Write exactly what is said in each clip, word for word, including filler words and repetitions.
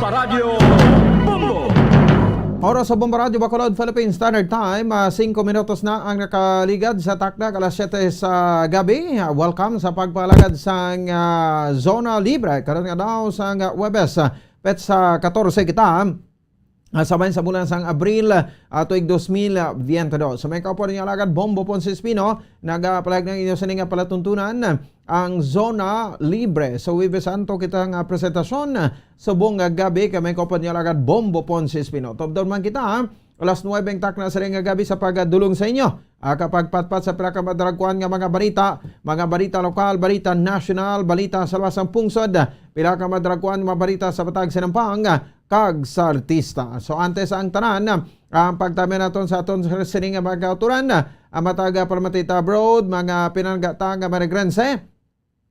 Paradyo Bombo. Oras sa Bombo Radyo Bacolod, Philippine Standard Time, ah, singko minutos na ang nakaligad sa takna alas siyete sa gabi. Ah, welcome sa pagpalagad sang, ah, Zona Libre. Karon nga daw sang, ah, Huwebes, ah, petsa katorse kita, ah, sa bahin sa bulan sang Abril, ah, tuig dos mil, ah, biyente dos. So, may kaupo ninyo alagad, Bombo Ponce Espino, nagapalag ng inyo sini nga palatuntunan, ang Zona Libre. So, Huwebes Santo kita nga presentasyon, subong nga gabi, kay may kaupo ninyo alagad, Bombo Ponce Espino. Tubdon man kita, ha? Alas nuwebe ang takna sa nga gabi sa pagdulong sa inyo. Ah, kapagpatpat sa pila ka madalagkuan nga mga balita, mga balita lokal, balita nasyonal, balita sa luwas sang pungsod, pila ka madalagkuan nga mga balita sa Batag Sinampang, kag sa artista. So, antes ang tanan, ang pagtami naton sa aton sining nga mga kauturan, ang matag, ah, palamatita abroad, mga pinanggata nga Marigrense,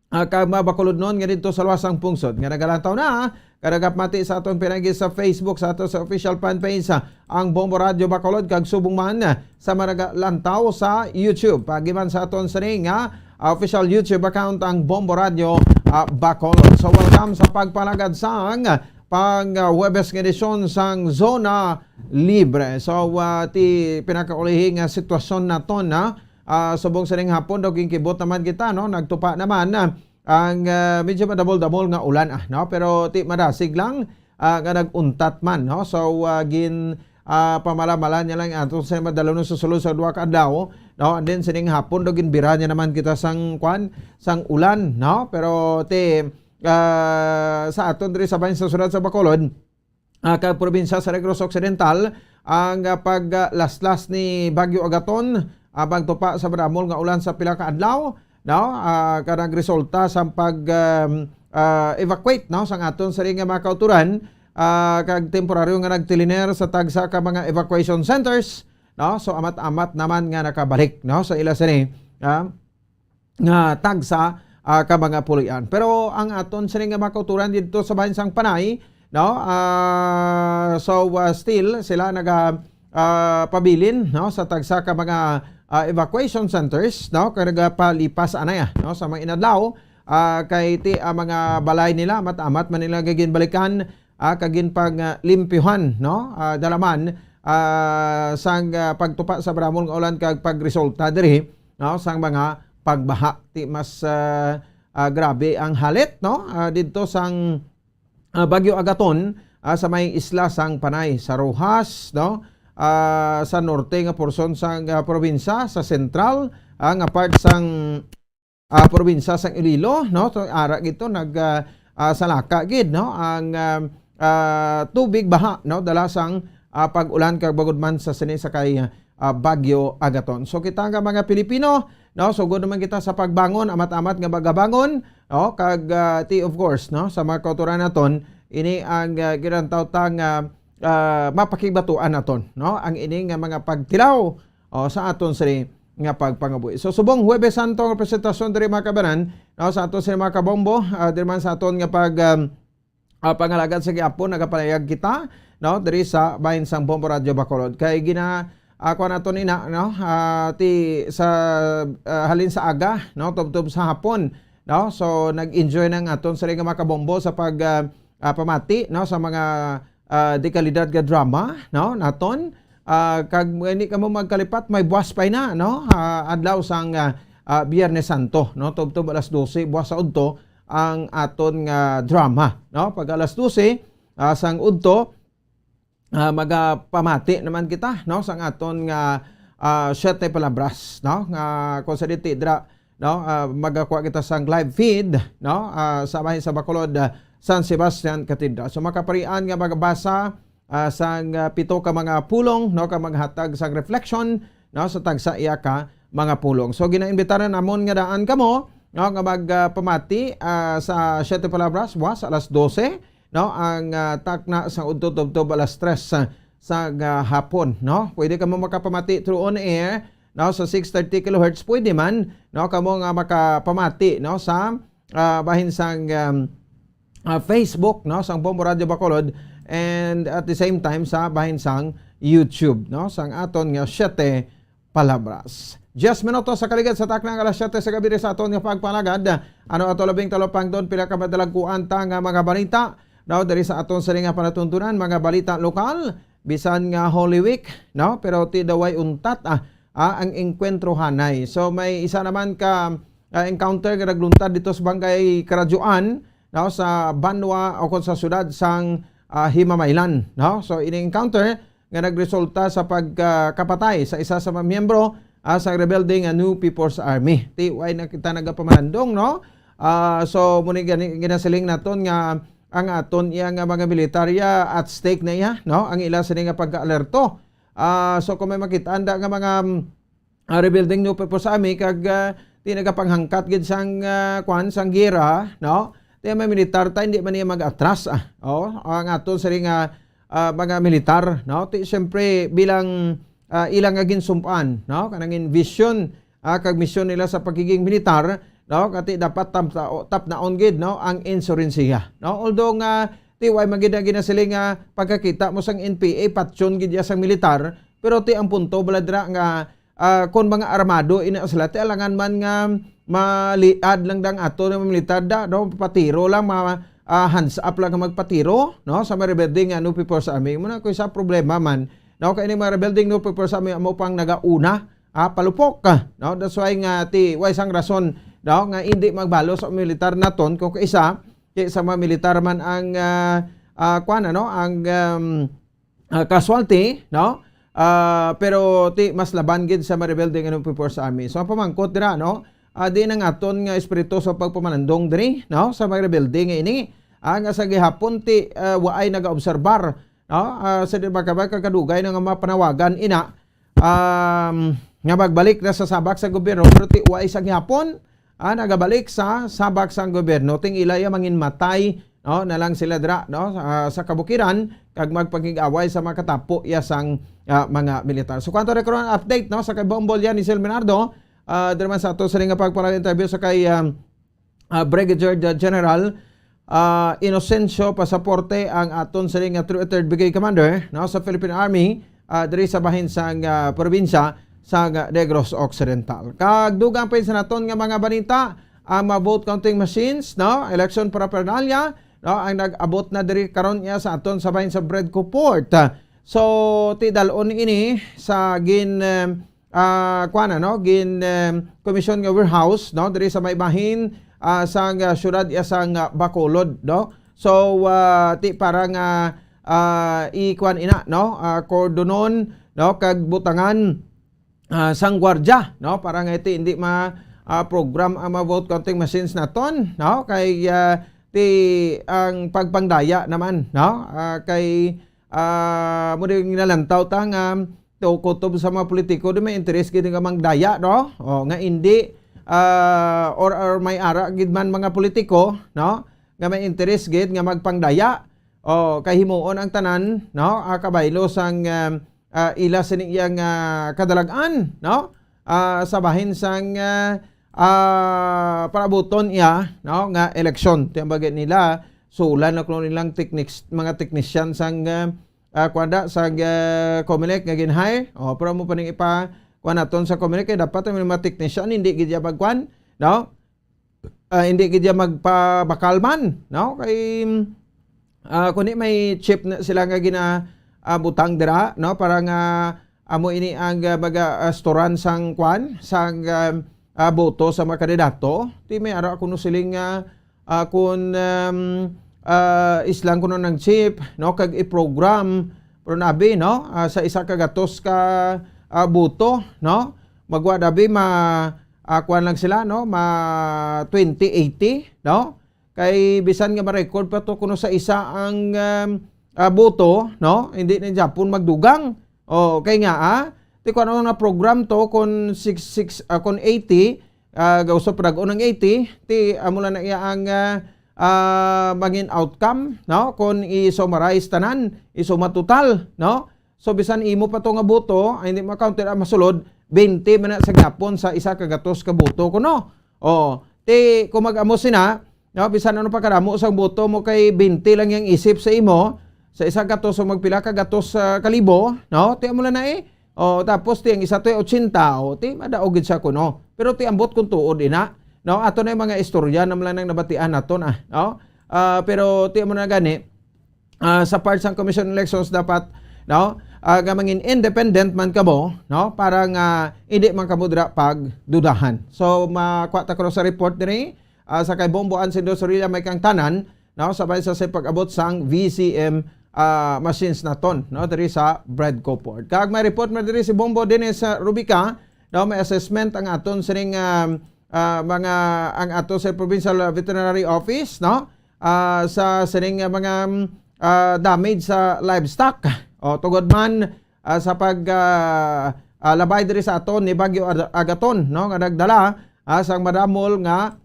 ah, kag mga Bacolodnon nga didto sa luwas sang pungsod nga nagalantaw na, kag nagapamati sa aton pinagi sa Facebook, sa aton sa official fan page, ah, ang Bombo Radyo Bacolod, kag subong man, ah, sa mga nagalantaw sa YouTube. Pagi man sa aton sini nga, ah, official YouTube account, ang Bombo Radyo, ah, Bacolod. So, welcome sa pagpalagad sang pang, ah, Huwebes nga edisyon sang Zona Libre. So, ah, ti pinakaulihi nga sitwasyon naton, ha? Ah, subong sining hapon, daw ginkibot naman kita, no? Nagtupa naman, ah, ang, ah, medyo madamol-damol nga ulan, ah, no? Pero ti madasig lang, ah, nga nag-untat man, no? So, ah, gin, ah, pamala-mala niya lang ato sa madalon sa sulod sa duha ka adlaw, no? And then sining hapon, daw ginbira niya naman kita sang, kwan, sang ulan, no? Pero ti, ah, sa aton diri sa bahin sa syudad sa Bacolod, ah, kag probinsya sa Negros Occidental, ang, ah, paglaslas ni Bagyo Agaton, ah, pagtupa sa madamol nga ulan sa pila ka adlaw, no? Ah, kag nagresulta sa pag, um, ah, evacuate, no, sang aton sini nga mga kauturan, ah, kag temporaryo nga nagtiliner sa tagsa ka mga evacuation centers, no? So, amat-amat naman nga nakabalik, no, sa ila sini, ah, nga tagsa, ah, ka mga puloy-an. Pero ang aton sini nga mga kauturan didto sa bahin sang Panay, no? Ah, so, ah, still sila naga, ah, pabilin, no, sa tagsa ka mga, ah, evacuation centers, no? Kag nagapalipas anay, ah, no, sa mga inadlaw, ah, kay ti, ah, mga balay nila, amat-amat man nila gaginbalikan, ah, kag ginpang, ah, limpyuhan, no? Ah, dalaman, ah, sang, ah, pagtupa sa madamol nga ulan kag pagresulta diri, no, sang mga pagbaha. Ti mas, ah, ah, grabe ang halit, no? Ah, didto sang, ah, Bagyo Agaton, ah, sa may isla sang Panay, sa Roxas, no? Ah, sa norte nga porsyon sang, ah, probinsya, sa sentral, ah, nga part sang, ah, probinsya sang Iloilo, no? So, ara gid to nag, ah, ah, salaka gid, no? Ang, ah, ah, tubig baha, no? Dala sang, ah, pag-ulan kag bangod man sa sini sa kay, ah, Bagyo Agaton. So, kita nga mga Pilipino, no? Sugod naman kita sa pagbangon, amat-amat nga magabangon, no? Kag, ah, ti, of course, no? Sa mga kauturan naton, ini ang, ah, ginatawag nga, ah, mapakigbatuan naton, no? Ang ini nga mga pagtilaw, o, sa aton sini nga pagpangabuhi. So, subong Huwebes Santo nga presentasyon diri, mga kabanan, no, sa aton sini mga kabombo, ah, diri man sa aton nga pag, um, ah, pangalagad sa gihapon, nagapalayag kita, no, diri sa bahin sang Bombo Radyo Bacolod. Kay gina, ah, kuwan naton ina, no, ah, ti sa, ah, halin sa aga, no, tubtob sa hapon, no. So, nag-enjoy na ang aton sini nga mga kabombo sa pag, ah, ah, pamati, no, sa mga, ah, de kalidad nga drama, no, naton. Ah, kag hindi kamo magkalipat, may buwas pa ina, no, ah, adlaw sang, ah, ah, Biyernes Santo, no, tubtob alas dose, buwas sa udto ang aton nga drama, no. Pag alas dose, ah, sang udto, ah, magapamati naman kita, no, sang aton nga, ah, Siete Palabras, no, nga kung sa diti dira, no, ah, magakuha kita sang live feed, no, ah, sa bahin sa Bacolod, ah, San Sebastian Cathedral. So, makaparian nga magabasa, ah, sang, ah, pito ka mga pulong, no, ka maghatag sang reflection, no, sa tagsa iya ka mga pulong. So, ginaimbitar namon nga daan kamo, no, nga mag, ah, pamati, ah, sa Siete Palabras, buwas alas dose, no, ang, ah, takna sang udto tubtob alas tres, ah, sa, ah, hapon, no. Pwede kamo makapamati through on air, no, sa six thirty kilohertz. Pwede man, no, kamo nga makapamati, no, sa, ah, bahin sang, um, ah, Facebook, no, sang Bombo Radio Bacolod, and at the same time sa bahin sang YouTube, no, sang aton nga Siete Palabras. Diyes minutos sa kaligad sa takna nga alas siyete sa gabi sa aton nga pagpalagad. Ano ato labing talupangdon, pila ka madalagkuan ta nga mga balita, no, diri sa aton sini nga panatuntunan, mga balita lokal, bisan nga Holy Week, no, pero ti daw ay untat, ah, ah, ang engkwentro hanay. So, may isa naman ka, ah, encounter nga nagluntad dito sa Barangay Karadyoan, no, sa banwa o kon sa syudad sang, ah, Himamaylan, no? So, ini encounter nga nagresulta sa pagkapatay sa isa sa mga miyembro, ah, sang rebelde nga New People's Army. Ti, way na kita nagapamanandong, no? Ah, so, muni gani, ginasiling naton nga ang aton iya nga mga militarya at stake na iya, no? Ang ila sini nga pagka-alerto. Ah, so, kung may makita anda nga mga, mm, ah, rebuilding newspaper sa ami kag, ah, di nagapanghangkat gid sang, ah, kwan, sang giyera, no? Di may militar ta, hindi man niya mag-atras, ah. Oh, ang aton sini nga, ah, mga militar, no? Ti, siyempre, bilang, ah, ilang nga ginsumpan, no? Kanang vision, ah, kag misyon nila sa pagiging militar, no? Kati dapat tam-, tapnaon gid, no, ang insurensiya, no? Although nga, ti, way man gid na ginasiling nga pagkakita mo sang N P A, patyon gid ya sang militar, pero ti ang punto bala dira nga, ah, kon mga armado ina sila, ti alangan man nga maliad lang dang ato nga militar da, no? Patiro lang, ma-, ah, hands up lang nga magpatiro, no? Sa mga rebelde nga New People's Army. Muna ko isa problema man, no? Kay ni mga rebelde nga New People's Army amo pang nagauna, ah, palupok, ah, no? That's why nga ti, way sang rason, no, nga hindi magbalo sa militar naton kung kaisa, kay sa mga militar man ang, ah, ah, kwan, ano, ang, um, ah, casualty, no? Ah, pero ti mas laban gid sa mga rebelde nga New People's Army. So, ang pamangkot dira, no? Ah, di na nga aton nga espiritu sa pagpamanandong diri, no? Sa mga rebelde nga ini, ah, nga sa gihapon ti, ah, waay nagaobserbar, no? Ah, sa di ba ka ba kadugay na nga mapanawagan ina, um, nga magbalik na sa sabak sa gobyerno, pero ti waay sa gihapon, ah, nagabalik sa sabak sang gobyerno. Ting ila ya manginmatay, no, na lang sila dira, no, ah, sa kabukiran, kag magpakig-away sa makatapo ya sang, ah, mga militar. So, kwanto ra karon update, no, sa kay Bombolya ni Sir Minardo, ah, diri man sa ato sa nga pagpala interview sa kay, um, ah, Brigadier General, ah, Inocencio Pasaporte, ang aton sini nga third Brigade Commander, no, sa Philippine Army, ah, diri sa bahin sang, ah, probinsya sang Negros Occidental. Kag dugang pa sa naton nga mga balita, ang mga vote counting machines, no, election paraphernalia, no, ang nag-abot na diri karon niya sa aton sa bahin sa Bredco Port. So, ti dal-on ini sa gin, eh, ah, kuwan, ano, gin, eh, komisyon nga warehouse, no, diri sa may bahin, ah, sang, ah, siyudad ya sang, ah, Bacolod, no. So, ah, ti para nga, ah, ikuwan ina, no, ah, kordonon, no, kag butangan, ah, sang gwardya, no, para nga iti hindi ma, ah, program ang mga vote counting machines naton, no, kay, ah, ti ang pagpangdaya naman, no, ah, kay, ah, mo din nalantaw ta nga to kutob sa mga politiko, di may interes gid nga mangdaya, no? O, nga indi, ah, or, or may ara gid man mga politiko, no? Nga may interes gid nga magpangdaya. O, kay himuon ang tanan, no? Ah, kabaylo sang, ah, ah, ila sini iya nga kadalag-an, no? Ah, sa bahin sang, ah, ah, parabuton iya, no? Nga eleksyon. Ti ang bagay nila, sulan na kuno nilang techniques, mga technician sang, ah, ah, kuwan da, sa, ah, Comelec nga gin-hire. O, pero mo pa ning ipa, kuwan naton sa Comelec, kay dapat ang mga technician, hindi gid ya magkuwan, no? Ah, hindi gid ya magpabakal man, no? Kay, ah, kundi may chip na sila nga gina, ah, butang dira, no? Para nga amo ini ang, ah, maga-, ah, storan sang kuwan, sang, ah, ah, boto sa mga kandidato. Ti may ara kuno siling, ah, ah, kun, um, ah, islang kuno nang chip, no, kag i-program, pero nabi, no, ah, sa isa ka gatos ka, ah, boto, no, magwa nabi ma, ah, kuwan lang sila, no, ma twenty eighty, no, kay bisan nga ma-record pa to kuno sa isa ang, um, ah, boto, no, hindi na Japon magdugang. O, kay nga, ah, ti kung ano na program to, kung six, six, ah, kung eighty, ah, gauso pa ang eighty, ti amo lang na iya ang, ah, ah, mangin outcome, no? Kung i-summarize tanan, i-suma total, no? So, bisan imo pa to nga boto, ay hindi ma-counter ang masulod, twenty man na sa gihapon sa isa ka gatos ka boto, kuno. O, ti, kung mag-amo sina, no, bisan ano pa kadamo sang boto mo kay twenty lang yang isip sa imo, sa isa gatos o magpila ka gatos, ah, ka libo, no? Ti amo lang na eh. O, tapos ti ang isa to ay ochenta, o, ti madaog gid siya kuno. Pero ti ambot kung tuod ina, no? Ato na yung mga istorya na lang nang nabatian nato na, no? Ah, pero ti amo na gani, ah, sa part sang Commission on Elections dapat, no, ah, nga mangin independent man kamo, no, para nga hindi man kamo dira pagdudahan. So, makuha ta karon sa report diri, ah, sa kay Bombo Ansindo Sorilla, may kang tanan, no, sabay sa, sa pag-abot sang V C M, ah, machines naton, no, diri sa Bread Coport. Kag may report man diri si Bombo Dennis, ah, Rubica, no, may assessment ang aton sining, ah, ah, mga, ang ato sa Provincial Veterinary Office, no, ah, sa sining, ah, mga, mm, ah, damage sa livestock. O, tungod man, ah, sa pag, ah, ah, labay diri sa aton ni Bagyo Ad-, Agaton, no, nga nagdala, ah, sang madamol nga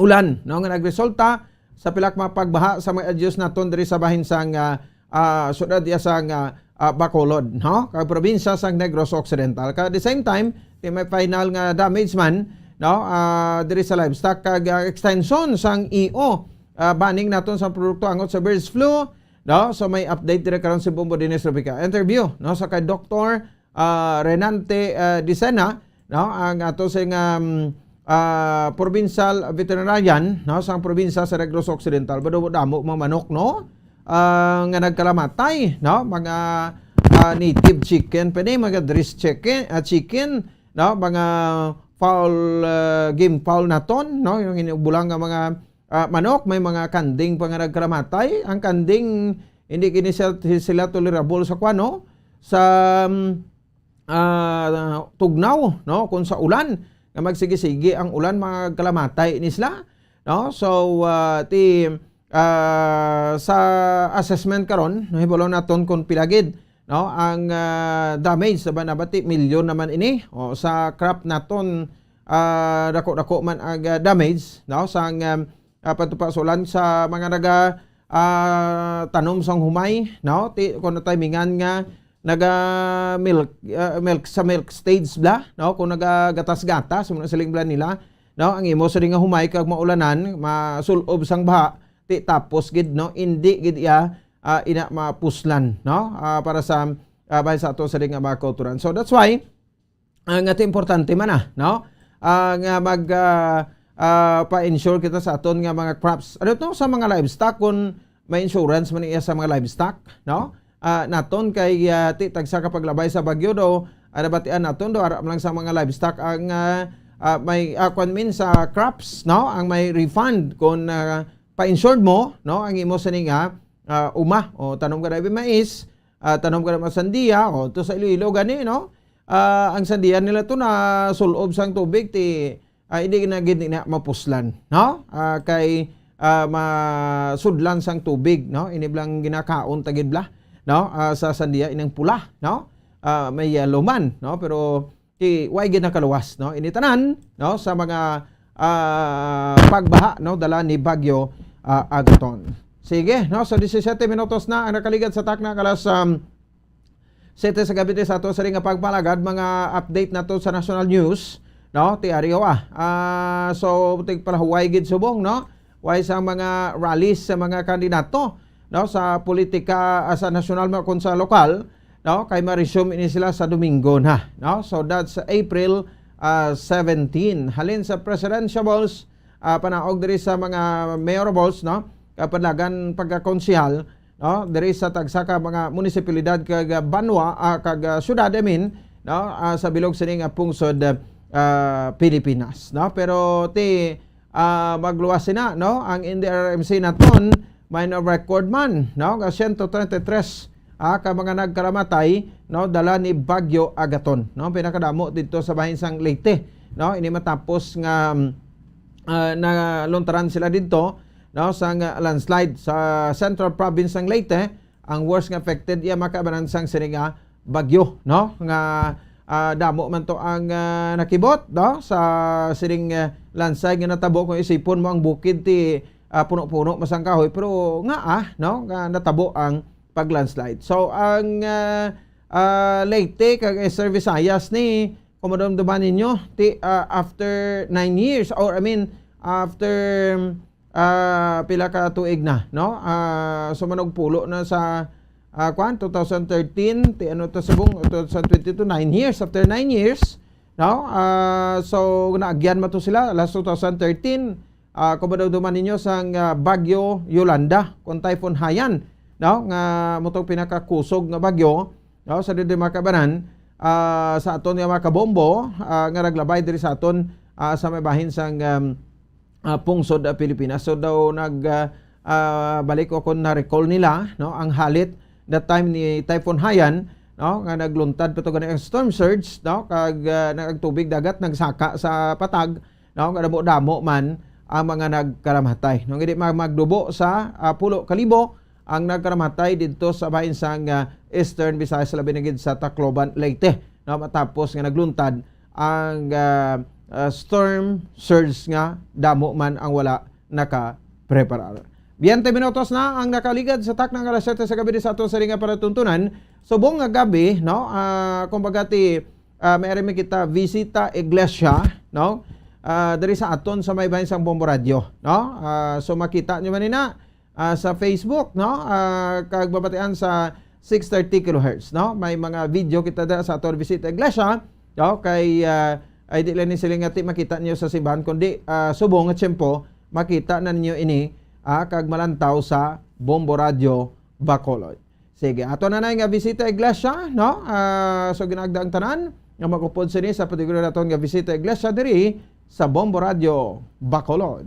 ulan, no, nga nagresulta sa pila ka mga pagbaha sa mga adyos naton diri sa bahin sang, ah, ah, syudad iya sang, ah, ah, Bacolod, no, kag probinsya sang Negros Occidental. Kag at the same time, ti may final nga damage man, no, ah, diri sa livestock kag, ah, extension sang E O, ah, banning naton sa produkto angot sa birds flu, no. So may update diri karon si Bombo Dennis Rubica. Interview, no, sa kay Doktor ah, Renante, ah, Dicena, no, ang ato sing, um, ah, provincial veterinarian, no, sa probinsya sa Negros Occidental. Madamo-damo mga manok, no, ah, nga nagkalamatay, no, mga, ah, native chicken pa ni, mga dressed chicken, ah, chicken, no, mga fowl, ah, game fowl naton, no, yung inubulang nga mga ah, manok, may mga kanding pa nga nagkalamatay. Ang kanding, hindi gini sila, sila tolerable sa kuwan, no? Sa, mm, ah, tugnaw, no? Kung sa ulan, nga magsige-sige ang ulan, magkalamatay ni sila, no? So, ah, ti, ah, sa assessment karon, no, hibalo naton kung pila gid, no, ang, ah, damage sa banabati, milyon naman ini. O, sa crop naton, ah, dako-dako man ang, ah, damage, no, sang, um, ah, patupa sa ulan sa mga naga, ah, tanom sang humay, no? Ti-, kung natimingan nga naga milk, ah, milk sa milk stage bla, no? Kung nagagatas-gatas, muna siling bla nila, no? Ang imo sa nga humay kag maulanan, masulob sang baha, ti tapos gid, no? Indi gid iya, ah, ina mapuslan, no? Ah, para sa, ah, bahin sa ato sa nga mga kauturan. So that's why, ah, nga ti importante man na, no? Ah, nga mag, ah, ah, pa-insure kita sa aton nga mga crops. Ano to sa mga livestock, kung may insurance man iya sa mga livestock, no? Ah, naton kay, ah, ti tagsa ka paglabay sa bagyo do, ah, nabatian naton do, ara man lang sa mga livestock ang, ah, ah, may, ah, kwan min sa crops, no? Ang may refund kung, ah, pa-insured mo, no? Ang imo sini nga, ah, uma, o tanom ka na mais, ah, tanom ka na sandiya, o to sa Iloilo gani, no? Ah, ang sandiya nila to na sulob sang tubig, ti, ah, hindi na gid na mapuslan, no? Ah, kay, ah, masudlan sang tubig, no? Ini blang ginakaon ta gid bla, no? Ah, sa sandiya ining pula, no? Ah, may yellow man, no? Pero ti, way gid nakaluwas, no? Ini tanan, no? Sa mga, ah, pagbaha, no? Dala ni Bagyo, ah, Agaton. Sige, no? So, disisete minutos na ang nakaligad sa takna, kalas, um, sete sa gabi sa ato sa nga pagpalagad, mga update nato sa national news, no? Ti ari, ah. Ah, so, tigpalahuway gid subong, no? Way sa mga rallies sa mga kandidato, no? Sa politika, ah, sa nasyonal man kung sa lokal, no? Kay ma-resume ini sila sa Domingo na, no? So, that's April, ah, seventeen. Halin sa presidentiables, ah, panaog diri sa mga mayorables, no? Kapadlagan pagkakonsehal, no, diri sa tagsa ka mga munisipalidad kag, ah, banwa, ah, kag, ah, syudad, I mean, no, ah, sa bilog sini nga pungsod, ah, Pilipinas, no? Pero ti, ah, magluwas sina, no, ang N D R R M C naton, may na-record man, no, nga siyento treinta y tres, ah, ka mga nagkalamatay, no, dala ni Bagyo Agaton, no? Pinakadamo dito sa bahin sang Leyte, no? Ini matapos nga, ah, naluntaran sila dito, no, sang landslide sa Central Province sang Leyte. Ang worst nga affected iya makaabanan sang sini nga bagyo, no, nga, ah, damo man to ang, ah, nakibot, no, sa sining, ah, landslide nga natabo. Kung isipon mo ang bukid ti, ah, puno-puno masang kahoy, pero nga, ah, no, nga natabo ang pag-landslide. So ang, ah, ah, Leyte kag Eastern Visayas ni, kung madumduman ninyo, ti, ah, after nine years, or I mean, after, ah, pila ka tuig na, no? Ah, sumanog pulo na sa, ah, kwan, two thousand thirteen, ti ano to subong, two thousand twenty-two, nine years, after nine years, no? Ah, so, naagyan man to sila, last two thousand thirteen, ah, kung madumduman ninyo sang, ah, Bagyo Yolanda, kung Typhoon Haiyan, no, nga amo tong pinakakusog nga bagyo, no, sa diri, mga kaibanan, ah, sa aton nga mga kabombo, ah, nga naglabay diri sa aton, ah, sa may bahin sang, um, ah, pungsod, ah, Pilipinas. So daw nag, ah, ah, balik ko kung na-recall nila, no, ang halit that time ni Typhoon Haiyan, no, nga nagluntad pa to gani ang storm surge, no, kag, ah, nagtubig dagat nagsaka sa patag, no, nga damo-damo man ang mga nagkaramatay. No, hindi mag-, magdubo sa, ah, pulo ka libo ang nagkaramatay didto sa bahin sang, ah, Eastern Visayas, labi na gid sa Tacloban, Leyte, no, matapos nga nagluntad ang, ah, ah, storm surge nga damo man ang wala nakapreparar. Biyente minutos na ang nakaligad sa takna nga alas siyete sa gabi sa aton sini nga palatuntunan. Subong nga gabi, no? Ah, kumbaga ti, ah, may ari man kita bisita iglesia, no? Ah, diri sa aton sa may bahin sang Bombo Radio, no? Ah, so makita nyo man ina, ah, sa Facebook, no? Ah, kag mabatian sa six thirty kilohertz, no? May mga video kita da sa aton bisita iglesia, no? Kay, ah, ay di lang ni sila nga ti makita niyo sa simbahan, kundi, ah, subong nga tiyempo, makita na ninyo ini, ah, kag malantaw sa Bombo Radio Bacolod. Sige, ato na na nga bisita iglesia, no? Ah, so ginaagda ang tanan nga mag-upod sini sa partikular naton nga bisita iglesia diri sa Bombo Radio Bacolod.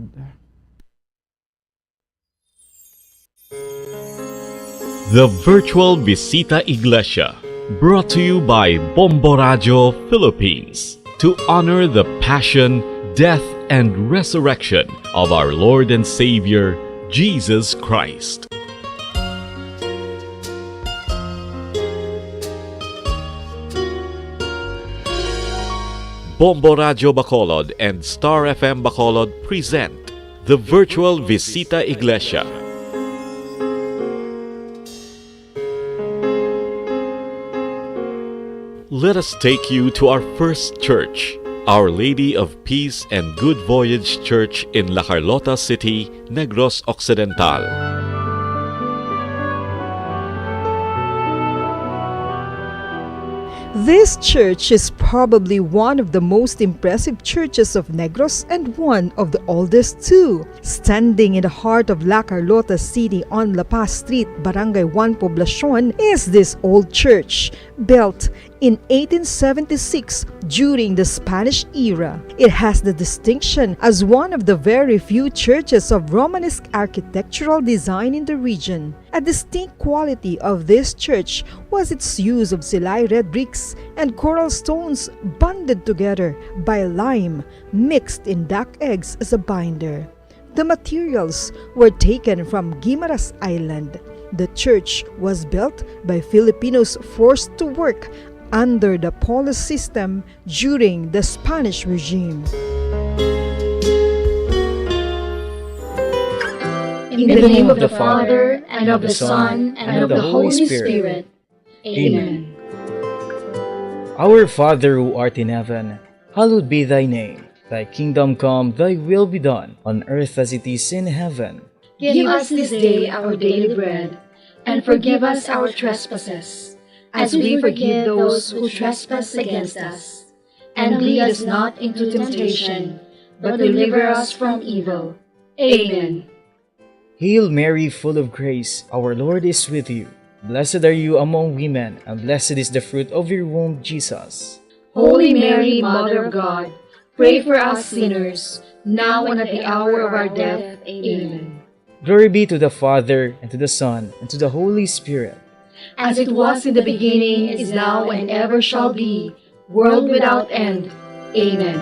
The Virtual Bisita Iglesia, brought to you by Bombo Radio Philippines, to honor the passion, death, and resurrection of our Lord and Savior, Jesus Christ. Bombo Radio Bacolod and Star F M Bacolod present the Virtual Visita Iglesia. Let us take you to our first church, Our Lady of Peace and Good Voyage Church in La Carlota City, Negros Occidental. This church is probably one of the most impressive churches of Negros and one of the oldest too. Standing in the heart of La Carlota City on La Paz Street, Barangay one Poblacion, is this old church, built in eighteen seventy-six during the Spanish era. It has the distinction as one of the very few churches of Romanesque architectural design in the region. A distinct quality of this church was its use of silay red bricks and coral stones bonded together by lime mixed in duck eggs as a binder. The materials were taken from Guimaras Island. The church was built by Filipinos forced to work under the polis system during the Spanish regime. In the name of the Father, and of the Son, and of the Holy Spirit. Amen. Our Father who art in heaven, hallowed be thy name. Thy kingdom come, thy will be done, on earth as it is in heaven. Give us this day our daily bread, and forgive us our trespasses, as we forgive those who trespass against us. And lead us not into temptation, but deliver us from evil. Amen. Hail Mary, full of grace, our Lord is with you. Blessed are you among women, and blessed is the fruit of your womb, Jesus. Holy Mary, Mother of God, pray for us sinners, now and at the hour of our death. Amen. Glory be to the Father, and to the Son, and to the Holy Spirit. As it was in the beginning, is now, and ever shall be, world without end. Amen.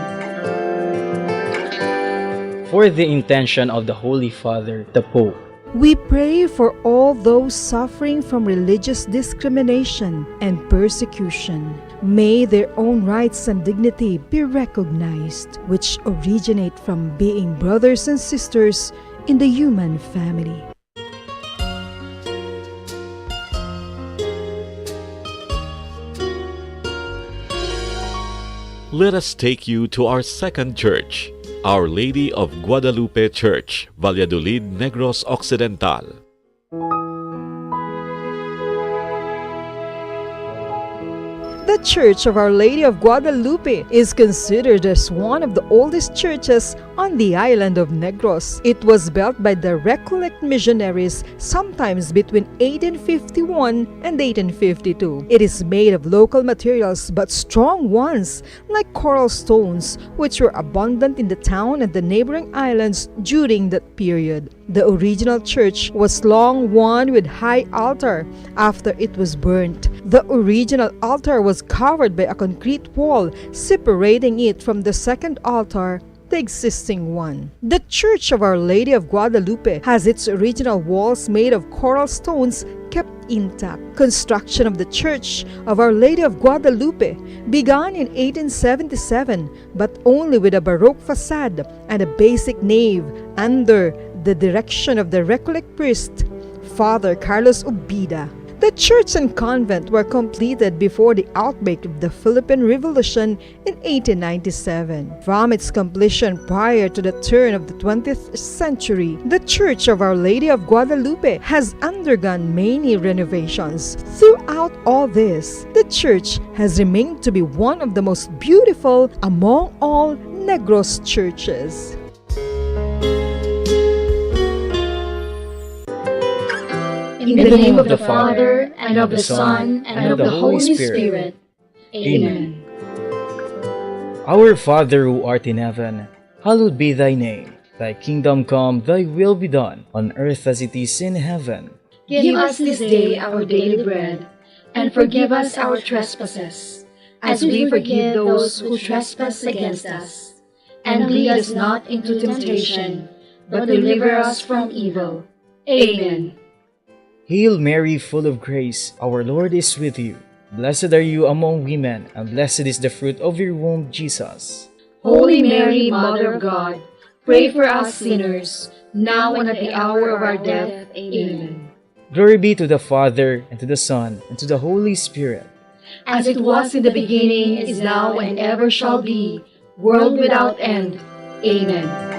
For the intention of the Holy Father, the Pope. We pray for all those suffering from religious discrimination and persecution. May their own rights and dignity be recognized, which originate from being brothers and sisters in the human family. Let us take you to our second church, Our Lady of Guadalupe Church, Valladolid, Negros Occidental. The Church of Our Lady of Guadalupe is considered as one of the oldest churches on the island of Negros. It was built by the Recollect missionaries sometimes between eighteen fifty-one and eighteen fifty-two. It is made of local materials but strong ones like coral stones, which were abundant in the town and the neighboring islands during that period. The original church was long one with high altar after it was burnt. The original altar was covered by a concrete wall separating it from the second altar, the existing one. The Church of Our Lady of Guadalupe has its original walls made of coral stones kept intact. Construction of the Church of Our Lady of Guadalupe began in eighteen seventy-seven, but only with a Baroque facade and a basic nave under the direction of the Recollect priest, Father Carlos Ubida. The church and convent were completed before the outbreak of the Philippine Revolution in eighteen ninety-seven. From its completion prior to the turn of the twentieth century, the Church of Our Lady of Guadalupe has undergone many renovations. Throughout all this, the church has remained to be one of the most beautiful among all Negros churches. In the name of the Father, and of the Son, and of the Holy Spirit. Amen. Our Father who art in heaven, hallowed be thy name. Thy kingdom come, thy will be done, on earth as it is in heaven. Give us this day our daily bread, and forgive us our trespasses, as we forgive those who trespass against us. And lead us not into temptation, but deliver us from evil. Amen. Hail Mary, full of grace, our Lord is with you. Blessed are you among women, and blessed is the fruit of your womb, Jesus. Holy Mary, Mother of God, pray for us sinners, now and at the hour of our death. Amen. Glory be to the Father, and to the Son, and to the Holy Spirit. As it was in the beginning, is now, and ever shall be, world without end. Amen.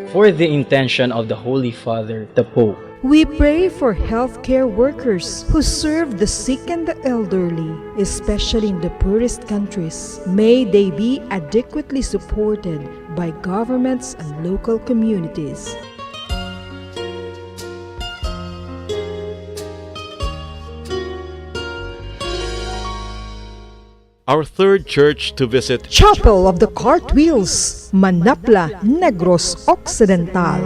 For the intention of the Holy Father, the Pope. We pray for healthcare workers who serve the sick and the elderly, especially in the poorest countries. May they be adequately supported by governments and local communities. Our third church to visit. Chapel of the Cartwheels, Manapla, Negros Occidental.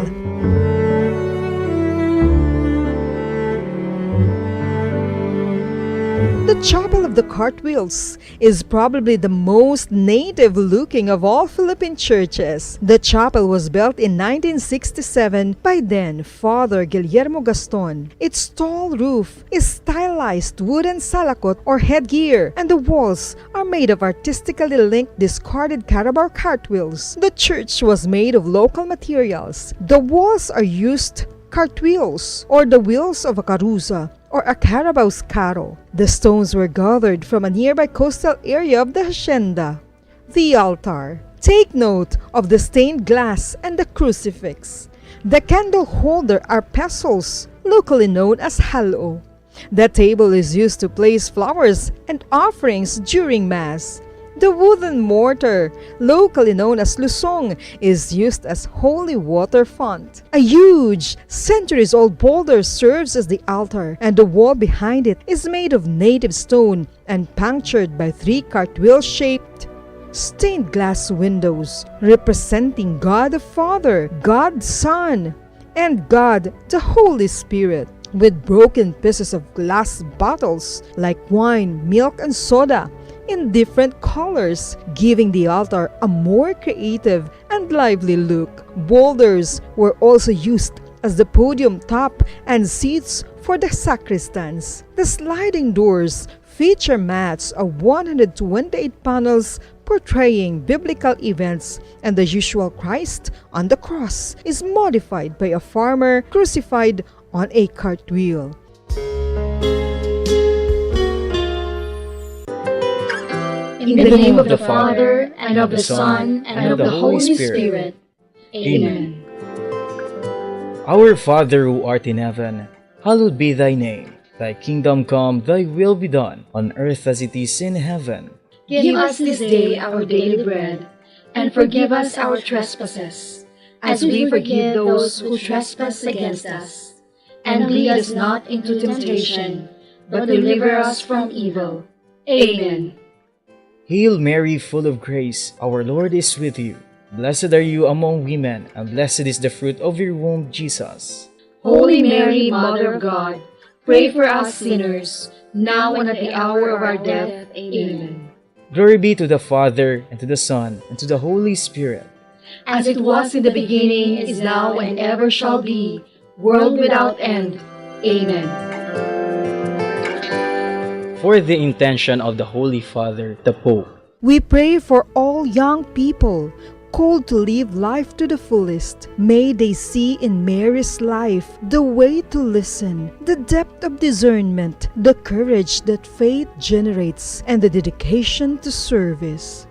The Chapel of the Cartwheels is probably the most native-looking of all Philippine churches. The chapel was built in nineteen sixty-seven by then Father Guillermo Gaston. Its tall roof is stylized wooden salakot or headgear, and the walls are made of artistically linked discarded carabao cartwheels. The church was made of local materials. The walls are used cartwheels, or the wheels of a caruza, or a carabao's carro. The stones were gathered from a nearby coastal area of the hacienda. The altar. Take note of the stained glass and the crucifix. The candle holder are pezos, locally known as halo. The table is used to place flowers and offerings during Mass. The wooden mortar, locally known as lusong, is used as holy water font. A huge, centuries-old boulder serves as the altar, and the wall behind it is made of native stone and punctured by three cartwheel-shaped stained glass windows, representing God the Father, God the Son, and God the Holy Spirit, with broken pieces of glass bottles like wine, milk, and soda in different colors, giving the altar a more creative and lively look. Boulders were also used as the podium top and seats for the sacristans. The sliding doors feature mats of one hundred twenty-eight panels portraying biblical events, and the usual Christ on the cross is modified by a farmer crucified on a cartwheel. In the name of the Father, and of the Son, and of the Holy Spirit. Amen. Our Father who art in heaven, hallowed be thy name. Thy kingdom come, thy will be done, on earth as it is in heaven. Give us this day our daily bread, and forgive us our trespasses, as we forgive those who trespass against us. And lead us not into temptation, but deliver us from evil. Amen. Hail Mary, full of grace, our Lord is with you. Blessed are you among women, and blessed is the fruit of your womb, Jesus. Holy Mary, Mother of God, pray for us sinners, now and at the hour of our death. Amen. Glory be to the Father, and to the Son, and to the Holy Spirit. As it was in the beginning, is now, and ever shall be, world without end. Amen. For the intention of the Holy Father, the Pope. We pray for all young people called to live life to the fullest. May they see in Mary's life the way to listen, the depth of discernment, the courage that faith generates, and the dedication to service.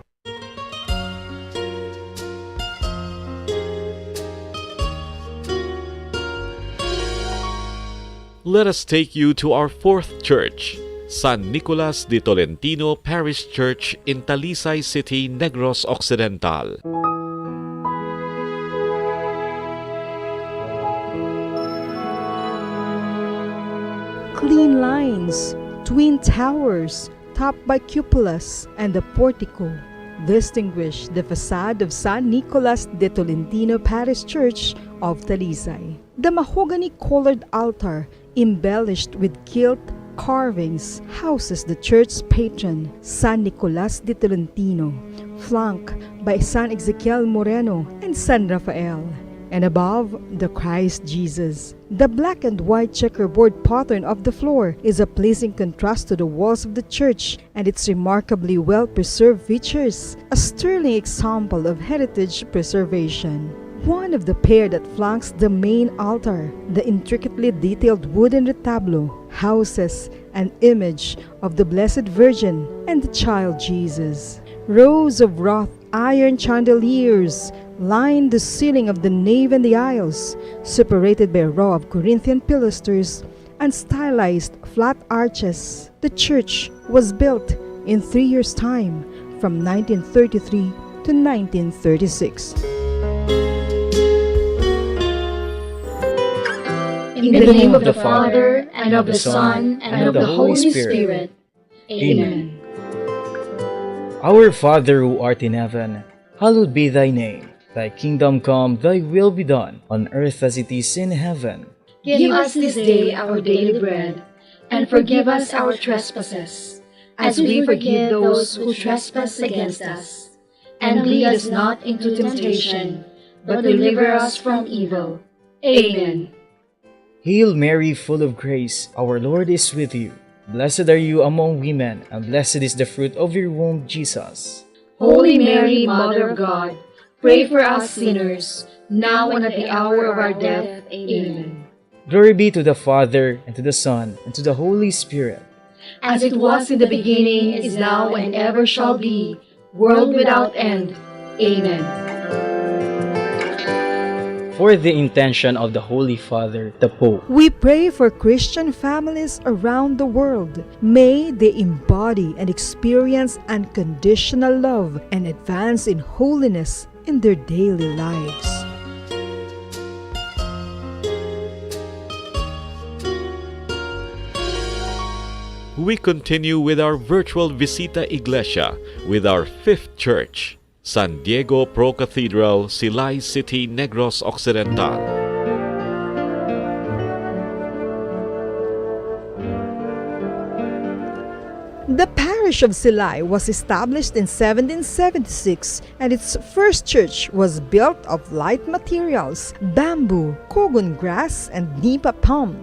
Let us take you to our fourth church, San Nicolas de Tolentino Parish Church in Talisay City, Negros Occidental. Clean lines, twin towers, topped by cupolas, and a portico distinguish the facade of San Nicolas de Tolentino Parish Church of Talisay. The mahogany-colored altar, embellished with gilt carvings, houses the church's patron, San Nicolas de Tolentino, flanked by San Ezekiel Moreno and San Rafael, and above, the Christ Jesus. The black and white checkerboard pattern of the floor is a pleasing contrast to the walls of the church and its remarkably well-preserved features, a sterling example of heritage preservation. One of the pair that flanks the main altar, the intricately detailed wooden retablo, houses an image of the Blessed Virgin and the Child Jesus. Rows of wrought iron chandeliers line the ceiling of the nave and the aisles, separated by a row of Corinthian pilasters and stylized flat arches. The church was built in three years' time, from nineteen thirty-three to nineteen thirty-six. In the name of the Father, and of the Son, and of the Holy Spirit. Amen. Our Father who art in heaven, hallowed be thy name. Thy kingdom come, thy will be done, on earth as it is in heaven. Give us this day our daily bread, and forgive us our trespasses, as we forgive those who trespass against us. And lead us not into temptation, but deliver us from evil. Amen. Hail Mary, full of grace, our Lord is with you. Blessed are you among women, and blessed is the fruit of your womb, Jesus. Holy Mary, Mother of God, pray for us sinners, now and at the hour of our death. Amen. Glory be to the Father, and to the Son, and to the Holy Spirit. As it was in the beginning, is now, and ever shall be, world without end. Amen. For the intention of the Holy Father, the Pope. We pray for Christian families around the world. May they embody and experience unconditional love and advance in holiness in their daily lives. We continue with our virtual Visita Iglesia with our fifth church, San Diego Pro Cathedral, Silay City, Negros Occidental. The parish of Silay was established in seventeen seventy-six, and its first church was built of light materials, bamboo, cogon grass, and nipa palm.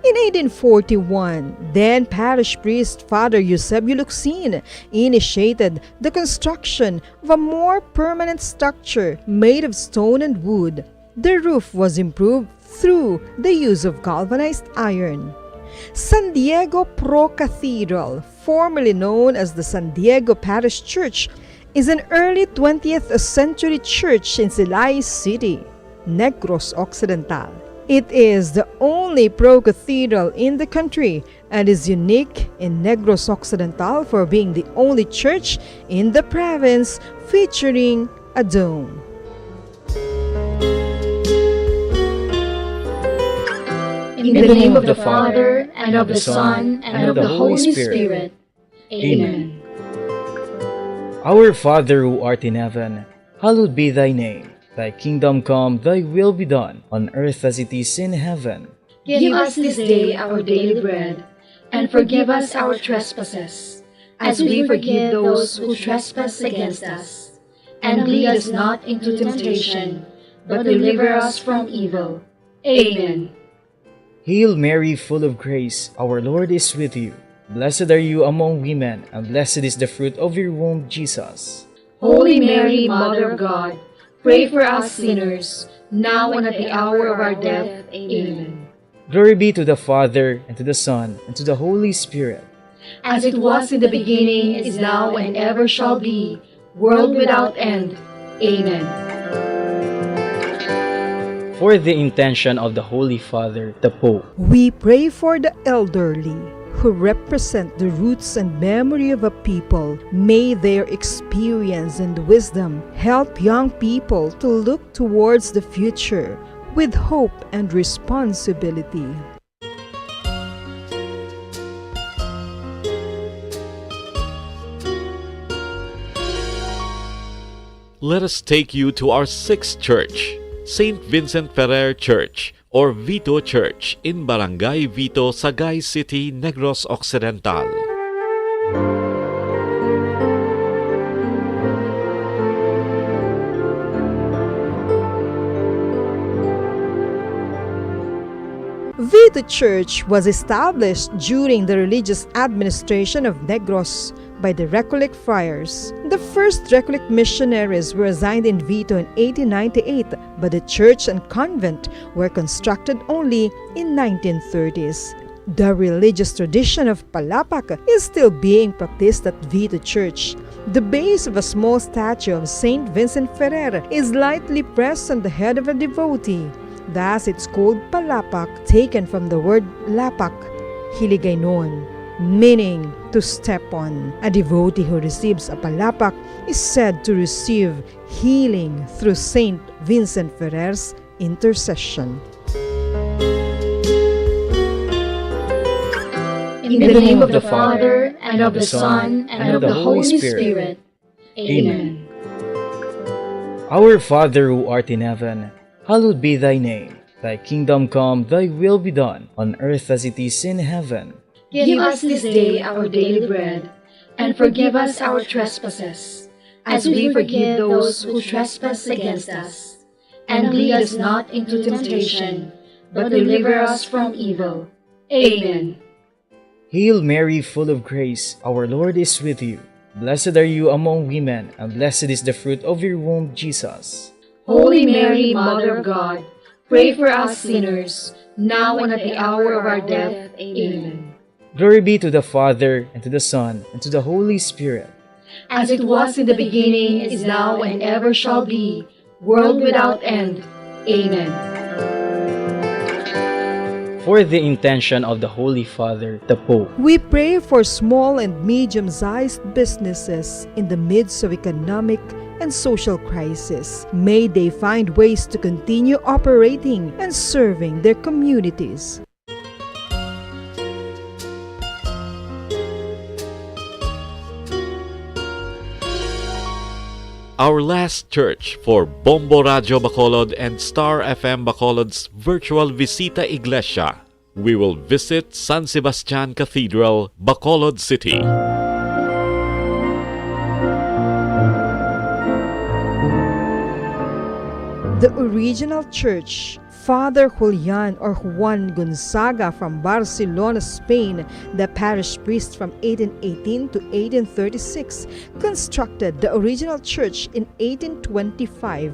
In eighteen forty-one, then parish priest Father Eusebio Locsin initiated the construction of a more permanent structure made of stone and wood. The roof was improved through the use of galvanized iron. San Diego Pro Cathedral, formerly known as the San Diego Parish Church, is an early twentieth century church in Silay City, Negros Occidental. It is the only pro cathedral in the country and is unique in Negros Occidental for being the only church in the province featuring a dome. In the name of the Father, and of the Son, and of the Holy Spirit. Amen. Our Father who art in heaven, hallowed be thy name. Thy kingdom come, thy will be done, on earth as it is in heaven. Give us this day our daily bread, and forgive us our trespasses, as we forgive those who trespass against us. And lead us not into temptation, but deliver us from evil. Amen. Hail Mary, full of grace, our Lord is with you. Blessed are you among women, and blessed is the fruit of your womb, Jesus. Holy Mary, Mother of God, pray for us sinners, now and at the hour of our death. Amen. Glory be to the Father, and to the Son, and to the Holy Spirit. As it was in the beginning, is now, and ever shall be, world without end. Amen. For the intention of the Holy Father, the Pope. We pray for the elderly who represent the roots and memory of a people. May their experience and wisdom help young people to look towards the future with hope and responsibility. Let us take you to our sixth church, Saint Vincent Ferrer Church, or Vito Church, in Barangay Vito, Sagay City, Negros Occidental. Vito Church was established during the religious administration of Negros by the Recollect friars. The first Recollect missionaries were assigned in Vito in eighteen ninety-eight, but the church and convent were constructed only in nineteen thirties. The religious tradition of Palapak is still being practiced at Vito Church. The base of a small statue of Saint Vincent Ferrer is lightly pressed on the head of a devotee. Thus, it's called Palapak, taken from the word lapak, hiligaynon, meaning to step on. A devotee who receives a palapak is said to receive healing through Saint Vincent Ferrer's intercession. In the name of the Father, and of the Son, and of the Holy Spirit. Amen. Our Father who art in heaven, hallowed be thy name. Thy kingdom come, thy will be done, on earth as it is in heaven. Give us this day our daily bread, and forgive us our trespasses, as we forgive those who trespass against us. And lead us not into temptation, but deliver us from evil. Amen. Hail Mary, full of grace, our Lord is with you. Blessed are you among women, and blessed is the fruit of your womb, Jesus. Holy Mary, Mother of God, pray for us sinners, now and at the hour of our death. Amen. Glory be to the Father, and to the Son, and to the Holy Spirit. As it was in the beginning, is now, and ever shall be, world without end. Amen. For the intention of the Holy Father, the Pope. We pray for small and medium-sized businesses in the midst of economic and social crisis. May they find ways to continue operating and serving their communities. Our last church for Bombo Radio Bacolod and Star F M Bacolod's virtual Visita Iglesia. We will visit San Sebastian Cathedral, Bacolod City. The original church, Father Julian or Juan Gonzaga from Barcelona, Spain, the parish priest from eighteen eighteen to eighteen thirty-six, constructed the original church in eighteen twenty-five.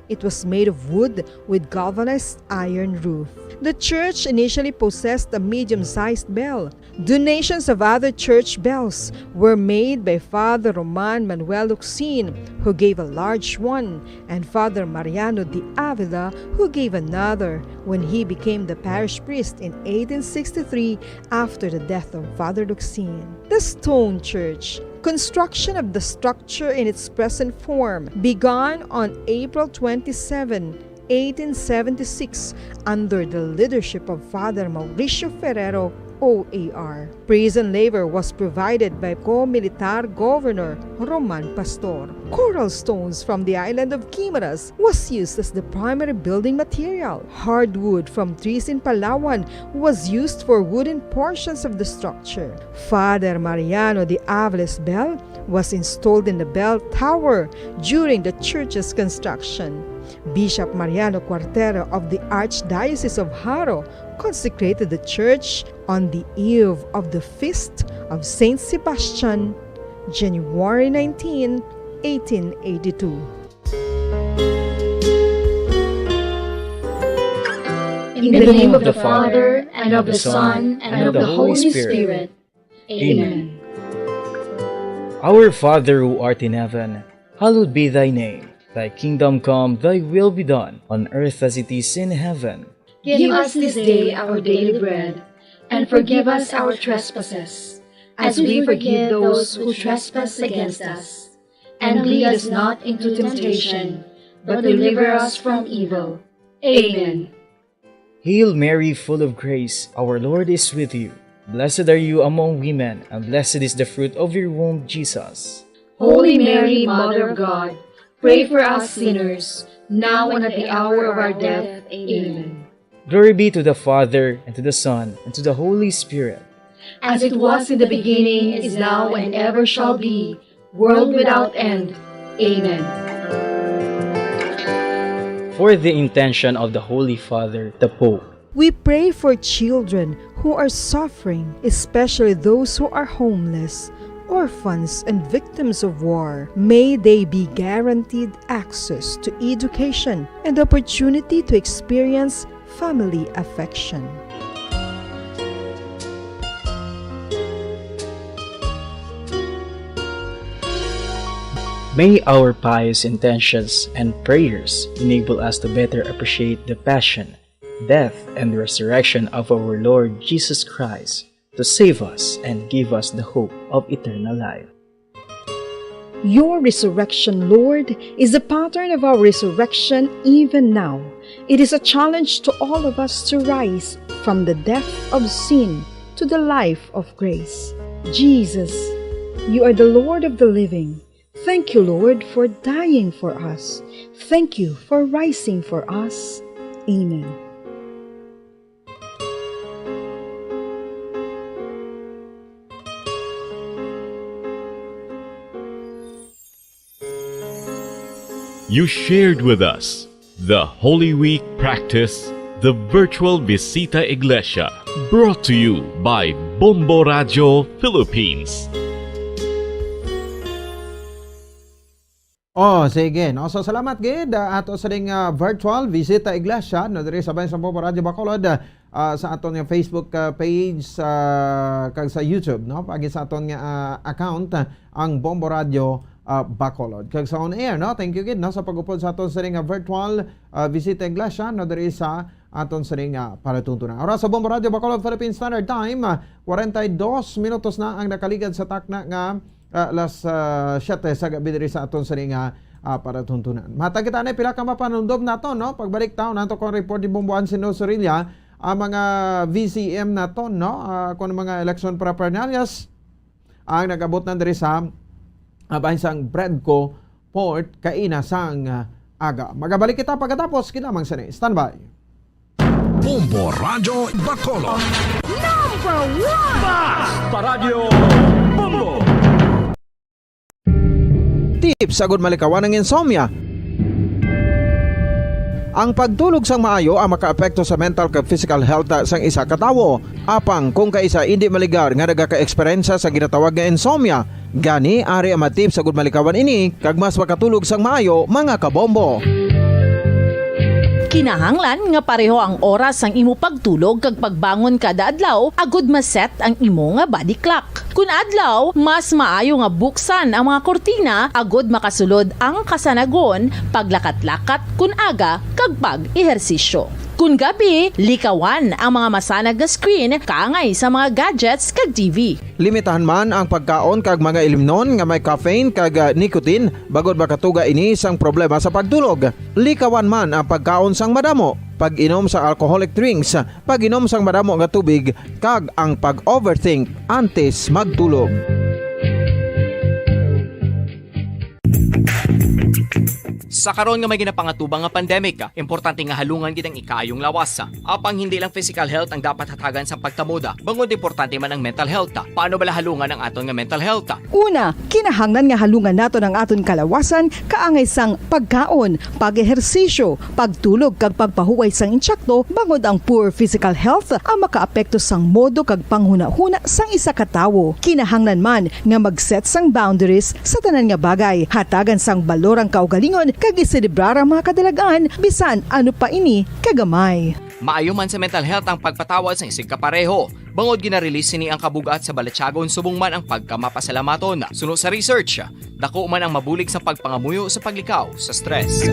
It was made of wood with galvanized iron roof. The church initially possessed a medium-sized bell. Donations of other church bells were made by Father Roman Manuel Locsin, who gave a large one, and Father Mariano de Avila, who gave another when he became the parish priest in eighteen sixty-three after the death of Father Locsin. The stone church. Construction of the structure in its present form began on April twenty-seven, eighteen seventy-six, under the leadership of Father Mauricio Ferrero, O A R. Prison labor was provided by co-militar Governor Roman Pastor. Coral stones from the island of Guimaras was used as the primary building material. Hardwood from trees in Palawan was used for wooden portions of the structure. Father Mariano de Avila's bell was installed in the bell tower during the church's construction. Bishop Mariano Cuartero of the Archdiocese of Jaro consecrated the church on the eve of the feast of Saint Sebastian, January nineteen, eighteen eighty-two. In the name of the Father, and of the Son, and of the Holy Spirit. Amen. Our Father who art in heaven, hallowed be thy name. Thy kingdom come, thy will be done, on earth as it is in heaven. Give us this day our daily bread, and forgive us our trespasses, as we forgive those who trespass against us. And lead us not into temptation, but deliver us from evil. Amen. Hail Mary, full of grace, our Lord is with you. Blessed are you among women, and blessed is the fruit of your womb, Jesus. Holy Mary, Mother of God, pray for us sinners, now and at the hour of our death. Amen. Glory be to the Father, and to the Son, and to the Holy Spirit. As it was in the beginning, is now, and ever shall be, world without end. Amen. For the intention of the Holy Father, the Pope. We pray for children who are suffering, especially those who are homeless, orphans, and victims of war. May they be guaranteed access to education and opportunity to experience family affection. May our pious intentions and prayers enable us to better appreciate the passion, death, and resurrection of our Lord Jesus Christ, to save us and give us the hope of eternal life. Your resurrection, Lord, is the pattern of our resurrection even now. It is a challenge to all of us to rise from the death of sin to the life of grace. Jesus, you are the Lord of the living. Thank you, Lord, for dying for us. Thank you for rising for us. Amen. You shared with us the Holy Week practice, the virtual Visita Iglesia, brought to you by Bombo Radio Philippines. Oh, sige, no? So, salamat gid, ah, ato sa ding, ah, virtual Visita Iglesia, no, diri sa Bayan sa Bombo Radio Bacolod, ah, sa aton nga Facebook, ah, page, ah, kag sa YouTube, no? Pagi sa aton nga, ah, account, ah, ang Bombo Radio, ah, Bacolod. Kag sa on air, no? Thank you gid, no, sa pag-upod sa aton sa ding, ah, virtual, ah, Visita Iglesia, no, diri sa aton sa ding, ah, palatuntunan. Oras sa Bombo Radio Bacolod Philippine Standard Time, ah, kwarenta y dos minutos na ang nakaligad sa takna nga ah, alas, ah, siyete sa gabi diri sa aton sini nga, ah, palatuntunan. Matag kita na pila ka mapanumdom naton, no? Pagbalik taon nato kung report ni Bombo Ansin Sorilla, ang mga V C M naton, no? Ah, kung mga election paraphernalias ang nag-abot na diri sa, ah, bahin sang Bredco Port kaina sang, ah, aga. Magabalik kita pagkatapos kinamang sini. Standby. Bombo Radyo Bacolod. Number one! Basta Radyo Bombo! Tips agud malikawan ang insomnia. Ang pagtulog sang maayo ang makaapekto sa mental kag physical health sang isa ka tawo. Apang kung kaisa indi maligar nga nagaka-eksperyensya sa ginatawag nga insomnia, gani ari ang mga tips agud malikawan ini kag mas makatulog sang maayo, mga kabombo. Kinahanglan nga pareho ang oras sang imo pagtulog kag pagbangon kada adlaw agud ma-set ang imo nga body clock. Kun adlaw, mas maayo nga buksan ang mga kurtina agud makasulod ang kasanagon, paglakat-lakat kun aga, kag pag-ehersisyo. Kun gabi, likawan ang mga masanag nga screen kaangay sa mga gadgets kag T V. Limitahan man ang pagkaon kag mga ilimnon nga may caffeine kag, ah, nicotine, bangod makatuga ini sang problema sa pagtulog. Likawan man ang pagkaon sang madamo, pag-inom sang alcoholic drinks, pag-inom sang madamo nga tubig, kag ang pag-overthink antes magtulog. Sa karon nga may ginapangatubang nga pandemic, importante nga halungan gid ang ikaayong lawas. Apang hindi lang physical health ang dapat hatagan sa pagtamod, bangod importante man ang mental health. Paano bala halungan ang aton nga mental health? Una, kinahanglan nga halungan naton ang aton kalawasan kaangay sang pagkaon, pag-ehersisyo, pagtulog kag pagpahuway sang intsakto, bangod ang poor physical health ang makaapekto sang modo kag panghunahuna sang isa ka tawo. Kinahanglan man nga mag-set sang boundaries sa tanan nga bagay, hatagan sang balor ang kaugalingon kag iselebrar ang mga kadalag-an, bisan ano pa ini kagamay. Maayo man sa mental health ang pagpatawad sang isigkapareho, bangod gina-release sini ang kabug-at sa balatyagon subong man ang pagkamapasalamaton. Suno sa research, dako man ang mabulig sa pagpangamuyo sa paglikaw sa stress.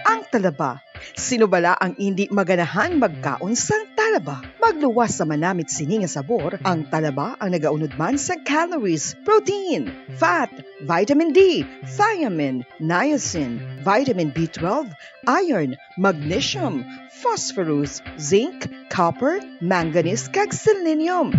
Ang talaba. Sino bala ang indi maganahan magkaon sang talaba? Magluwas sa manamit sini nga sabor, ang talaba ang nagaunod man sa calories, protein, fat, vitamin D, thiamine, niacin, vitamin B twelve, iron, magnesium, phosphorus, zinc, copper, manganese, kag selenium.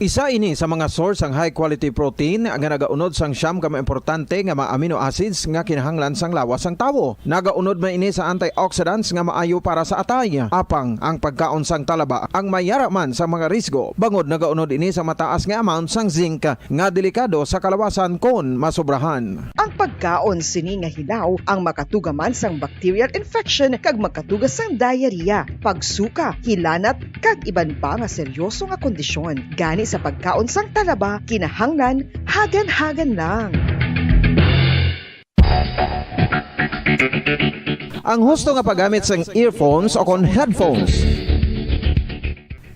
Isa ini sa mga source sang high quality protein nga nagaunod sang siyam ka mga importante nga mga amino acids nga kinahanglan sang lawas sang tawo. Nagaunod man ini sa antioxidants nga maayo para sa atay. Apang ang pagkaon sang talaba ang may yara man sa mga risgo, bangod nagaunod ini sa mataas nga amount sang zinc nga delikado sa kalawasan kon masobrahan. Ang pagkaon sini nga hilaw ang makatuga man sang bacterial infection kag makatuga sang diarrhea, pagsuka, hilanat, kag iban pa nga seryoso nga kondisyon. Gani sa pagkaon sang talaba, kinahanglan hagan-hagan lang. Ang husto nga paggamit sang earphones o kon headphones.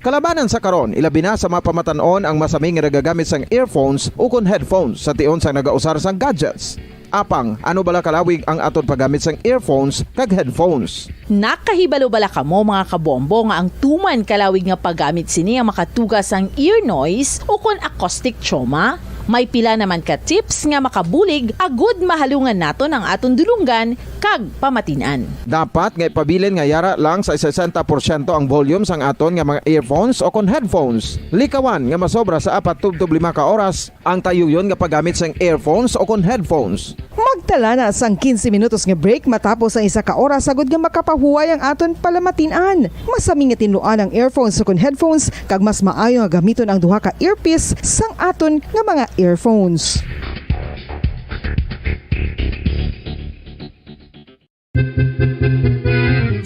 Kalabanan sa karon, ilabi na sa mga pamatan-on ang masami nga nagagamit sang earphones ukon headphones sa tion sang nagausar sang gadgets. Apang, ano bala kalawig ang aton paggamit sang earphones kag headphones? Nakahibalo bala kamo, mga kabombo, nga ang tuman kalawig nga paggamit sini ang makatuga sang ear noise ukon acoustic trauma? May pila naman ka tips nga makabulig agud mahalungan naton ang aton dulonggan kag pamatin-an. Dapat nga ipabilin nga yara lang sa sesenta porsyento ang volume sang aton nga mga earphones o kon headphones. Likawan nga masobra sa apat tubtob lima ka oras ang tayuyon nga paggamit sang earphones o kon headphones. Magtala na sang quince minutos nga break matapos ang isa ka oras agud nga makapahuway ang aton palamatin-an. Masami nga tinluan ang earphones o kon headphones, kag mas maayo nga gamiton ang duha ka earpiece sang aton nga mga earphones.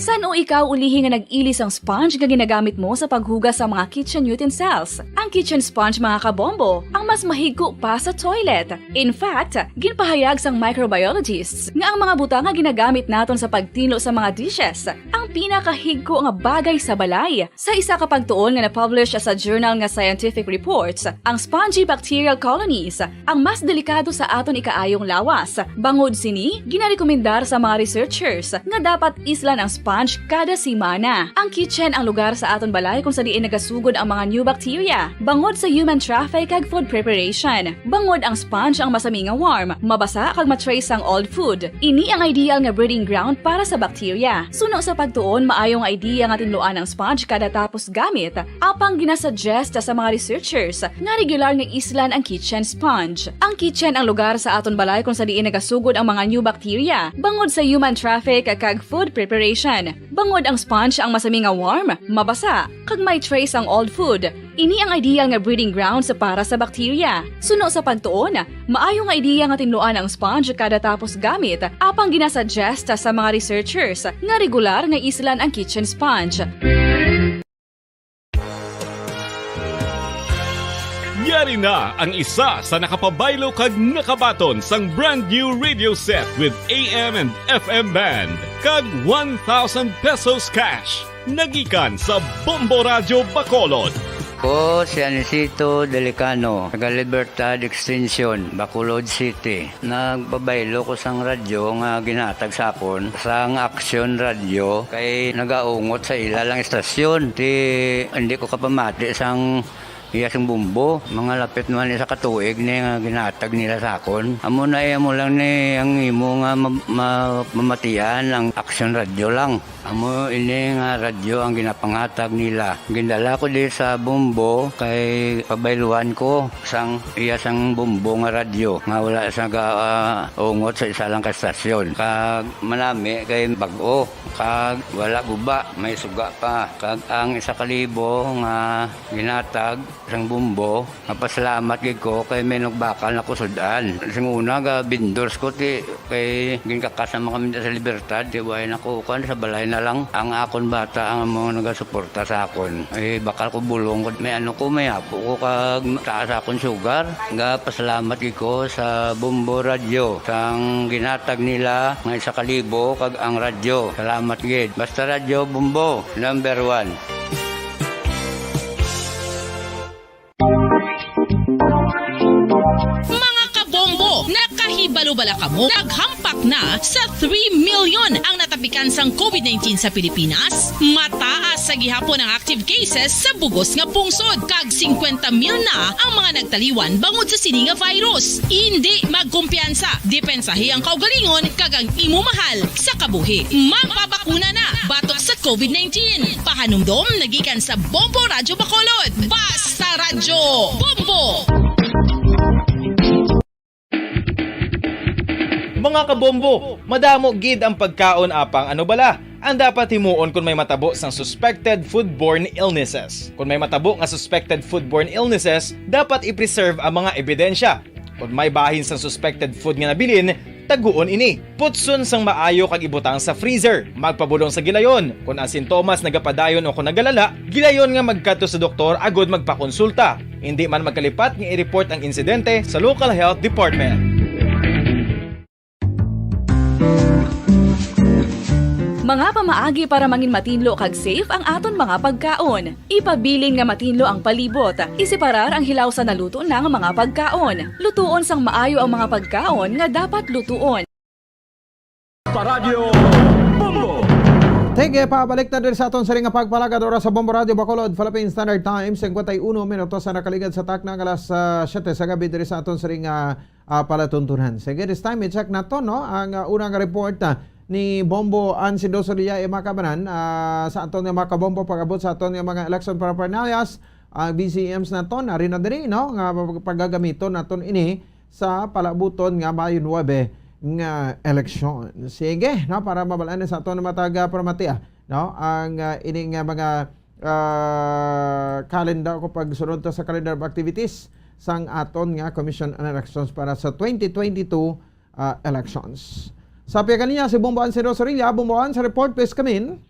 San-o ikaw ulihi nga nag-ili sang sponge nga ginagamit mo sa paghugas sa mga kitchen utensils? Ang kitchen sponge, mga kabombo, ang mas mahigko pa sa toilet. In fact, ginpahayag sang microbiologists nga ang mga butang nga ginagamit naton sa pagtinlo sa mga dishes ang pinakahigko nga bagay sa balay. Sa isa ka pagtuon nga na-publish sa journal nga Scientific Reports, ang spongy bacterial colonies ang mas delikado sa aton ikaayong lawas. Bangod sini, ginarekomendar sa mga researchers nga dapat islan ang sponge kada semana. Ang kitchen ang lugar sa aton balay kung sa diin nagasugod ang mga new bacteria, bangod sa human traffic kag food preparation. Bangod ang sponge ang masami nga warm, mabasa kag ma-trace sang old food. Ini ang ideal nga breeding ground para sa bacteria. Suno sa pagtuon, maayo nga idea nga tinluan ang sponge kada tapos gamit, apang ginasuggest sa mga researchers nga regular nga islan ang kitchen sponge. Ang kitchen ang lugar sa aton balay kung sa diin nagasugod ang mga new bacteria, bangod sa human traffic kag food preparation. Bangod ang sponge ang masami nga warm, mabasa, kag may trace ang old food. Ini ang ideal nga breeding grounds para sa bacteria. Suno sa pagtuon, maayo nga ideya nga tinluan ang sponge kada tapos gamit, apang ginasuggest sa mga researchers nga regular nga islan ang kitchen sponge. Ari na ang isa sa nakapabaylo kag nakabaton sang brand new radio set with A M and F M band kag one thousand pesos cash. Nagikan sa Bombo Radyo Bacolod. Ko si Anisito Delicano, taga Libertad Extension, Bacolod City. Nagpabaylo ko sang radyo nga ginhatag sa akon sang Aksyon Radyo kay nagaungot sa ila lang istasyon. Ti hindi ko kapamati sang iya sang Bombo. Mga lapit naman isa ka tuig ni nga ginhatag nila sa akon. Amo na, eh, amo lang ni ang imo nga ma-, ma-, mamatian ang Aksyon Radyo lang. Amo ini nga radyo ang ginapangatag nila. Gindala ko di sa Bombo kay pabayluan ko sang iya sang Bombo nga radyo nga wala sa ga-, ah, ungot sa isa lang ka stasyon. Kag manami kay bag-o, kag wala guba, may suga pa. Kag ang isa ka libo nga ginatag sang Bombo, mapasalamat gid ko kay may nagbakal na ko sud-an. Sing una, ga vendors ko, ti, kay ginkakas naman kami sa Libertad, ti, way na ko, kuwan, sa balay na lang. Ang akon bata ang mga nagasuporta sa akon. Eh, bakal ko bulong ko, may ano ko, may apo ko, kag taas akon sugar. Ga pasalamat gid ko sa Bombo Radyo, sang ginatag nila nga isa ka libo, kag ang radyo. Salamat gid. Basta Radyo Bombo, number one. Mga kabombo, nakahibalo bala kamo? Naghampak na sa three million ang natapikan sang COVID nineteen sa Pilipinas. Mataas sa gihapon ang active cases sa bugos nga pungsod, kag singkwenta mil na ang mga nagtaliwan bangod sa sini nga virus. Indi magkumpiyansa, depensahi ang kaugalingon kag ang imo mahal sa kabuhi. Magpabakuna na batok sa COVID nineteen. Pahanumdom nagikan sa Bombo Radyo Bacolod. Basta Radyo Bombo! Mga kabombo, madamo gid ang pagkaon apang ano bala ang dapat himuon kon may matabo sang suspected foodborne illnesses. Kon may matabo nga suspected foodborne illnesses, dapat i-preserve ang mga ebidensya. Kon may bahin sang suspected food nga nabilin, taguon ini. Putson sang maayo kag ibutang sa freezer. Magpabulong sa gilayon. Kon ang sintomas nagapadayon o kon nagalala, gilayon nga magkadto sa doktor agud magpakonsulta. Indi man magkalipat nga i-report ang insidente sa local health department. Mga pamaagi para mangin matinlo kag safe ang aton mga pagkaon. Ipabilin nga matinlo ang palibot. Iseparar ang hilaw sa naluto na nga mga pagkaon. Lutuon sang maayo ang mga pagkaon nga dapat lutuon. Paradyo Bombo. Sige, pabalik na diri sa aton siring nga pagpalagad oras sa Bombo Radyo Bacolod, Philippine Standard Time, singkwenta y uno minutos na nakaligad sa takna nga alas, ah, siyete sa gabi diri sa aton siring nga, ah, palatuntunan. Sige, this time, i-check nato, no, ang, ah, unang report, ah, ni Bombo Ansido Solia, eh, mga kabanan, ah, sa aton nga mga kabombo pag-abot sa aton nga mga election paraphernalias, ang V C Ms naton, ari na diri, no, nga pag-, pagagamiton naton ini sa palabuton nga Mayo nuebe nga eleksyon. Sige, no, para mabal-an sa aton nga mga taga-Paramati, ah, no, ang, ah, ining, ah, mga, ah, calendar ko pagsunod to sa calendar of activities sang aton nga Commission on Elections para sa twenty twenty-two, ah, elections. Sa pihak kaniya si Bombo Ansido Sorilla. Bombo Ans, report, please come in.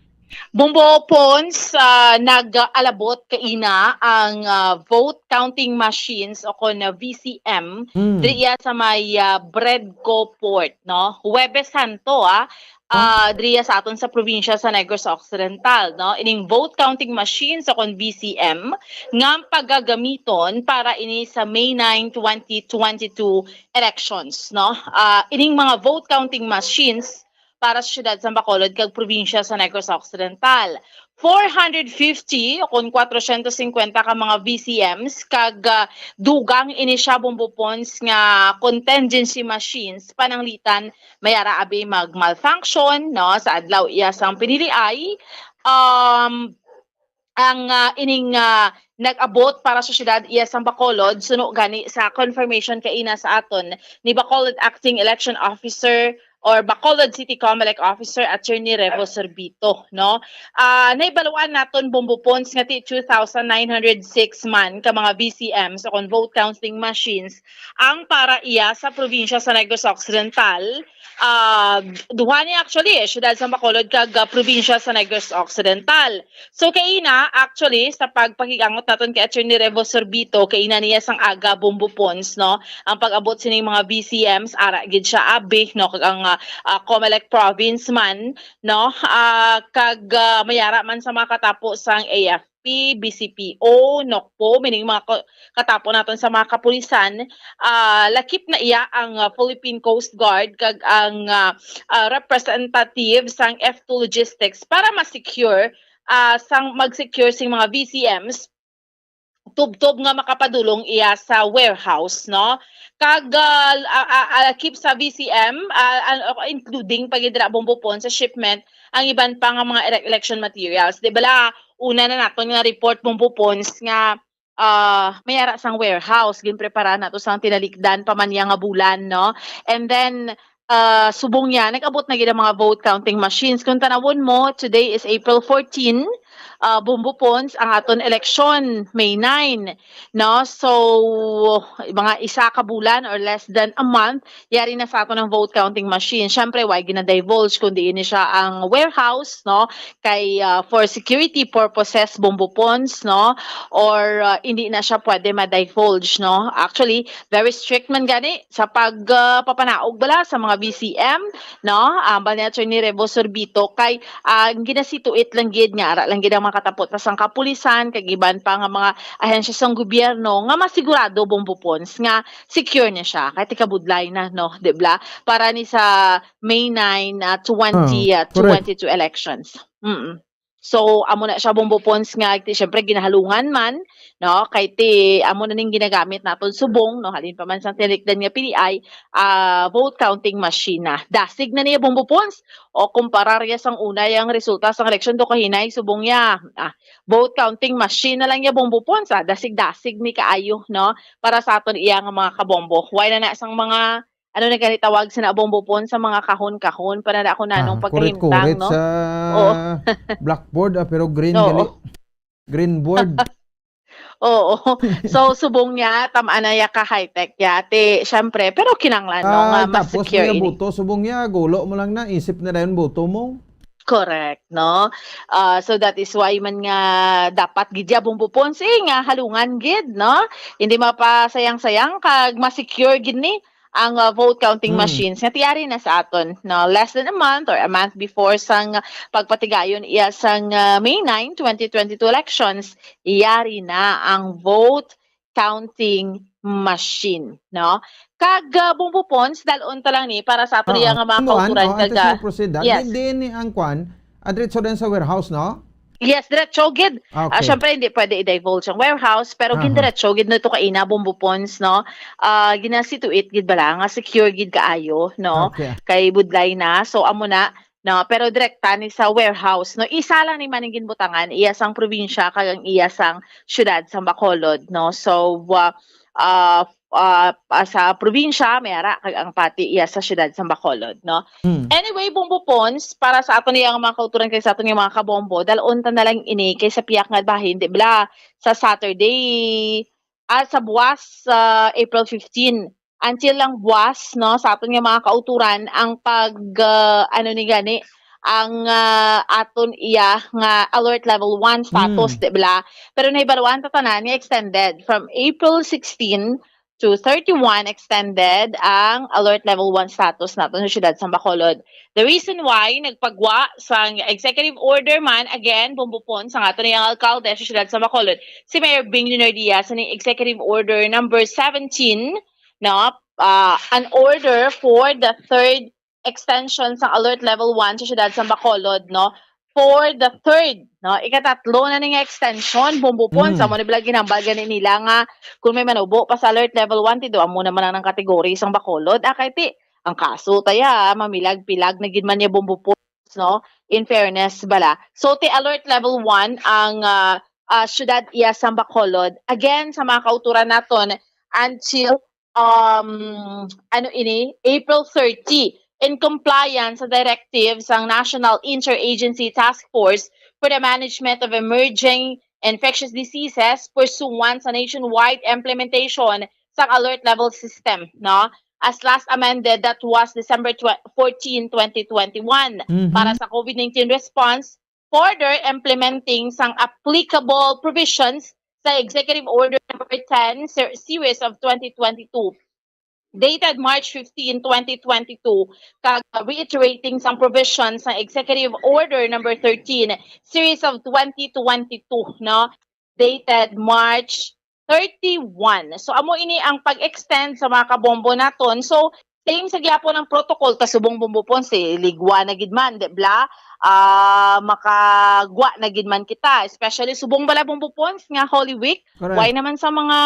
Bombo Pons, ah, nag-alabot kaina ang, ah, vote counting machines o kon, ah, V C M Mm. diriya sa may, ah, Bredco Port, no? Huwebes Santo, ah, ah, diriya sa aton sa probinsya sa Negros Occidental, no? Ining vote counting machines o kon V C M nga pagagamiton para ini sa May nine, twenty twenty-two elections, no? Ah, ining mga vote counting machines para sa siyudad sa Bacolod kag probinsya sa Negros Occidental. Four hundred fifty o kon kwatrocientos cincuenta ka mga V C Ms kag, ah, dugang ini siya, Bombo Pons, nga contingency machines, pananglitan may ara abi mag-malfunction, no, sa adlaw iya sang piniliay. Um, ang, ah, ining, ah, nag-abot para sa siyudad iya sang Bacolod, suno gani sa confirmation kaina sa aton ni Bacolod Acting Election Officer or Bacolod City Comelec Officer Attorney Revo Sorbito, no? Ah, nahibaluan naton, Bombo Pons, nga ti two thousand nine hundred six man ka mga V C Ms o kon vote counting machines ang para iya sa probinsya sa Negros Occidental. Ah, duha ni actually, eh, siyudad sa Bacolod kag, ah, probinsya sa Negros Occidental. So, kaina, actually, sa pagpakigangot naton kay Attorney Revo Sorbito, kaina niya sang aga, Bombo Pons, no? Ang pag-abot sining mga V C Ms, ara gid siya abi, no? Kag ang, ah, ah, Comelec province man, no? Ah, kag, ah, mayara man sa mga katapo sang A F P, B C P O, NOCPO, meaning mga ko-, katapo naton sa mga kapulisan, ah, lakip na iya ang, ah, Philippine Coast Guard kag ang, ah, ah, representative sang F two Logistics para ma-secure, ah, sang mag-secure sing mga V C Ms tubtob nga makapadulong iya sa warehouse, no? Kag, ah, ah, ah, ah, keep sa V C M, ah, ah, including pa gid dira, Bombo Pons, sa shipment ang iban pa nga mga ele-, election materials. Di bala, una na naton nga report, Bombo Pons, nga, ah, may ara sang warehouse, ginprepara nato sang tinalikdan pa man niya nga bulan, no? And then, ah, subong niya, nag-abot na gid ang mga vote counting machines. Kung tanawon mo, today is April fourteen, ah, Bombo Pons, ang aton eleksyon, May nine, no? So, mga isa ka bulan or less than a month, yari na sa aton ang vote counting machine. Siyempre, why gina-divulge kung diin ni siya ang warehouse, no? Kay, ah, for security purposes, Bombo Pons, no? Or, ah, hindi na siya pwede ma-divulge, no? Actually, very strict man gani sa pag, ah, papanaog bala sa mga V C M, no? Ambal ni Attorney Revo Sorbito kay, ah, ang ginasituit lang gid nga ara lang gid ang makatapot pa sang kapulisan kag iban pa nga mga ahensya sang gobyerno nga masigurado, Bombo Pons, nga secure na siya kay tikabudlay na, no, di bala? Para ni sa May nine, ah, twenty, Ah, ah, correct. twenty-two elections. Mm. So, amo na siya, Bombo Pons, nga ti, syempre, ginahalungan man, no? Kay ti, amo na ning ginagamit naton subong, no? Halin pa man sang tinikdan nga P D I, ah, vote counting machine na. Dasig na niya, Bombo Pons. O, kumparar ya sang una yang resulta sang eleksyon do kahinay, subong ya. Ah, vote counting machine na lang ya, Bombo Pons, ah. Dasig-dasig ni kaayo, no? Para sa aton iya nga mga kabombo. Why na na sang mga, ano na gani tawag sa na, Bombo Pons, sa mga kahon-kahon, para na ako nanong Ah, pagkahimtang, kurit-kurit no? sa Oo. blackboard, ah, pero green Oo. gali. Green board. Oo. So, subong niya, tam-an na ya ka high-tech ya, ti, syempre, pero kinanglan, no, nga Ay, mas tapos secure niya ini. boto, subong niya, gulo mo lang na, isip na dayon boto mo. Correct, no? Ah, so that is why man nga dapat gid ya, Bombo Pons, eh, nga halungan gid, no? Hindi mapasayang-sayang kag ma-secure gid ni ang, ah, vote counting Hmm. machines nga tiyari na sa aton, no? Less than a month or a month before sang pagpatigayon iya sang, ah, May nine, twenty twenty-two elections, yari na ang vote counting machine, no? Kag, ah, Bombo Pons, dalon ta lang ni para sa aton Oo. iya nga mga Amo, kauturan, oh, kag, antes ah, mo proceed, ah, yes. Di, di ni ang kwan, ah, diretso din sa warehouse, no? Yes, diretso gid. Ah, Okay. syempre, hindi pwede i-divulge ang warehouse, pero Aha. gindiretso gid na to kaina, Bombo Pons, no? Ah, ginasituit gid bala nga secure gid kaayo, no? Okay. Kay budlay na. So, amo na, no? Pero direkta ni sa warehouse, no? Isa lang ni man ang ginbutangan, iya sang probinsya kag ang iya sang siyudad sang Bacolod, no? So, ah, ah, ah, ah, sa probinsya, may ara, kag ang pati iya sa siyudad sang Bacolod, no? Hmm. Anyway, Bombo Pons, para sa aton iya nga mga kauturan kag sa aton nga mga kabombo, dalon ta na lang ini kay sa piyak nga bahin, di bala, sa Saturday, ah, sa buwas, sa April fifteen, until lang buwas, no, sa aton nga mga kauturan, ang pag, ah, ano ni gani, ang, ah, aton iya nga alert level one status, Hmm. di bala? Pero nahibaluan ta tanan nga extended from April sixteen to thirty-one, extended ang alert level one status naton sa siyudad sang Bacolod. The reason why nagpagwa sang executive order man, again, Bombo Pons, ang aton nga alkalde sa siyudad sang Bacolod, si Mayor Bing Leonardia, sa ning executive order number seventeen, no, ah, an order for the third extension sang alert level one sa siyudad sang Bacolod, no, for the third, no, ikatatlo na ni nga extension, Bombo Pons, Mm. amo ni bala ginhambal gani nila nga kung may manubo pa sa alert level one, ti do amo naman ang kategory sang Bacolod, ah, kay ti, ang kaso taya, mamilag-pilag na gid man niya, Bombo Pons, no? In fairness bala. So, ti alert level one ang, ah, ah, siyudad iya sang Bacolod. Again, sa mga kauturan naton, until, um, ano ini, April thirty. in compliance sa directive sang National Interagency Task Force for the Management of Emerging Infectious Diseases pursuant sa nationwide implementation sang alert level system, no? As last amended, that was December tw-, fourteen, twenty twenty-one, Mhm. para sa COVID nineteen response, further implementing sang applicable provisions sa Executive Order Number ten, ser-, Series of twenty twenty-two, dated March fifteen, twenty twenty-two, kag reiterating sang provisions sa Executive Order Number thirteen, Series of twenty twenty-two, no, dated March thirty-one. So, amo ini ang pag-extend sa mga kabombo naton. So, same sa gyapon ang protocol, ta subong, Bombo Pons, eh, ligwa na gid man, di bla? Ah, makagwa na gid man kita, especially subong bala, Bombo Pons, nga Holy Week. Correct. Why naman sa mga,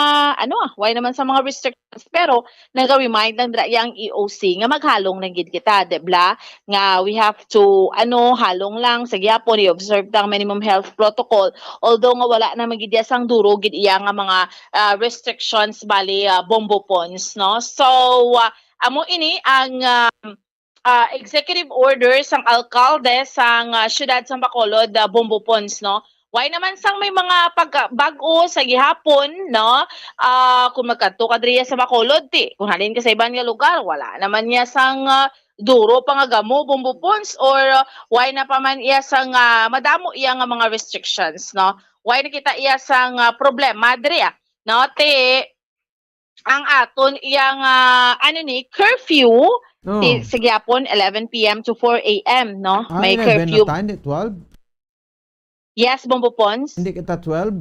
ano, ah, why naman sa mga restrictions? Pero naga-remind lang dira yang E O C nga maghalong lang gid kita, di bla? Nga we have to, ano, halong lang sa gyapon, i-observe ta ang minimum health protocol. Although nga wala na man gid iya sang duro gid iya nga mga, ah, restrictions, bali, ah, Bombo Pons, no? So, ah, amo ini ang, ah, ah, executive order sang alkalde sang, ah, siyudad sang Bacolod, ah, Bombo Pons, no? Why naman sang may mga pagka-, bag-o sa gihapon, no? Ah, kung magkadto ka diri sa Bacolod, ti, kung halin ka sa iban nga lugar, wala naman niya sang, ah, duro pa nga gamo, Bombo Pons, or, ah, why na pa man iya sang, ah, madamo iya nga mga restrictions, no? Why na kita iya sang, ah, problema diri, ah, no? Ti, ang aton iyang, ah, ano ni, curfew, Oh. ti, sa gihapon, eleven P M to four A M, no? Ah, May eleven na curfew. Tayo, hindi twelve? Yes, Bombo Pons. Hindi kita twelve?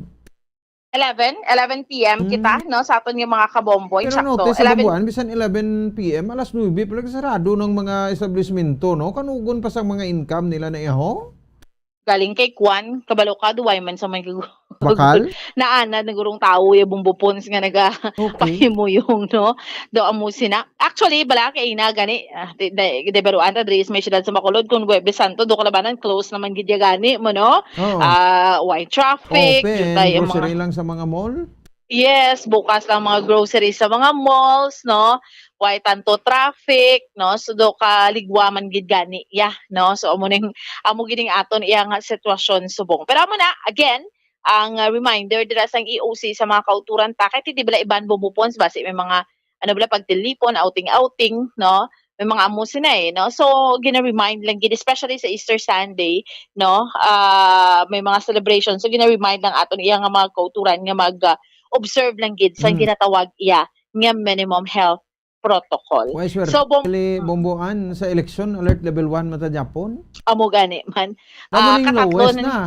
Eleven, eleven P M Hmm. kita, no, sa aton nga mga kabomboy. Pero sakto, notice sa eleven. Bomboan, bisan eleven P M, alas nuebe pa lang sarado ng mga establishmento, no? Kanugon pa sa mga income nila na iho? Galing kay Kwan, kabalo ka, duway man sa may Bakal? Naanad na gurong tao, ya Bombo Pons nga naga Okay. pahimuyong, no? Do amo sina. Actually, bala kay ina gani, ah, di, di, di baro anta diri sa may siyudad sa Bacolod, kung Huwebes Santo, do kalabanan, close naman gid ya gani mo, no? Oo. Ah, why traffic? Open, Jutay ang grocery mga lang sa mga mall? Yes, bukas lang mga grocery sa mga malls, no? Why tanto traffic, no? So, do ka ligwa man gid gani, ya, no? So, amo ning, amo gid ning aton iya nga sitwasyon subong. Pero amo na, again, ang, ah, reminder dira sang E O C sa mga kauturan ta, kay ti di bala iban Bombo Pons, basi may mga, ano bala, pagtilipon, outing-outing, no? May mga amo sina, eh, no? So, gina-remind lang gid, especially sa Easter Sunday, no? Ah, may mga celebration. So, gina-remind lang aton iya nga mga kauturan nga mag, ah, observe lang gid sa Mm. ginatawag iya nga minimum health protocol. Why, sir? So, Bom-, Actually, Bomboan, sa election, alert level one man ta gyapon? Amo gani man. Amo Ah, ning katatlo lowest na ni-, na.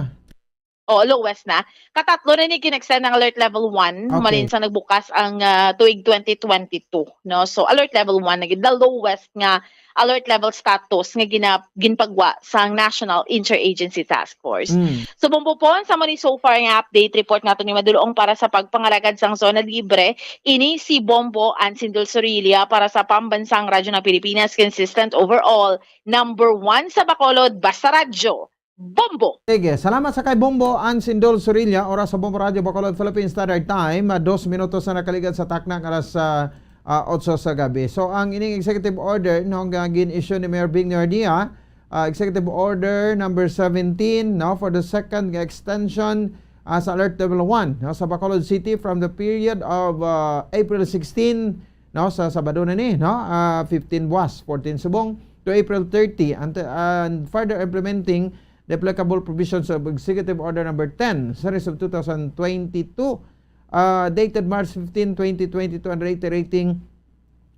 Oo, lowest na. Katatlo na ni gin-extend ang alert level one, Okay. humalin sa nagbukas ang, ah, tuig twenty twenty-two, no? So, alert level one na gid, the lowest nga alert level status nga gina-, ginpagwa sang National Interagency Task Force. Mm. So, Bombo Pons, amo ni so far nga update report nato ni madulong para sa pagpangalagad sang Zona Libre. Ini si Bombo Ansindol Sorilla para sa Pambansang Radyo ng Pilipinas, consistent overall, number one sa Bacolod, basta radyo. Bombo! Sige, salamat sa kay Bombo Ansindol Sorilla, oras sa Bombo Radyo Bacolod Philippine Standard Time, ah, dos minutos na nakaligad sa takna nga alas, ah, ah, otso sa gabi. So, ang ining executive order, no, nga gin-issue ni Mayor Bing Nardia, ah, executive order number seventeen, no, for the second nga extension, ah, sa Alert Level one, no, sa Bacolod City from the period of, ah, April sixteen, no, sa Sabado na ni, no, ah, fifteen buwas, fourteen subong, to April thirty, and, and further implementing the applicable provisions of Executive Order Number ten, Series of two thousand twenty-two, uh, dated March fifteen, twenty twenty-two, and reiterating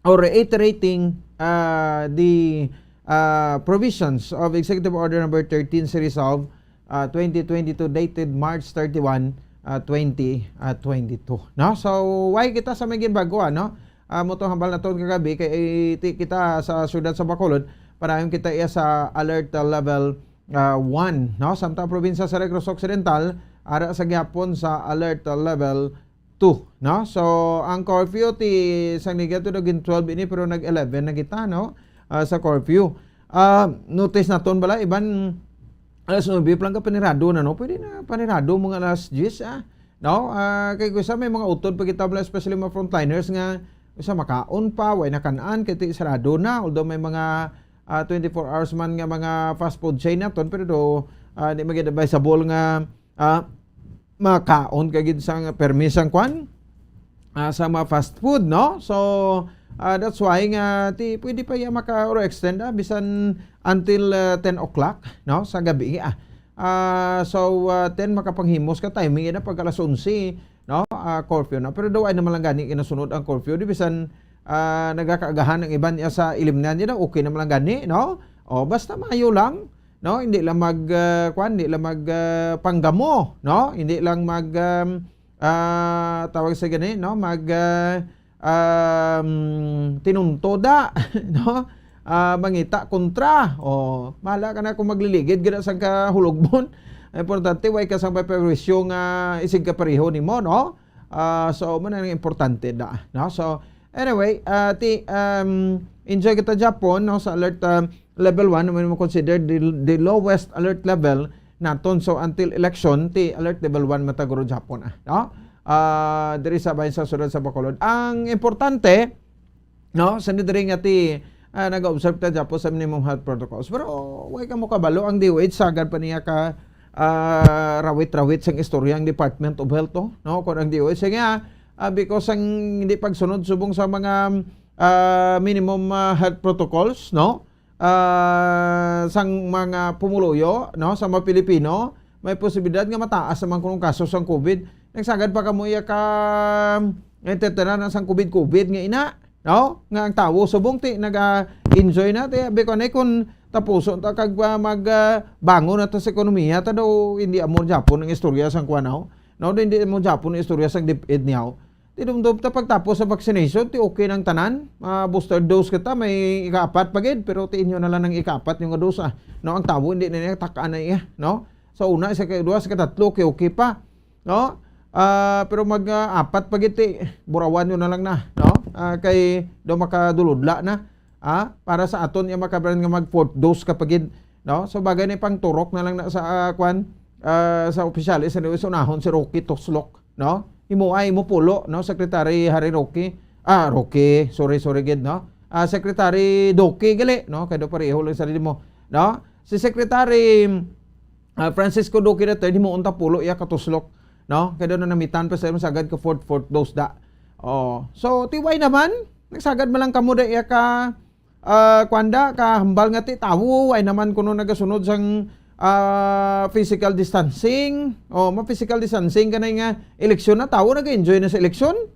or reiterating, uh, the, uh, provisions of Executive Order Number thirteen, Series of, uh, twenty twenty-two, dated March thirty-one, uh, twenty, uh, twenty-two. No? So, why kita sa may ginbago, ano? Ah, mo to hambal naton kagabi kay, eh, ti-, kita sa siyudad sa Bacolod, para kita iya sa alert, uh, level, uh, one, no? Samtang probinsya sa Negros Occidental, ara sa gihapon sa alert, uh, level two, no? So, ang curfew ti sang negative naging twelve ini, pero nag eleven na kita, no? Ah, sa curfew. Ah, notice naton bala, iban alas nuebe pa lang ka panirado na, no? Pwede na panirado mga alas diyes, ah. No? Ah, kay kusa may mga utod pa kita bala, especially mga frontliners nga kusa makaon pa, way nakan-an, kay ti sarado na. Although may mga, ah, twenty-four hours man nga mga fast food chain naton, pero do, ah, di magid advisable nga, ah, makaon ka gid sang permi sang kwan, ah, sa mga fast food, no? So, ah, that's why nga ti pwede pa iya maka or extend, ah, bisan until, ah, ten o'clock, no, sa gabi, ah. Ah, so, ah, ten makapanghimos ka timing ina pag alas onse, no? Ah, curfew na. Pero daw ay naman lang gani ginasunod ang curfew. Di bisan, ah, nagakaagahan ang iban niya sa ilimnan niya daw, okay naman lang gani, no? O, basta maayo lang, no? Hindi lang mag, ah, kwan, hindi lang mag, ah, panggamo, no? Hindi lang mag, um, ah, tawag sa gani, no? Mag, ah, um, tinunto da, no? Ah, mangita kontra. O, mahala ka na kung magliligid gid sa kahulogbon. Ang importante, way ka sang paperwisyo nga isig ka pareho nimo, no? Ah, so, mo na ang importante da, no? So, anyway, ah, ti, um, enjoy kita Japon, no? Sa alert, um, level one, mo consider the, the lowest alert level naton. So, until election, ti alert level one mataguro Japon, ah, no? Ah, diri sa bayan sa sudad sa Bacolod. Ang importante, no, sa diri nga ti, ah, nag-observe ta Japon sa minimum health protocols. Pero, way ka mo kabalo, ang D O H sagad pa niya ka, ah, rawit-rawit sang istorya ang Department of Health, oh, no? Kung ang D O H nga, ah, because ang hindi pagsunod subong sa mga, ah, minimum, ah, health protocols, no? Ah, sang mga pumuluyo, no, sa mga Pilipino, may posibilidad nga mataas naman kuno ang kaso sang COVID. Nagsagad pa kamo iya ka, entertainer na sang COVID-COVID nga ina, no? Nga ang tawo subong ti naga-enjoy na, ti abi ko na kun tapuson ta kag, ah, mag, ah, bangon na ta sa ekonomiya ta daw hindi amo Japon ang istorya sang kuan, no? No, hindi amo Japon ang istorya sang DepEd niyaw. Ti dumdum ta pagtapos sa vaccination, ti okay nang tanan. Ah, booster dose kita, may ikaapat pa gid, pero ti inyo na lang ang ikaapat yung nga dose, ah. No, ang tawo hindi na niya takaan na iya, no? Sa una, sa ikaduha, sa ikatatlo, okay, okay pa, no? Ah, pero mag, ah, apat pa gid, ti burawan nyo na lang na, no? Ah, kay daw makaduludla na. Ah, para sa aton yung makabaran nga mag fourth dose ka pa gid, no? So, bagay na pang turok na lang na sa, ah, kwan, ah, sa opisyales, sa unahon si Rocky Tuslok, no? Imo ay, imo pulo, no? Secretary Harry Roque. Ah, Roque. Sorry, sorry gid, no? Ah, Secretary Doki gali, no? Kay daw pareho lang sa mo, no? Si Secretary, ah, Francisco Duque the third, himuon ta pulo iya ka Tuslok, no? Kay daw na namitan pa sa imong sagad ka fourth, fourth dose da. Oh. So, ti way naman, nagsagad man lang kamo da iya ka, ah, kwanda, ka hambal nga ti tawo, ay naman kuno nagasunod sang, ah, physical distancing. Oh, ma physical distancing kanay nga eleksyon na, tawo nag-enjoy na sa eleksyon,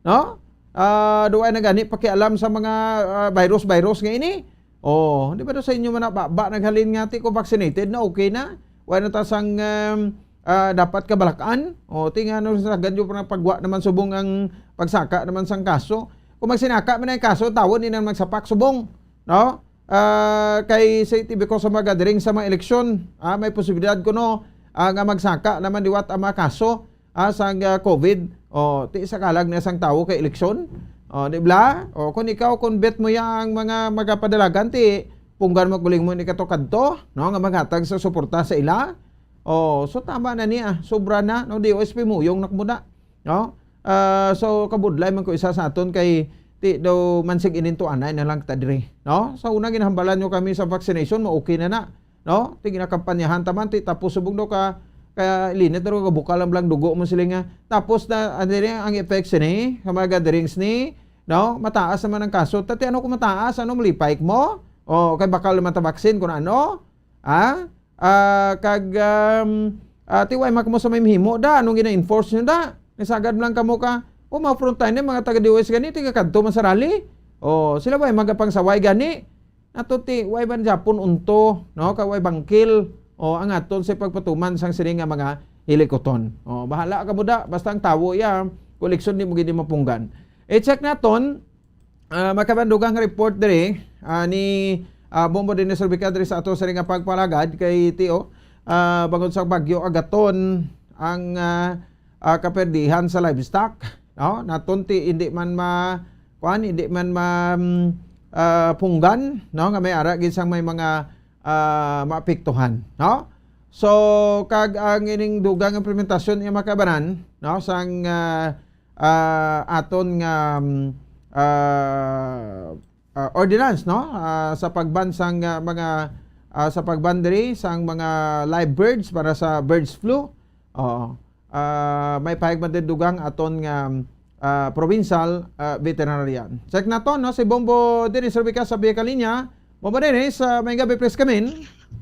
no? Ah, do ay nagani pakialam sa mga, ah, virus-virus nga ini. Oh, di ba daw sa inyo man na ba, ba naghalin nga ti ko vaccinated na, okay na? Wala na ta sang, um, ah, dapat kabalak-an. O, ti nga, no, sa ganyo pa pagwa naman subong ang pagsaka naman sang kaso. Kung magsinaka man ang kaso, tawon ni nang magsapak subong, no? Ah, kay sa T V ko sa mga gathering sa mga eleksyon, ah, may posibilidad kuno, ah, nga magsaka naman liwat ang mga kaso, ah, sang, ah, COVID. O, ti sa kalag na sang tawo kay eleksyon. O, di bla? O, kung ikaw, kung bet mo ya ang mga magapadalagan, ti punggan mo guling mo ni kato kadto, no, nga maghatag sa suporta sa ila. Oh, so tama na niya, sobra na, no, D O S P muyong nakmuda, no? Ah, so kabudlay man ko isa sa aton kay ti daw mansig ininto anay na lang ta diri, no? Sa una ginhambalan nyo kami sa vaccination, mo okay na na, no? Ti ginakampanyahan ta man, ti tapos subong daw ka, kaya linit daw ka bukal ang blang dugo mo sila nga. Tapos na, ano rin ang effects ni, sa mga gatherings ni, no? Mataas naman ang kaso. Tati, ano kung mataas? Ano, malipay mo? O, kay bakal naman ta vaccine kung ano? Ha? Ah, kag, um, ah, ti way man kamo sa may mahimo da, anong gina-enforce nyo da? Nagsagad lang kamo ka, o, mga frontline na, mga taga D O S gani, taga kadto man sa rally. O, sila way magapangsaway gani. Nato ti, way man Japon unto, no? Kag way bangkil. O, ang aton sa pagpatuman sang sini nga mga hilikoton. O, bahala kamo da, basta ang tawo iya, koleksyon di mo gid mapunggan. I-check naton, ah, makabandugang report diri, ah, ni, ah, Bombo Dennis Rubica diri sa ato sa ring pagpalagad kay Tio, ah, bangod sa bagyo Agaton ang, ah, ah, kaperdihan sa livestock, no? Natunti hindi man ma, kuan, hindi man ma, mm, ah, punggan, no? Nga may ara gid sang may mga, ah, maapektuhan, no? So, kag ang ining dugang implementasyon ay makabanan, no? Sang, ah, ah, aton nga, mm, ah, ah, ordinance, no? Ah, sa pagban sang, ah, mga, ah, sa pagban diri sang mga live birds para sa birds flu. Oo. Ah, may pahayag man din dugang aton nga, ah, provincial, ah, veterinarian. Check naton, no, si Bombo Dennis Rubica sa Via Calinya. Bombo Dennis, ah, may gabi, please come in.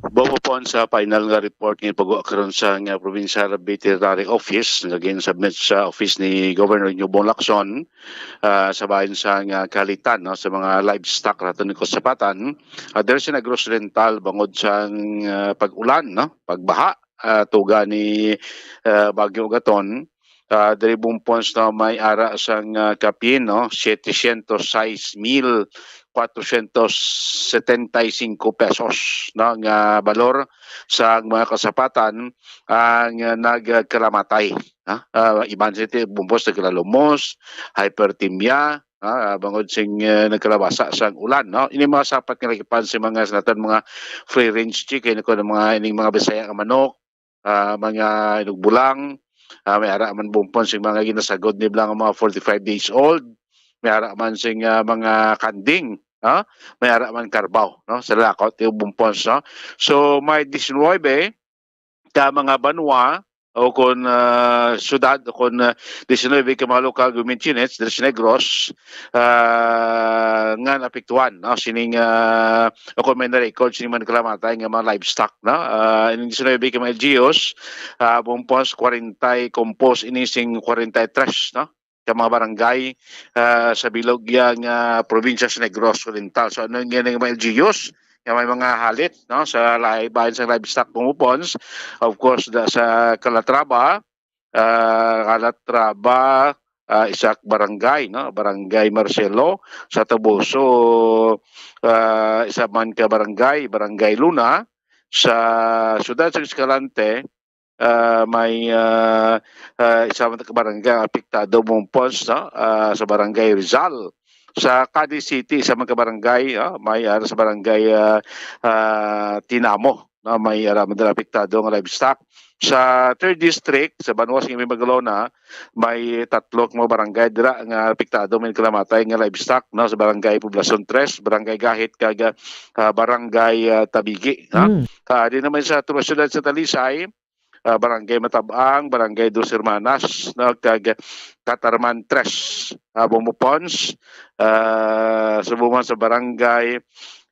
Bombo Pon, sa final nga report nga ipagawa karon sa nga Provincial Veterinary Office nga gin-submit sa office ni Governor Newbong Lacson, ah, sa bahin sa nga kahalitan, no, sa mga livestock naton ni Kasapatan, ah, diri sa Negros Oriental bangod sa, ah, pag-ulan, no, pagbaha, ah, tuga ni, ah, Bagyo Ugaton. Ah, diri, Bombo Pons, no, may ara sang, ah, kapin, no, setecientos sais mil kwatrocientos setenta y cinco pesos, no, nga balor sa mga kasapatan ang, ah, nagkalamatay, ha? Ah, iban sini, Bombo Pons, nagkalalumos, hyperthemia, ah, bangod sing, ah, nagkalabasa sang ulan, no? Ini mga sapat nga nagipan sa mga, sa naton mga free range chicken, kun mga, ining mga Bisaya nga manok, ah, mga inugbulang, ah, may ara man, Bombo Pons, sing mga ginasagod ni bala nga mga forty-five days old, may ara man sing, ah, mga kanding, no? May ara man karbaw, no? Sa Lacao, ti, Bombo Pons, no? So, may diecinuebe ka mga banwa o kon, ah, syudad o kon, ah, diecinuebe ka mga local government units diri sa Negros, ah, nga naapektuhan, no, sining, ah, o kon may na-record sini man kalamatay nga mga livestock, no? Ah, ining diecinuebe ka mga L G Us, ah, Bombo Pons, kwarenta y kumpos ini sing kwarenta y tres, no, ka mga barangay, ah, sa bilog ya nga probinsya sa Negros Oriental. So, ano nga ning mga L G Us nga may mga halit, no, sa lahi bahin sa livestock, Bombo Pons? Of course, da, sa Calatrava, ah, Calatrava, ah, isa ka barangay, no? Barangay Marcelo, sa Tabuso, ah, isa man ka barangay, Barangay Luna, sa siyudad sa Escalante, ah, may, ah, ah, isa man ka barangay apektado, Bombo Pons, no? Ah, sa Barangay Rizal. Sa Cadiz City, isa man ka barangay, ah, may, ah, sa Barangay, ah, ah, Tinamo, no? May ara man dira apektado nga livestock. Sa third district, sa banwa sa Iloilo, may tatlo ka mga barangay dira nga apektado man kalamatay nga livestock, no? Sa Barangay Poblacion Tres, Barangay Gahit, kag, ah, Barangay, ah, Tabigi, no? Mm. Ah, di naman sa tulo siyudad sa Talisay, ah, Barangay Matabang, Barangay Dos Hermanas, no? Kag Catarman Tres, ah, Bombo Pons, ah, subong man sa Barangay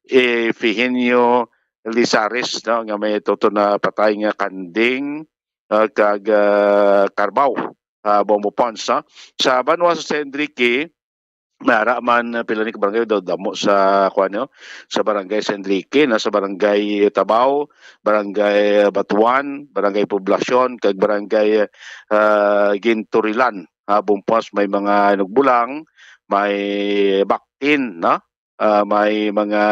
Ifigenio Lizares, no, nga may tuto na patay nga kanding, ah, kag, ah, karbaw, ah, Bombo Pons, no? Sa banwa sa San Enrique, may ara man, ah, pila ni ka barangay daw damo sa, kuwan, no? Sa Barangay San Enrique, na sa Barangay Tabao, Barangay Batuan, Barangay Poblacion, kag Barangay, ah, Ginturilan. Ah, Bombo Pons, may mga nugbulang, may baktin, no? Ah, may mga,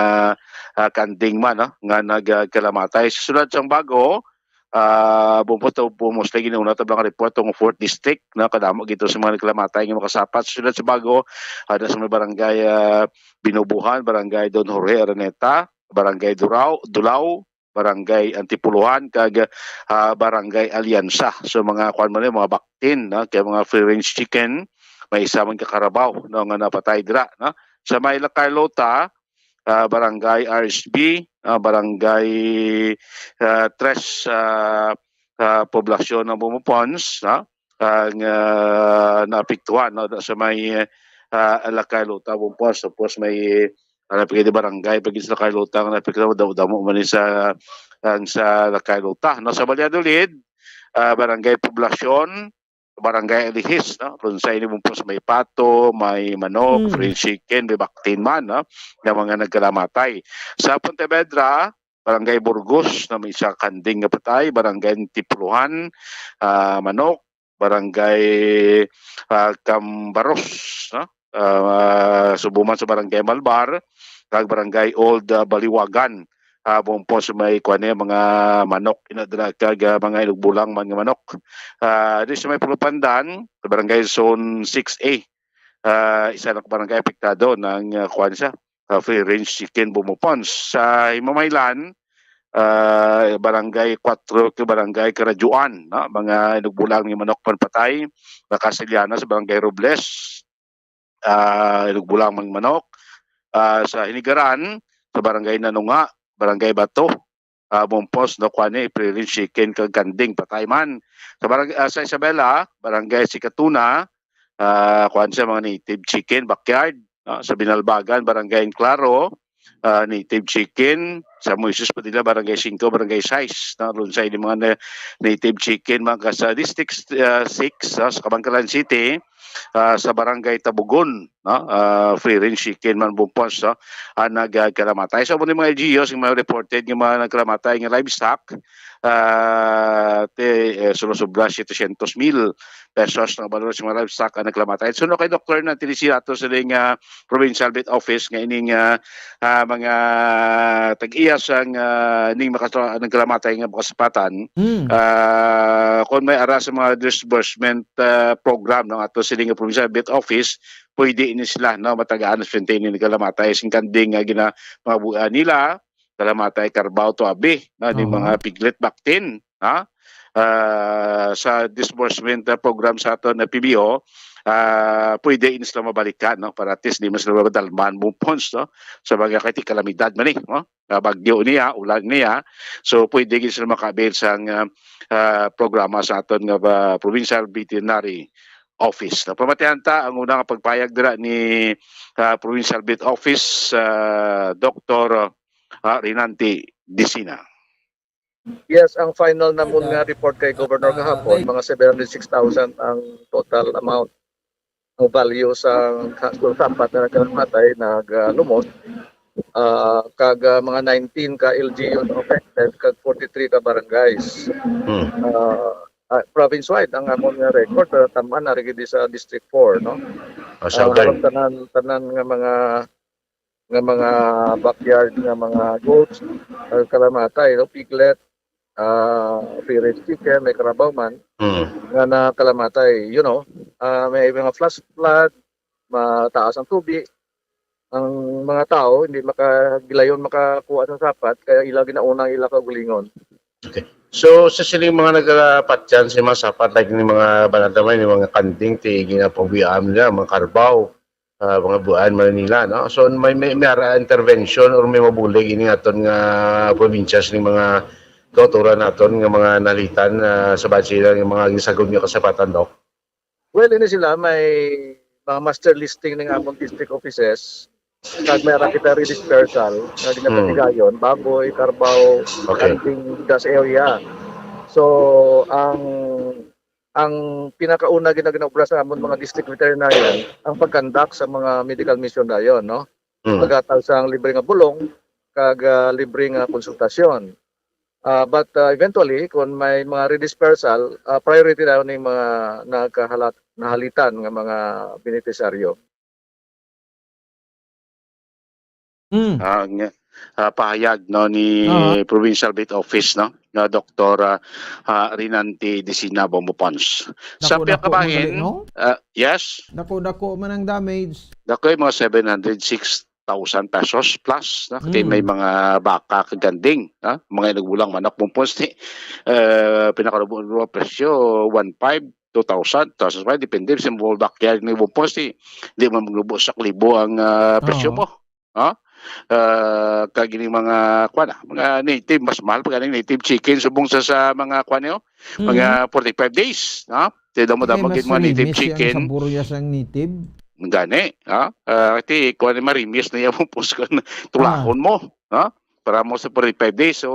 ah, kanding man, no, nga nagkalamatay. Sa siyudad sang Bago, ah, Bombo Pons, Bombo Pons, lagi na una tabang report ang fourth district, no, kadamo gito sa mga nagkalamatay nga makasapat. Sa siyudad sa Bago, ah, sa may barangay, ah, Binubuhan, Barangay Don Jorge Araneta, Barangay Durao, Dulao, Barangay Antipuluhan, kag, ah, Barangay Alianza. So, mga, kuwan man, mga baktin, no, kay mga free range chicken, may isa man ka karabaw, no, nga napatay dira, no. Sa may La Carlota, ah, Barangay R S B, ah, Barangay, ah, Tres, ah, ah, Poblacion ng Bombo Pons, no, ang, ah, naapektuhan, no, sa may, ah, La Carlota, Bombo Pons. Tapos may, ah, napigay di barangay, pag sa La Carlota, ang naapektuhan, damo, damo man ni sa, ang sa La Carlota, no. Sa Valladolid, ah, Barangay Poblacion, Barangay Alihis, no? Kung sa ini, Bombo Pons, may pato, may manok, Mm. free chicken, may baktin man, no? Nga mga nagkalamatay. Sa Pontevedra, Barangay Burgos, na may isa kanding nga patay, Barangay Antipuluhan, ah, manok, Barangay, ah, Cambaros, no? Ah, subong man sa Barangay Malbar, kag Barangay Old, ah, Baliwagan. Ah, Bombo Pons, may, kuwan, eh, mga manok, ina dira, kag, ah, mga inugbulang man nga manok. Ah, di sa may Pulupandan, sa Barangay Zone six A, ah, isa na ka barangay apektado ng, ah, kuwan siya, ah, free range chicken, Bombo Pons. Sa Himamaylan, ah, Barangay Cuatro, kag Barangay Karajuan, no? Mga inugbulang nga manok man patay, nakasiliana sa Barangay Robles, ah, inugbulang man manok. ah, sa Hinigaran, sa Barangay Nanunga, Barangay Bato, ah, Bumpos, no, kuan ni, free range chicken kag kanding, patay man. Sa barang-, ah, sa Isabela, Barangay Sikatuna, ah, kuan siya, mga native chicken, backyard, no? Sa Binalbagan, Barangay Enclaro, ah, native chicken. Sa Moises Padilla, Barangay Singko, Barangay Sais, no? Doon sa ilang mga na-, native chicken, mga ka-, sa District, ah, six, ah, sa Kabankalan City, ah, sa Barangay Tabugon, no? Ah, free range chicken man, Bumpos, no? Ang nagkalamatay. So, amo ni mga L G Us, yung mga reported, yung mga nagkalamatay, yung livestock, ah, te, eh, sumusobra setecientos mil pesos ng valor sa mga livestock ang nagkalamatay. So, no, kay Doktor na tinisi ato sa ning, ah, Provincial Vet Office nga ining, ah, ah, mga tag-iya sang, ah, ning makasla-, nagkalamatay nga makasapatan, Mm. ah, kung may ara sa mga disbursement, ah, program ng ato sa ning Provincial Vet Office, pwede ini sila, no, matagaan sa ini nagkalamatay sing kanding nga gina-, mga buan nila, kalamatay, karbaw, tuabi, no, di Aha. mga piglet, baktin, ha? Ah, sa disbursement, ah, program sa aton na P B O, ah, pwede ini sila mabalikan, no, para at least di man sila madalman, Bumpons, no, sa mga kay kalamidad man, eh, no? Ah, bagyo niya, ulan niya. So, pwede gid sila maka-avail sang, ah, ah, programa sa aton nga ba, Provincial Veterinary Office. No? Pamatihan ta ang una nga pagpayag dira ni, ah, Provincial Vet Office, ah, Doktor, ah, Rinanti Disina. Yes, ang final namon nga report kay Governor kahapon, mga seven hundred six thousand ang total amount, ang value sa, sa sampat na nagkalamatay, naglumos. Ah, kag, ah, mga nineteen ka L G Us affected, kag forty-three ka barangays. Hmm. Ah, ah, province-wide ang amon nga record, pero tam-an na rin sa District four, no? Ah, Ah, Southern. Halos tanan, tanan nga mga, nga mga backyard nga mga goats, ah, kalamatay, no? Piglet, ah, free range chicken, may karabaw man, Mm. nga nakalamatay, you know, ah, may mga flash flood, mataas ang tubig, ang mga tao hindi makagilayon makakuha sa sapat, kaya ila ginauna ang ila kaugalingon. Okay. So, sa sining mga nagapatyan sa mga sapat, like ni mga banata man, ni mga kanding, ti ginapawian nila, mga karbaw, ah, mga buan, Manila, no? So, may, may, may ara intervention or may mabulig ini aton nga probinsya ni mga kautoran naton nga mga nalitan, ah, sa bansa nga mga gisagod nga kasapatan, Doc? Well, ini sila may mga master listing ning among district offices. Kag may ara kita redispersal nga Hmm. ginapatigayon, baboy, karbaw, Okay. hunting, das area. So, ang, ang pinakauna gina-, ginaobra sa amon mga district veterinarian, ang pag-conduct sa mga medical mission dayon, no? Hmm. Paghatag sang libre nga bulong, kag, ah, libre nga konsultasyon. Ah, but, ah, eventually, kung may mga redispersal, ah, priority daw ning mga nagkahalat-, nahalitan nga mga benepisyaryo. Mm. Ah, nga, ah, pahayag, no, ni Aha. Provincial Vet Office, no, na Doktor, ah, ah, Rinanti Disina Bombo Pons. Sa Dako-dako man piyakabahin, gali, no? Ah, yes? Dako-dako man ang damage. Dako, eh, mga seven hundred six thousand pesos plus, no? Kay may Mm. mga baka kaganding, no? Mga inugbulang manok, Bumpons, ni, eh, pinakarubo-rubo presyo, one five, two thousand, two thousand five, depende sa mga backyard ni Bumpons, ni, di man maglubo sa libo ang, ah, presyo Oo. mo. No? Ah, kag ining mga, kuwan na, mga native, mas mahal pa ganing native chicken subong sa, sa mga, kuwan niyo, mga Mm. forty-five days, no? Ti damo-damo Kay gid mas mga native rimis yan chicken. Sa burya sang native. Gani, ha? Ah, ti, kuwan ni, marimis na yung pus-, tulahon Ah. mo, ha? Para mo sa forty-five days. So,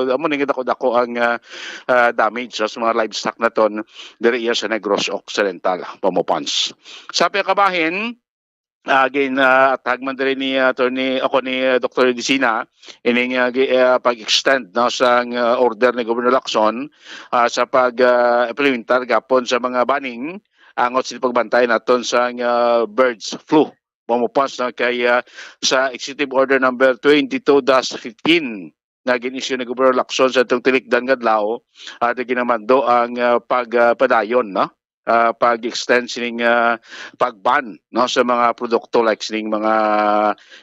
amo ni nga dako-dako ang, ah, ah, damage, no, sa mga livestock naton diri iya sa Negros Occidental, Bombo Pons. Sa piyakabahin, ah, gin, ah, atag man diri ni, ah, Attorney, ako ni, ah, Doktor Disina, ining, ah, gi-, ah, pag-extend, no, sa, ah, order ni Governor Lacson, ah, sa pag, ah, implementar gapon sa mga banning angot sa pagbantay naton sa, ah, birds flu. Mamupas na kay, ah, sa Executive Order Number twenty-two dash fifteen nga gin-issue ni Governor Lacson sa atong tinikdan nga adlaw, ah, di ginamando ang, ah, pag, ah, padayon, no? Ah, pag-extend sining, ah, pag-ban, no, sa mga produkto like sining mga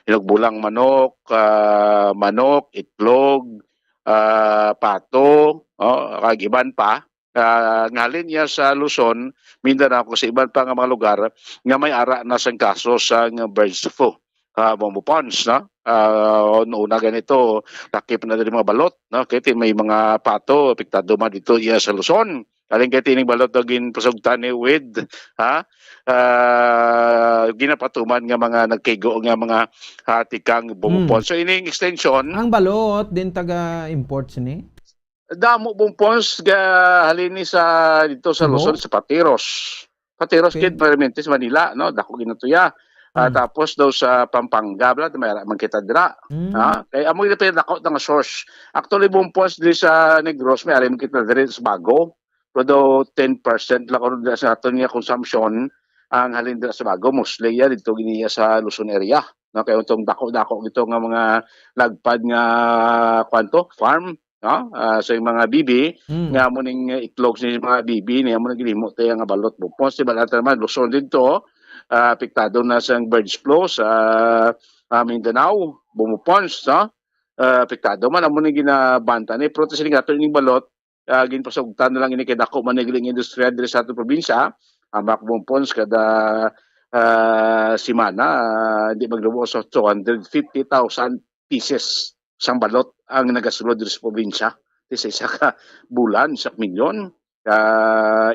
inugbulang manok, ah, manok, itlog, ah, pato, oh, kag iban pa, ah, nga halin niya sa Luzon, Mindanao, kag sa iban pa nga mga lugar nga may ara na sang kaso sang birds flu. ah, Bombo Pons, no? Ah, una ganito, lakip na diri mga balot, no? Kay ti-, may mga pato, apektado man dito iya sa Luzon. Alin kay tining balot na ginpasugtan ni Wid, ha? Ah, ginapatuman nga mga nagkaigo nga mga, ah, tikang Bombo Hmm. Pons. So, ining extension, Ang balot din taga-import sini? Damo Bombo Pons ga halin ni sa dito sa Cebu? Luzon, sa Patiros. Patiros Okay. kid permanente sa Manila, no? Dako ginatuya. Ah, Hmm. tapos daw sa Pampanga, bla, may ara man kita dira. Hmm. Ha? Kay amo gyud pinadako nga source. Actually, Bombo Pons diri sa Negros, may ari man kita diri sa Bago. Pero daw ten percent lang kuno sa aton nga consumption ang halin dira sa Bago. Mostly yan dito giniya sa Luzon area. No? Kay itong dako-dako ito nga mga lagpad nga, kwanto, farm, no? Ah, sa mga bibi, Mm. nga amo ning itlog sa mga bibi, niya mo nagilimo tayo nga balot Bombo Pons. Di ba, lahat naman, Luzon din to, ah, apektado na sa birds flu sa, ah, Mindanao, Bombo Pons, no? Ah, apektado man, amo ning ginabanta ni, pero sini nga to, ining balot, ah, ginpasugtan na lang ini kay dako man ni giling industriya diri sa aton probinsya. Ang mga Bombo Pons kada, ah, semana, ah, di maglubo sa two hundred fifty thousand pieces sang balot ang nagasulod diri sa probinsya. Di sa isa ka bulan, isa ka milyon ka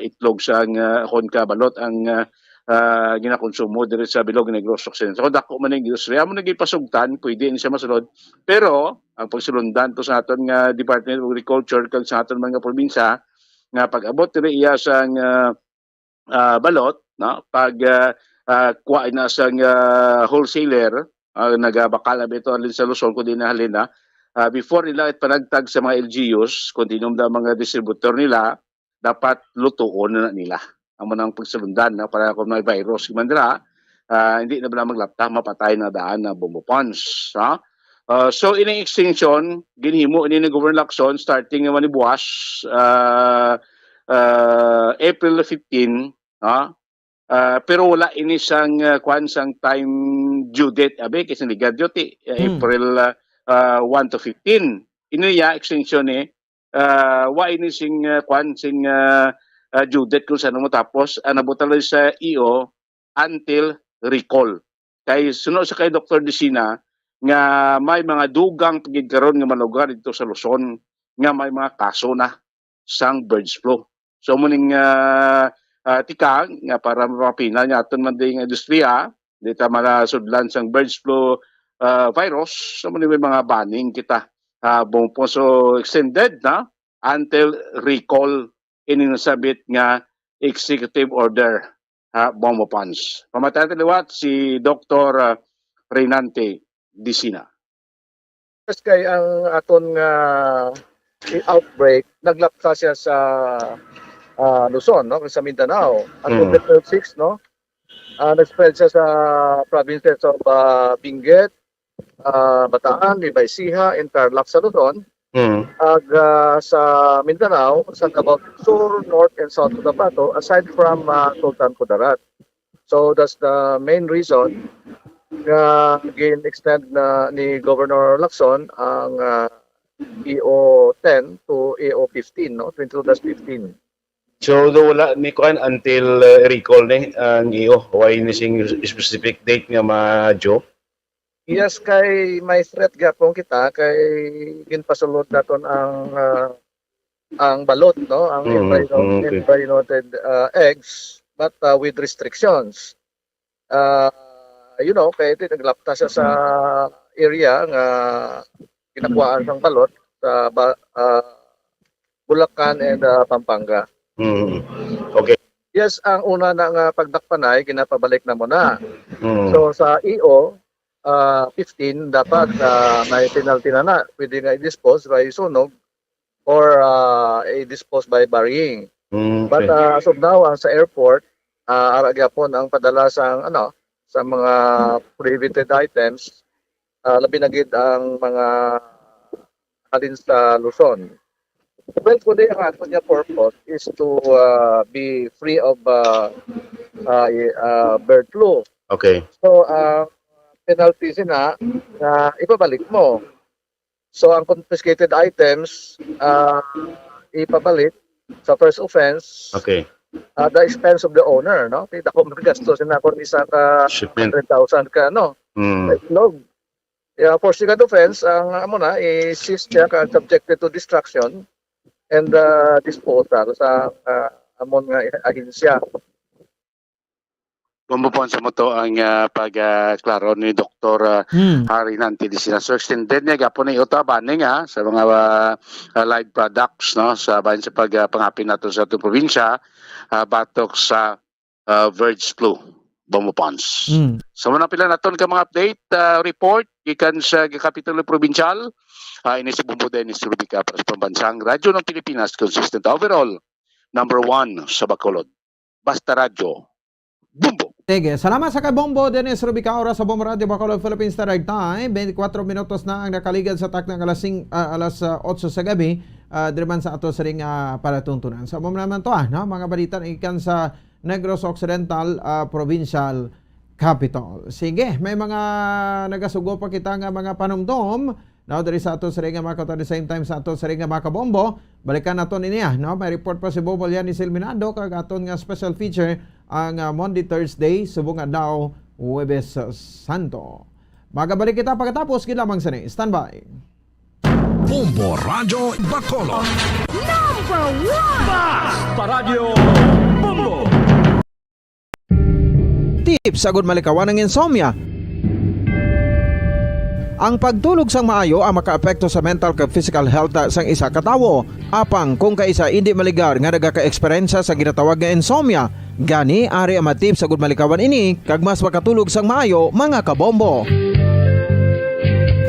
itlog sang, ah, kon ka balot ang, ah, ah, ginakonsumo diri sa Bilog Negros Occidental. So, dako man ang industriya. Amo na gipasugtan, pwede ni siya masulod. Pero, ang pagsulundan to sa aton nga Department of Agriculture kag sa aton mga probinsya, nga pag-abot diri iya sang, ah, ah, balot, no? Pag, ah, ah, kuha na sang, ah, wholesaler, ah, nagabakal na bito halin sa Luzon, kundi na halin na. Ah, before nila ipanagtag sa mga L G Us, kung sino ang mga distributor nila, dapat lutuon na nila. Amo nang pagsulundan, no? Para kung may virus man dira, ah, hindi na bala maglapta, mapatay na daan na Bombo Pons, ha? Ah, so, ining extension, ginhimo ini ni Governor Lacson starting naman ni buwas, ah, ah, April fifteen, ha? Ah, pero wala ini sang, ah, kwan, sang time due date, abi, kasi ni due date, ah, Hmm. April, ah, ah, one to fifteen. Ini ya extension ni, ah, wa ini sing, ah, kwan, sing, ah, ah, due date kung saan mo tapos, ah, nabutang lang sa E O until recall. Kay suno sa kay Doktor Disina nga may mga dugang pa gid karon nga mga lugar dito sa Luzon nga may mga kaso na sang birds flu. So, muning, ah, ah, tikang nga para mapapinal nga aton man ding industriya, di ta malasudlan sang birds flu, ah, virus, so, muning may mga banning kita, ah, Bombo Pons. So, extended na until recall ini nasabit nga executive order, ha, Bombo Pons. Pamatayan ta liwat si Doktor, ah, Reynante Disina. Yes, kay ang aton nga i-, outbreak, naglapta siya sa, ah, Luzon, no, sa Mindanao. Ang Mm. COVID twelve six, no, ah, nag-spread siya sa provinces of, ah, Benguet, ah, Bataan, Nueva Ecija, and Tarlac sa Luzon. Mm. Ag, ah, sa Mindanao, sa Davao Sur, North, and South Cotabato, aside from, ah, Sultan Kudarat. So that's the main reason nga gin-extend na ni Governor Lacson ang, ah, E O ten to E O fifteen, no? Twenty-two dash fifteen. So, do wala ni kuan until, uh, recall ni ang E O? Why ni sing specific date nga ma-due? Yes, kay may threat gyapon kita kay ginpasulod naton ang, ah, ang balot, no? Ang Mm, embryno-, mm, okay. Embryonated, ah, eggs, but, ah, with restrictions. Ah, you know, kay ti-, naglapta siya sa area nga ginakuhaan sang balot sa ba-, ah, Bulacan and, ah, Pampanga. Mm. Okay. Yes, ang una na nga pagdakpanay, ginapabalik na mo na. Mm. So, sa E O, ah, fifteen, dapat, ah, may penalty na na. Pwede nga i-dispose by sunog or, ah, i-dispose by burying. Mm, But, okay. ah, as of now, ang sa airport, ah, ara gyapon ang padala sa, ano, sa mga prohibited items, ah, labi na gid ang mga halin sa Luzon. Well, kundi ang ato niya purpose is to, ah, be free of, ah, ah, i-, ah, bird flu. Okay. So, ah, penalty sina nga ipabalik mo. So, ang confiscated items, ah, ipabalik sa first offense, Okay. ah, the expense of the owner, no? Kay dako man gasto sina kung isa ka Shipment. hundred thousand ka, no? Mm. Itlog. Yeah, for second offense, ang amo na, i-seize siya ka subjected to destruction and, ah, disposal sa, ah, amon nga ahensya. Kung mo po sa mo to ang, ah, pag, ah, klaro ni Doktor, ah, Hmm. Harry Nante di sina. So, extended niya gapon ni Uta Baning, ha, sa mga, ah, ah, live products, no, sa bahin sa pag, ah, pangapin nato sa atong probinsya, ah, batok sa, ah, birds flu, Bombo Ponds. Hmm. So, muna pila naton ka mga update, ah, report gikan sa Kapitulo Provincial. Ah, ini si Bombo Dennis Rubica para sa Pambansang Radyo ng Pilipinas, consistent overall, number one sa Bacolod. Basta Radyo, Bombo. Sige, salamat sa kay Bombo Dennis Rubica, oras sa Bombo Radio Bacolod, Philippine Standard Time. Twenty-four minutos na ang nakaligad sa takna nga alas sing-, ah, alas, ah, otso sa gabi, ah, diri man sa ato siring, ah, palatuntunan. Sa Bombo naman to, ah, no? Mga balita na ikan sa Negros Occidental, ah, Provincial Capital. Sige, may mga nagasugo pa kita nga mga panumdom. Now, diri sa ato siring nga mga kato, at the same time sa ato siring nga mga kabombo, balikan naton ini, ah, no? May report pa si Bobo Lian ni Silminado kag aton nga special feature ang, ah, Monday, Thursday, subong adlaw, Huwebes, ah, Santo. Magabalik kita pagkatapos, gid lamang sini. Standby. Bombo Radyo Bacolod. Number one! Basta Radyo Bombo! Tips agud malikawan ang insomnia. Ang pagtulog sang maayo ang makaapekto sa mental kag physical health sang isa ka tawo. Apang kung kaisa indi maligar nga nagaka-eksperyensya sa ginatawag nga insomnia, gani ari ang mga tips agud malikawan ini kag mas makatulog sang maayo, mga kabombo.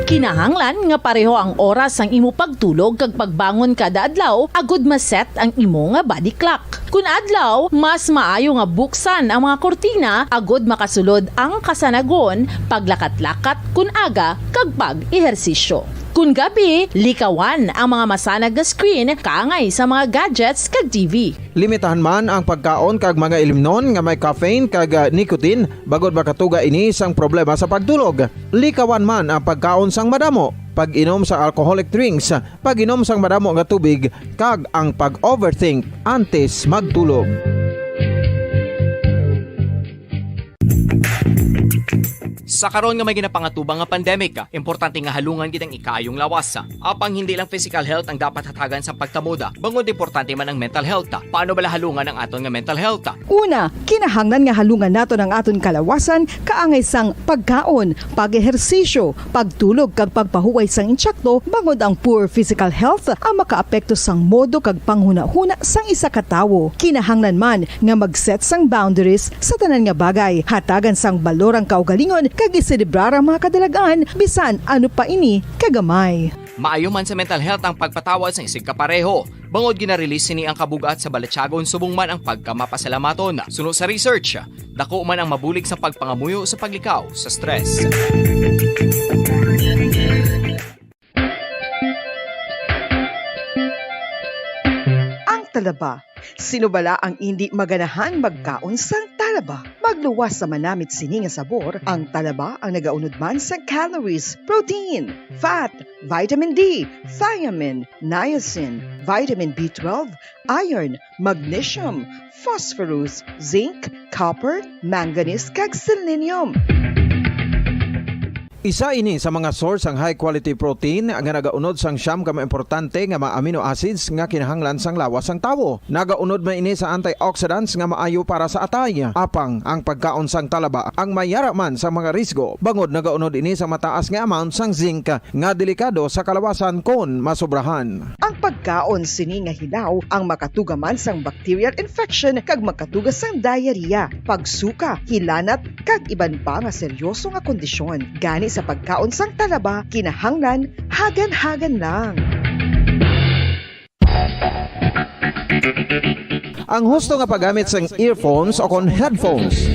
Kinahanglan nga pareho ang oras sang imo pagtulog kag pagbangon kada adlaw agud ma-set ang imo nga body clock. Kun adlaw, mas maayo nga buksan ang mga kurtina agud makasulod ang kasanagon, paglakat-lakat kun aga, kag pag-ehersisyo. Kun gabi, likawan ang mga masanag nga screen kaangay sa mga gadgets kag T V. Limitahan man ang pagkaon kag mga ilimnon nga may caffeine kag, ah, nicotine, bangod makatuga ini sang problema sa pagtulog. Likawan man ang pagkaon sang madamo, pag-inom sa alcoholic drinks, pag-inom sang madamo nga tubig, kag ang pag-overthink antes magtulog. Sa karon nga may ginapangatubang nga pandemic, importante nga halungan gid ang ikaayong lawas. Apang hindi lang physical health ang dapat hatagan sa pagtamuda, bangod importante man ang mental health. Paano bala halungan ang aton nga mental health? Una, kinahanglan nga halungan naton ang aton kalawasan kaangay sang pagkaon, pag-ehersisyo, pagtulog kag pagpahuway sang insakto, bangod ang poor physical health ang makaapekto sang modo kag panghunahuna sang isa ka tawo. Kinahanglan man nga mag-set sang boundaries sa tanan nga bagay, hatagan sang balor ang kaugalingon kag iselebrar ang mga kadalag-an, bisan ano pa ini kagamay. Maayo man sa mental health ang pagpatawad sang isigkapareho, bangod gina-release sini ang kabug-at sa balatyagon subong man ang pagkamapasalamaton. Suno sa research, dako man ang mabulig sa pagpangamuyo sa paglikaw sa stress. Ang talaba. Sino bala ang indi maganahan magkaon sang talaba? Magluwas sa manamit sini nga sabor, ang talaba ang nagaunod man sa calories, protein, fat, vitamin D, thiamine, niacin, vitamin B twelve, iron, magnesium, phosphorus, zinc, copper, manganese, kag selenium. Isa ini sa mga source sang high quality protein nga nagaunod sang siyam ka mga importante nga mga amino acids nga kinahanglan sang lawas sang tawo. Nagaunod man ini sa antioxidants nga maayo para sa atay. Apang ang pagkaon sang talaba ang mayara man sa mga risgo, bangod nagaunod ini sa mataas nga amount sang zinc nga delikado sa kalawasan kon masobrahan. Ang pagkaon sini nga hilaw ang makatuga man sang bacterial infection kag makatuga sang diarrhea, pagsuka, hilanat, kag iban pa nga seryoso nga kondisyon. Gani sa pagkaon sang talaba, kinahanglan hagan-hagan lang. Ang husto nga paggamit sang earphones o kon headphones.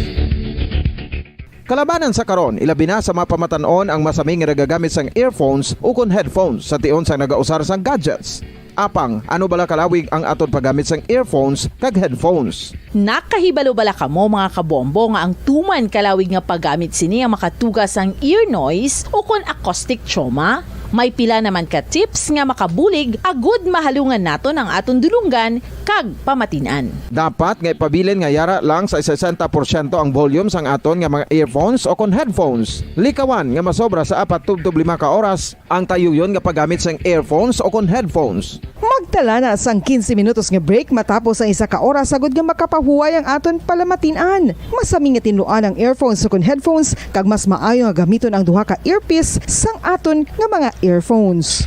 Kalabanan sa karon, ilabi na sa mga pamatan-on ang masami nga nagagamit sang earphones ukon headphones sa tion sang nagausar sang gadgets. Apang, ano bala kalawig ang aton paggamit sang earphones kag headphones? Nakahibalo bala kamo, mga kabombo, nga ang tuman kalawig nga paggamit sini ang makatuga sang ear noise ukon acoustic trauma? May pila naman ka tips nga makabulig agud mahalungan naton ang aton dulonggan kag pamatin-an. Dapat nga ipabilin nga yara lang sa sesenta porsyento ang volume sang aton nga mga earphones o kon headphones. Likawan nga masobra sa apat tubtob lima ka oras ang tayuyon nga paggamit sang earphones o kon headphones. Magtala na sang quince minutos nga break matapos ang isa ka oras, agud nga makapahuway ang aton palamatin-an. Masami nga tinluan ang earphones o kon headphones, kag mas maayo nga gamiton ang duha ka earpiece sang aton nga mga earphones.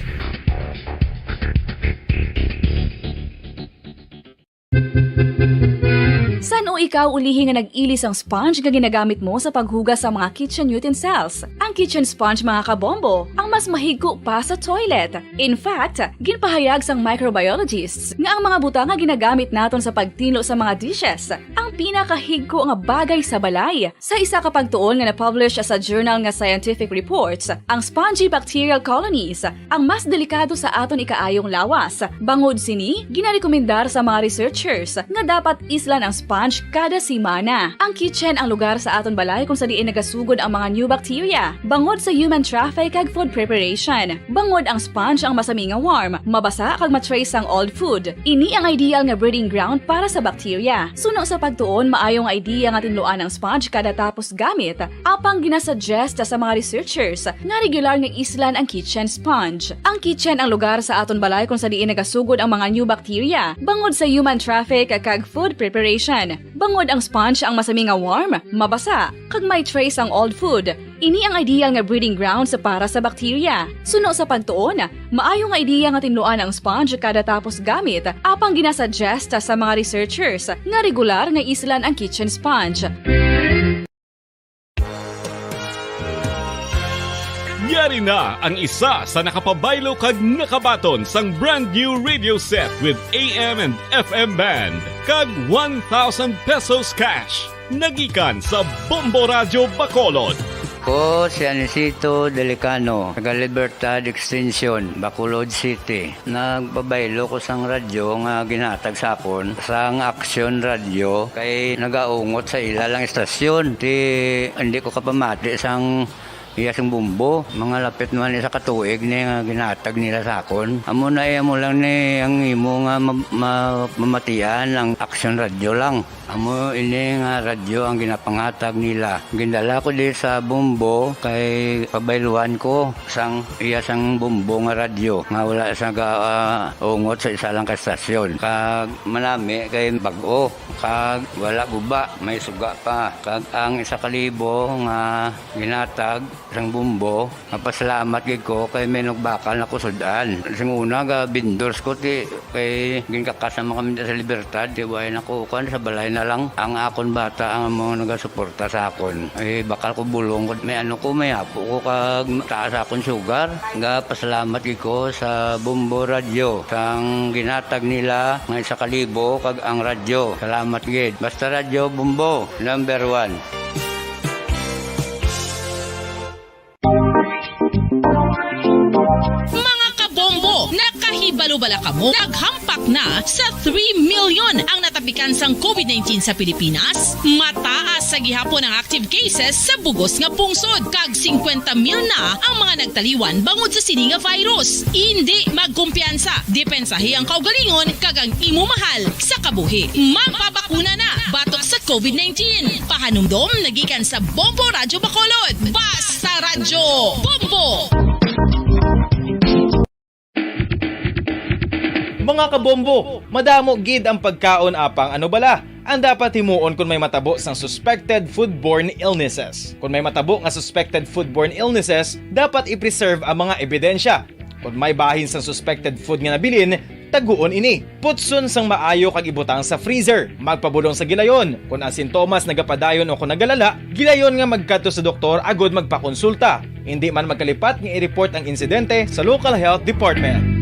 San-o ikaw ulihi nga nag-ili sang sponge nga ginagamit mo sa paghugas sa mga kitchen utensils? Ang kitchen sponge, mga kabombo, ang mas mahigko pa sa toilet. In fact, ginpahayag sang microbiologists nga ang mga butang nga ginagamit naton sa pagtinlo sa mga dishes ang pinakahigko nga bagay sa balay. Sa isa ka pagtuon nga na-publish sa journal nga Scientific Reports, ang spongy bacterial colonies ang mas delikado sa aton ikaayong lawas. Bangod sini, ginarekomendar sa mga researchers nga dapat islan ang sponge kada semana. Ang kitchen ang lugar sa aton balay kung sa diin nagasugod ang mga new bacteria, bangod sa human traffic kag food preparation. Bangod ang sponge ang masami nga warm, mabasa kag ma-trace sang old food. Ini ang ideal nga breeding ground para sa bacteria. Suno sa pagtuon, maayo nga idea nga tinluan ang sponge kada tapos gamit. Apang ginasuggest sa mga researchers nga regular nga islan ang kitchen sponge. Ang kitchen ang lugar sa aton balay kung sa diin nagasugod ang mga new bacteria, bangod sa human traffic kag food preparation. Bangod ang sponge ang masami nga warm, mabasa, kag may trace ang old food. Ini ang ideal nga breeding grounds para sa bacteria. Suno sa pagtuon, maayo nga idea nga tinluan ang sponge kada tapos gamit, apang ginasuggest sa mga researchers nga regular nga islan ang kitchen sponge. Yari na ang isa sa nakapabaylo kag nakabaton sang brand new radio set with A M and F M band kag one thousand pesos cash. Nagikan sa Bombo Radyo Bacolod. Ko si Anisito Delicano, taga Libertad Extension, Bacolod City. Nagpabaylo ko sang radyo nga ginhatag sa akon sang Aksyon Radyo kay nagaungot sa ila lang istasyon. Ti, hindi ko kapamati sang iya sing bombo. Mga lapit naman isa ka tuig ni nga ginhatag nila sa akon. Amo na, eh, amo lang ni ang imo nga ma-, ma-, mamatian ang Aksyon Radyo lang. Amo ini nga radyo ang ginapangatag nila. Gindala ko di sa Bombo kay pabayluan ko sang iya sang Bombo nga radyo nga wala sa ga, ah, ungot sa isa lang ka estasyon. Kag manami kay bag-o, kag wala guba, may suga pa. Kag ang isa ka libo nga ginatag sang Bombo, mapasalamat gid ko kay may nagbakal na ko sud-an. Sing una, ga vendors ko, ti, kay ginkakas naman kami sa Libertad, ti, way na ko, kuan, sa balay na lang. Ang akon bata ang mga nagasuporta sa akon. Eh, bakal ko bulong ko, may ano ko, may apo ko, kag taas akon sugar. Ga pasalamat gid ko sa Bombo Radyo, sang ginatag nila nga isa ka libo, kag ang radyo. Salamat gid. Basta Radyo Bombo, number one. Mga kabombo, nakahibalo bala kamo? Naghampak na sa three million ang natapikan sang covid nineteen sa Pilipinas. Mataas sa gihapon ang active cases sa bug-os nga pungsod, kag singkwenta mil na ang mga nagtaliwan bangod sa sini nga virus. Indi magkumpiyansa, depensahi ang kaugalingon kag ang imo mahal sa kabuhi. Magpabakuna na batok sa covid nineteen. Pahanumdom nagikan sa Bombo Radyo Bacolod. Basta Radyo Bombo! Mga kabombo, madamo gid ang pagkaon, apang ano bala ang dapat himuon kon may matabo sang suspected foodborne illnesses? Kon may matabo nga suspected foodborne illnesses, dapat i-preserve ang mga ebidensya. Kon may bahin sang suspected food nga nabilin, taguon ini. Putson sang maayo kag ibutang sa freezer. Magpabulong sa gilayon. Kon ang sintomas nagapadayon o kon nagalala, gilayon nga magkadto sa doktor agud magpakonsulta. Indi man magkalipat nga i-report ang insidente sa local health department.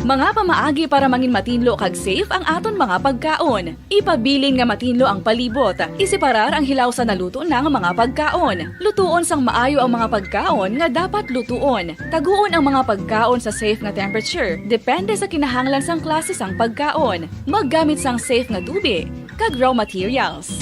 Mga pamaagi para mangin matinlo kag safe ang aton mga pagkaon. Ipabilin nga matinlo ang palibot. Iseparar ang hilaw sa naluto na nga mga pagkaon. Lutuon sang maayo ang mga pagkaon nga dapat lutuon. Taguon ang mga pagkaon sa safe nga temperature, depende sa kinahanglan sang klase sang pagkaon. Maggamit sang safe nga tubi kag raw materials.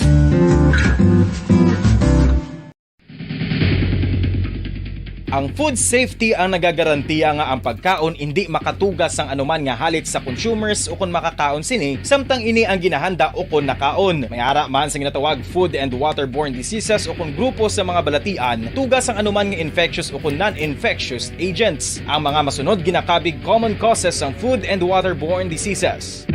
Ang food safety ang nagagarantiya nga ang pagkaon indi makatuga sang anuman nga halit sa consumers ukon makakaon sini, samtang ini ang ginahanda ukon nakaon. May ara man sa ginatawag food and waterborne diseases ukon grupo sa mga balatian, tuga sang anuman nga infectious ukon non-infectious agents. Ang mga masunod ginakabig common causes sang food and waterborne diseases.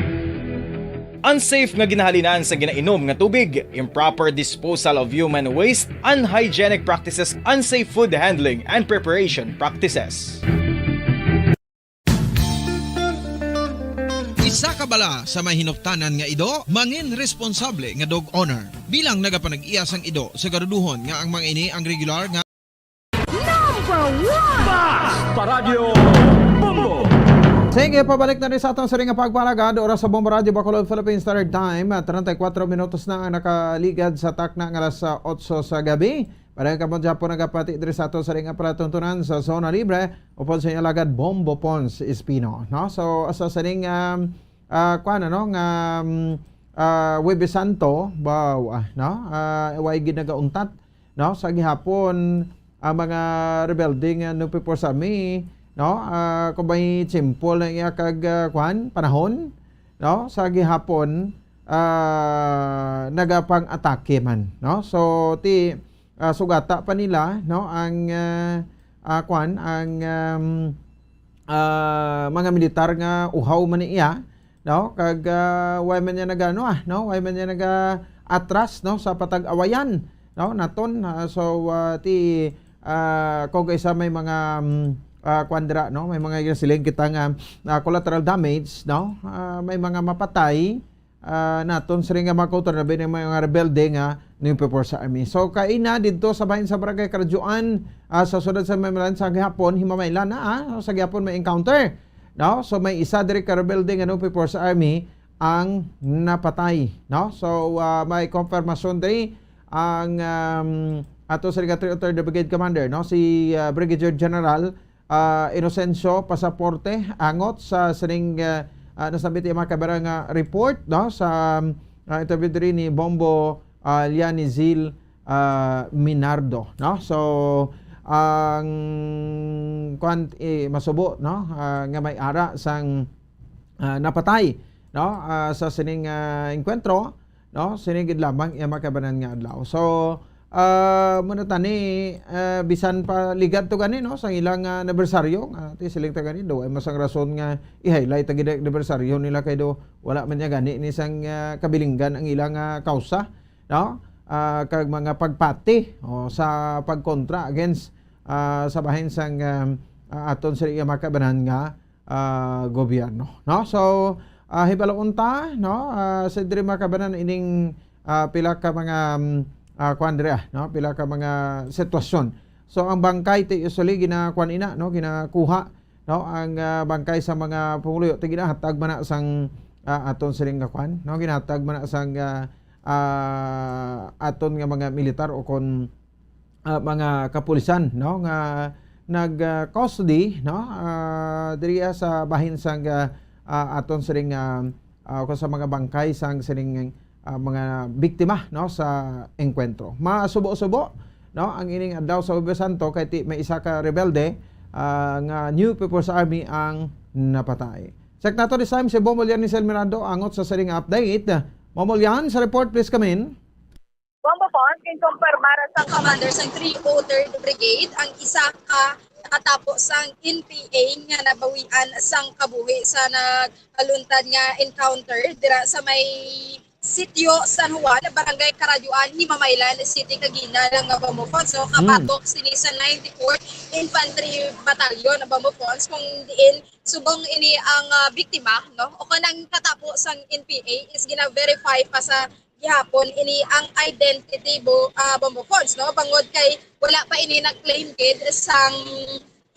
Unsafe nga ginahalinan sa ginainom nga tubig, improper disposal of human waste, unhygienic practices, unsafe food handling, and preparation practices. Isa ka bala sa may hinuptanan nga ido, mangin responsable nga dog owner. Bilang nagapanag-iya sang ido, siguraduhon nga ang mga ini ang regular nga Number one! Bas Paradyo Bombo! Sige, pabalik na rin sa aton sa ring pagpalagad. Oras sa Bombo Radyo Bacolod, Philippine Standard Time. Ah, treinta y cuatro minutos na ang nakaligad sa takna nga alas, ah, otso sa gabi. Parang kamo dyan po nagapati diri sa aton sa ring palatuntunan sa Zona Libre. Upod sa inyong lagad, Bombo Pons Espino. No? So, sa sining, um, ah, kuwan, ano, nga, um, ah, Huwebes Santo, wow, ah, no? Ah, way gid nagauntat, no? Sa gihapon, ang mga rebelde nga nagpipursami, no? Ah, kung may tsimpol na iya kag, ah, kwan, panahon, no? Sa gihapon, ah, nagapang-atake man, no? So, ti, ah, sugata pa nila, no? Ang, ah, ah, kwan, ang, um, ah, mga militar nga uhaw man ni iya, no? Kag, ah, way man niya nagano, ah, no? Way man niya naga-atras, no? Sa patag-awayan, no? Naton, ah, so, ah, ti, ah, kung kaisa may mga, mm, ah, kwan dira, no? May mga ginasiling kita nga, ah, collateral damage, no? Ah, may mga mapatay, ah, naton siring nga mga kautoran, labi na may mga rebelde nga nagpipursami. So, kaina didto sa bahin sa Barangay Karadyoan, ah, sa sudad sa Maymalan sa gihapon, himamaylan na, ah, sa gihapon may encounter. No? So, may isa diri ka rebelde nga nagpipursami ang napatay. No? So, ah, may konfirmasyon diri ang, um, ato sa Three oh third Brigade Commander, no? Si, ah, Brigadier General ah, Inocencio Pasaporte, angot sa sining, ah, ah, nasambit iya mga kabara nga report, no, sa, ah, interview diri ni Bombo, ah, Lianizil, ah, Minardo, no? So, ang kwan, eh, masubo, no, ah, nga may ara sang, ah, napatay, no, ah, sa sining, ah, engkwentro, no? Sini gid lamang iya mga kabanan nga adlaw. So, ah, muna tani, ah, bisan pa ligad to gani, no, sa ilang, ah, anibersaryo, nga ti siling ta gani, daw ay masang rason nga i-highlight ang gid anibersaryo nila kay do wala man niya gani ni sang, ah, kabilinggan ang ilang, ah, kausa, no? Ah, kag mga pagpati o sa pagkontra against, ah, sa bahin sang, ah, ah, aton sa iya mga kabanan nga ah, gobyerno, no? So, ah, hibaloon ta, no? Ah, sa diri mga kabanan ining, ah, pila ka mga, mm, ah, kuwan diri, ah, no? Pila ka mga sitwasyon. So, ang bangkay ti usually ginakuwan ina, no? Ginakuha, no? Ang, ah, bangkay sa mga pumuluyo ti ginahatag man na sang, ah, aton siling nga kuwan, no? Ginahatag man na sang, ah, ah, aton nga mga militar o kon ah, mga kapulisan, no, nga nag, ah, custody, no, ah, diriya sa bahin sang, ah, ah, aton siring, ah, ah, ko sa mga bangkay sang siring, ah, mga biktima, no, sa engkwentro. Masubo-subo, no, ang ining adlaw sa Huwebes Santo kay ti may isa ka rebelde, ah, nga New People's Army ang napatay. Check nato this time si Bombo Lian ni Selmirado angot sa siring update. Bombo Lian, sa report, please come in. Bombo Pons, ginkumpirmar sang commander sang three oh third Brigade ang isa ka nakatapo sang N P A nga nabawian sang kabuhi sa nagkaluntad nga encounter dira sa may Sitio San Juan, Barangay Karadyoan, Himamaylan City, kagina lang nga Bombo Pons, no? Mm. Kabatok sini sa ninety-fourth Infantry Battalion, Bombo Pons, kung diin subong ini ang, ah, biktima, no? O kanang katapo sang N P A is gina-verify pa sa gihapon ini ang identity, bo-, ah, Bombo Pons, no? Bangod kay wala pa ini na-claim gid sang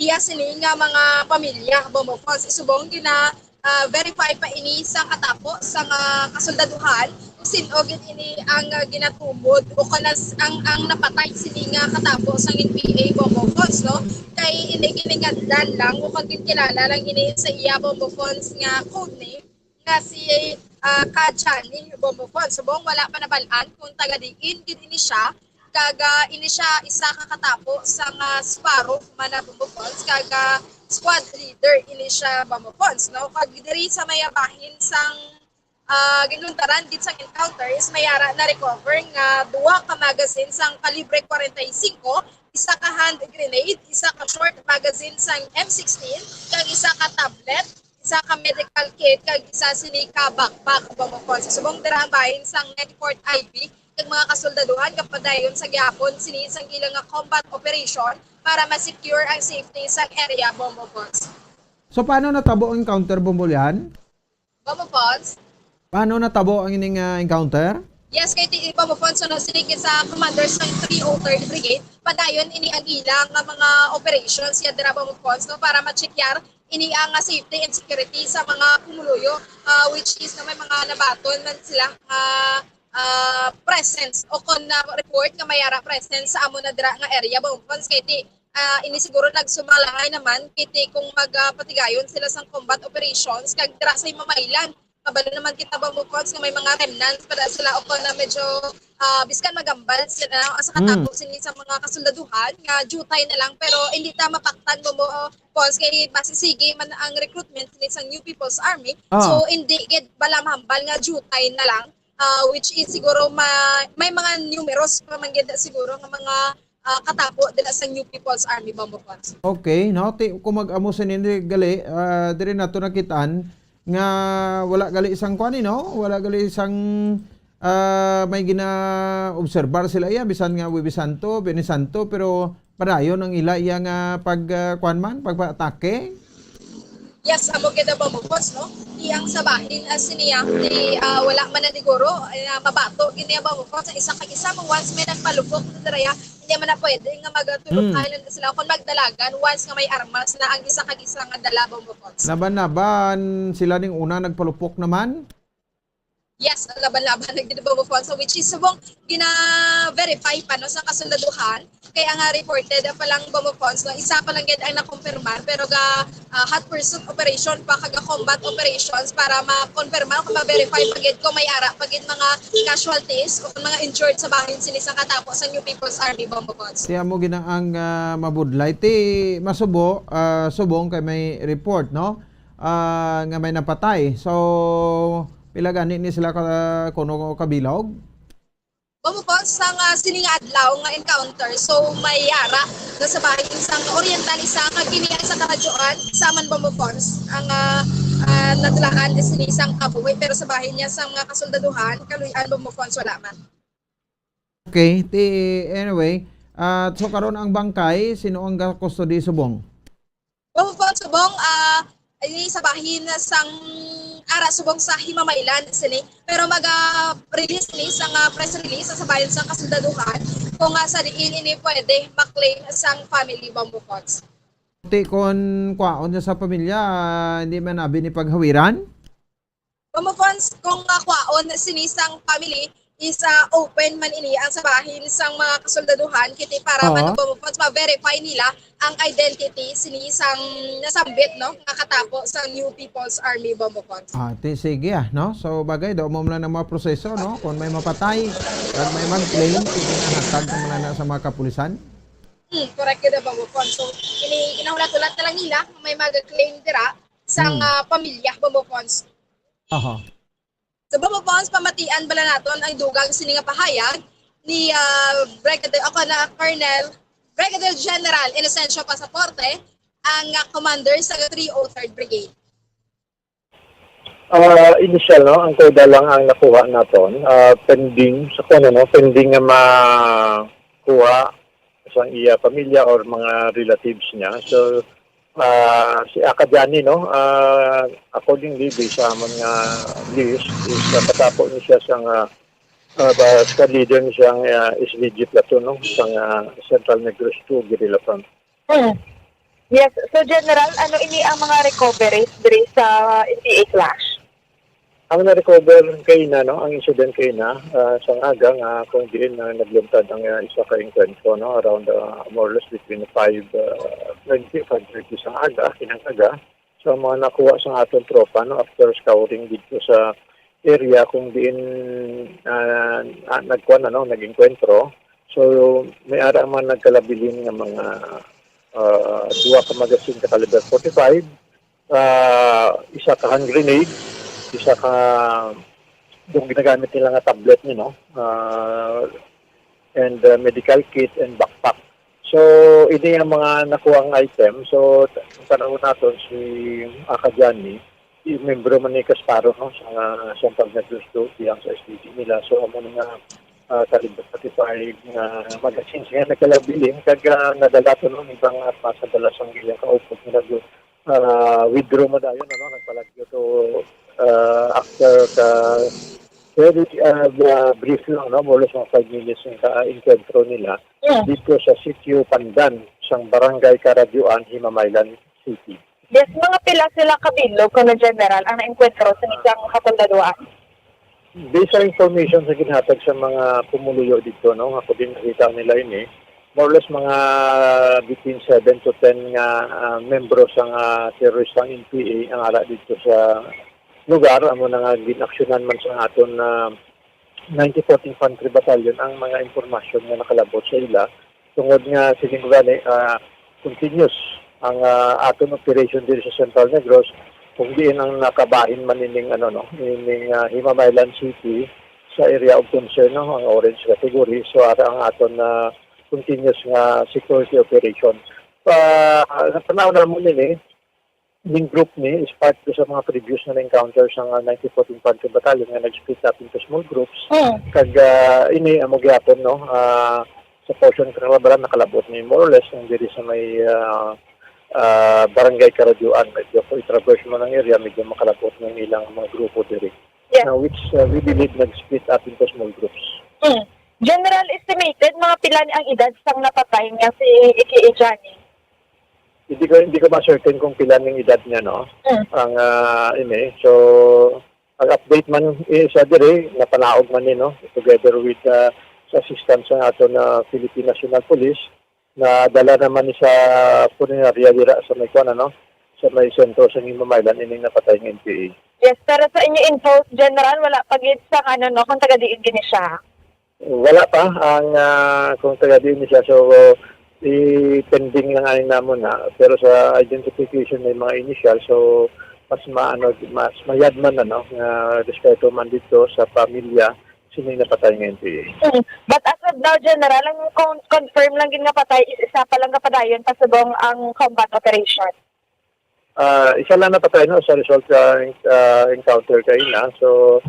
iya sini nga mga pamilya, Bombo Pons. Subong gina, ah, verify pa ini sa katapo sang, ah, kasuldaduhan kung sin-o gid ini ang, ah, ginatumod o kana s-, ang, ang napatay sini nga katapo sang N P A, Bombo Pons, no? Kay ini gininganlan lang o kag ginkilala lang ini sa iya, Bombo Pons, nga code name nga si, ah, Kajani, Bombo Pons. Subong wala pa nabal-an kung taga diin gid ini siya, Kag, ah, ini siya isa ka katapo sang, ah, Sparrow man na Bombo Cons, kag, ah, squad leader ini siya, Bombo Cons, no? Kag diri sa may bahin sang, ah, ginluntaran gid sang encounter is may ara na-recover nga duha ka magazine sang kalibre kwarenta y singko, isa ka hand grenade, isa ka short magazine sang M sixteen, kag isa ka tablet, isa ka medical kit, kag isa sini ka backpack, Bombo Cons. Subong dira ang bahin sang ninety-fourth I B kag mga kasoldaduhan nga padayon sa gihapon sini sang ila nga combat operation para ma-secure ang safety sang area, Bombo Cons. So, paano natabo ang encounter, Bombo Lian? Bombo Cons? Paano natabo ang ining, ah, encounter? Yes, kay ti-, Bombo Cons, no, sini sa commander sa three oh third Brigade, padayon ini ang ila nga mga operations ya dira, Bombo Cons, no, para ma-check ini ang, ah, safety and security sa mga pumuluyo, ah, which is na may mga nabaton man sila, ah, ah, presence o kon na report nga may ara presence sa amo na dira nga area, Bombo Cons, kay ti, ah, ini siguro nagsumalangay naman kay ti kung magpatigayon sila sang combat operations kag dira sa Himamaylan. Kabalo naman kita, Bombo Cons, nga may mga remnants pa sila o kon na medyo, ah, biskan magambal sila, no? Asa Mm. katabo sini sa mga kasoldaduhan nga jutay na lang, pero hindi ta mapaktan, Bombo Cons, kay basi sige man ang recruitment sini sa New People's Army. Ah. So, hindi gid bala mahambal nga jutay na lang, ah, which is siguro ma-, may mga numerous pa man gid siguro nga mga, ah, katapo dila sa New People's Army, Bombo Cons. Okay, no? Ti, kung mag-amo sini gali, ah, diri nato nakitaan nga wala gali sang kuan, eh, no? Wala gali sang, ah, may gina-obserbar sila iya, bisan nga Huwebes Santo, Biyernes Santo, pero padayon ang ila iya nga pag, ah, kuan man, pagpaatake. Yes, amo gid, Bombo Cons, no? Ti ang sa bahin, ah, siniya, ti, ah, wala man na siguro, eh, mabato gid niya, Bombo Cons, sa isa kag isa mo once may nagpalupok na dira, hindi man na pwede nga magtulog Hmm. island sila kung magdalagan once nga may armas na ang isa kag isa nga dala, Bombo Cons. Laban-laban sila ning una nagpalupok naman? Yes, laban-laban na gid, Bombo Cons. So, which is subong gina-verify pa, no, sa kasundaduhan. Kay ang, ah, reported pa lang, Bombo Cons, no, isa pa lang gid ang nakumpirmar, pero ga, ah, hot pursuit operation pa kag combat operations para ma-confirm kung ma-verify pa gid kung may ara pa gid mga casualties o kung mga injured sa bahin sini sa katapo sa New People's Army, Bombo Cons. Ti amo gina ang, ah, mabudlay. Ti masubo, ah, subong kay may report, no? Ah, nga may napatay. So, pila gani ni sila ka, kuno kabilog? Bombo Cons, sa nga sini nga adlaw nga encounter, so may ara na sa bahin sang Oriental isa ka kini ay sa karadyoan sa man, Bombo Cons, ang, ah, ah, natulaan is sini sang kabuhi, pero sa bahin niya sa mga kasuldaduhan, kaluy-an, Bombo Cons, wala man. Okay, ti, anyway, ah, so karon ang bangkay, sino ang ga-custody subong? Well, for subong, ah, ini sa bahin sang ara subong sa Himamaylan sini. Pero maga-release ni sang, ah, press release sa bahin sang kasuldaduhan kung, ah, sa diin ini pwede ma-claim sang family, Bombo Cons. Ti kon kwaon niya sa pamilya, ah, hindi man abi ni paghawiran? Bombo Cons, kung, ah, kwaon sini sang family is, ah, open man ini ang sa bahin sang mga kasuldaduhan, kiti para Oo. man, Bombo Cons, ma-verify nila ang identity sini sang nasambit, no, nga katapo sa New People's Army, Bombo Cons. Ah, ti, sige, ah, no? So, bagay, daw mo lang ang mga proseso, no? Kung may mapatay, kag may mag-claim, sige na, hatag mo lang na sa mga kapulisan. Hmm, correct gid, Bombo Cons. So, ini ginahulat-hulat na lang nila kung may mag-claim dira sang, Hmm. ah, pamilya, Bombo Cons. Aha. Sa Bombo Cons, pamatian bala naton ang dugang sini nga pahayag ni, ah, Brigadier, o kana, Colonel, Brigadier General Inocencio Pasaporte, ang, ah, commander sa three oh third Brigade. Ah, initial, no, ang total lang ang nakuha naton, ah, pending sa kuno, no, pending nga makuha sa iya pamilya or mga relatives niya. So, ah, si Aka Johnny, no, ah, accordingly, based sa amon nga list, is, ah, katapo ni siya sa nga, ah, ba, squad leader ni siya nga, ah, S V G platoon, no, sa nga Central Negros two Guerrilla Front. Mm. Yes. So, General, ano ini ang mga recoveries diri sa N P A clash? Ang na-recover kay na, no, ang incident kay na, ah, sang aga nga kung diin na nagluntad ang, ah, isa ka engkwentro, no, around, ah, more or less between five, ah, twenty, five thirty sang aga, kinang aga. So, ang mga nakuha sa aton tropa, no, after scouring dito sa area kung diin, ah, ah, nagkuan, ano, nag-engkwentro, So, may ara ang mga nagkalabilin nga mga, ah, duha ka magazine ka caliber forty-five, ah, isa ka hand grenade, isa ka, yung ginagamit nila nga tablet, you know, ah, and, ah, medical kit and backpack. So, ini ang mga nakuha ang item. So, t-, ang panahon naton si Aka Johnny, si membro man ni Kasparo, no, sa, sa Pagnagusto, biyang sa S D G nila. So, amo na nga, ah, caliber forty-five nga magazine siya nagkalabilin, kag, ah, nadala to, no, ibang at masadala sang iyang kaupod nga nag-, ah, withdraw mo dayon, ano, nagpalagyo to, ah, after ka very, ah, ah, brief lang, no, more or less mga five minutes yung ka-, encuentro nila. Yeah. Dito sa Sitio Pandan, sang Barangay Karadyoan, Himamaylan City. Yes, mga pila sila ka bilog, Colonel General, ang naengkwentro sa isang kasuldaduhan? Based sa information sa ginhatag sa mga pumuluyo dito, no, ako din nakita nila ini, more or less mga between seven to ten nga, ah, membro sa nga teroristang N P A ang ara dito sa lugar, amo na nga ginaksyonan man sa aton na ninety-fourth Infantry Battalion ang mga impormasyon nga nakalabot sa ila, tungod nga siling ko gani, ah, continuous ang, ah, aton operation diri sa Central Negros, kung diin ang nakabahin man ining, ano, no, ining, ah, Himamaylan City sa area of concern, no, ang orange category. So, ara ang aton, ah, continuous nga security operation. Pa, sa panahon namon ini, ning group ni is part to sa mga previous nga na-encounter sa nga ninety-fourth Infantry Battalion nga nag-split up into small groups. Mm. Kag, ah, ini amo gyapon, no, ah, sa portion sa Calabaran nakalabot ni more or less ang diri sa may, ah, ah, Barangay Karadyoan. Medyo kung i-traverse mo ng area, medyo makalabot ng ilang mga grupo diri. Yeah. Ah, which, ah, we believe nag-split up into small groups. Mm. General, estimated, mga pila ni ang edad sang napatay nga si Iki Johnny? Hindi ko, hindi ko ma-certain kung pila ning edad niya, no? Mm. Ang, ah, ini. So, ang update man, eh, sa dire, napanaog man ni, no? Together with, ah, sa assistance sa ato na Philippine National Police, na dala naman ni sa punerarya dira sa may kuwan, ano? Sa may sentro sa Himamaylan, ining napatay nga N P A. Yes, pero sa inyo info, General, wala pa gid sa ano, no, kung taga diin gini siya. Wala pa ang, ah, kung taga diin ni siya. So, i-pending lang ay namon na. Pero sa identification may mga initial, so mas maano, mas mayad man, ano, nga respeto man dito sa pamilya sining napatay nga N P A. Mm. But as of now, General, ang con-, confirm lang gid nga patay is isa pa lang ka padayon pasubong ang combat operation. Ah, isa lang napatay, no, sa result sa, ah, encounter kaina. So,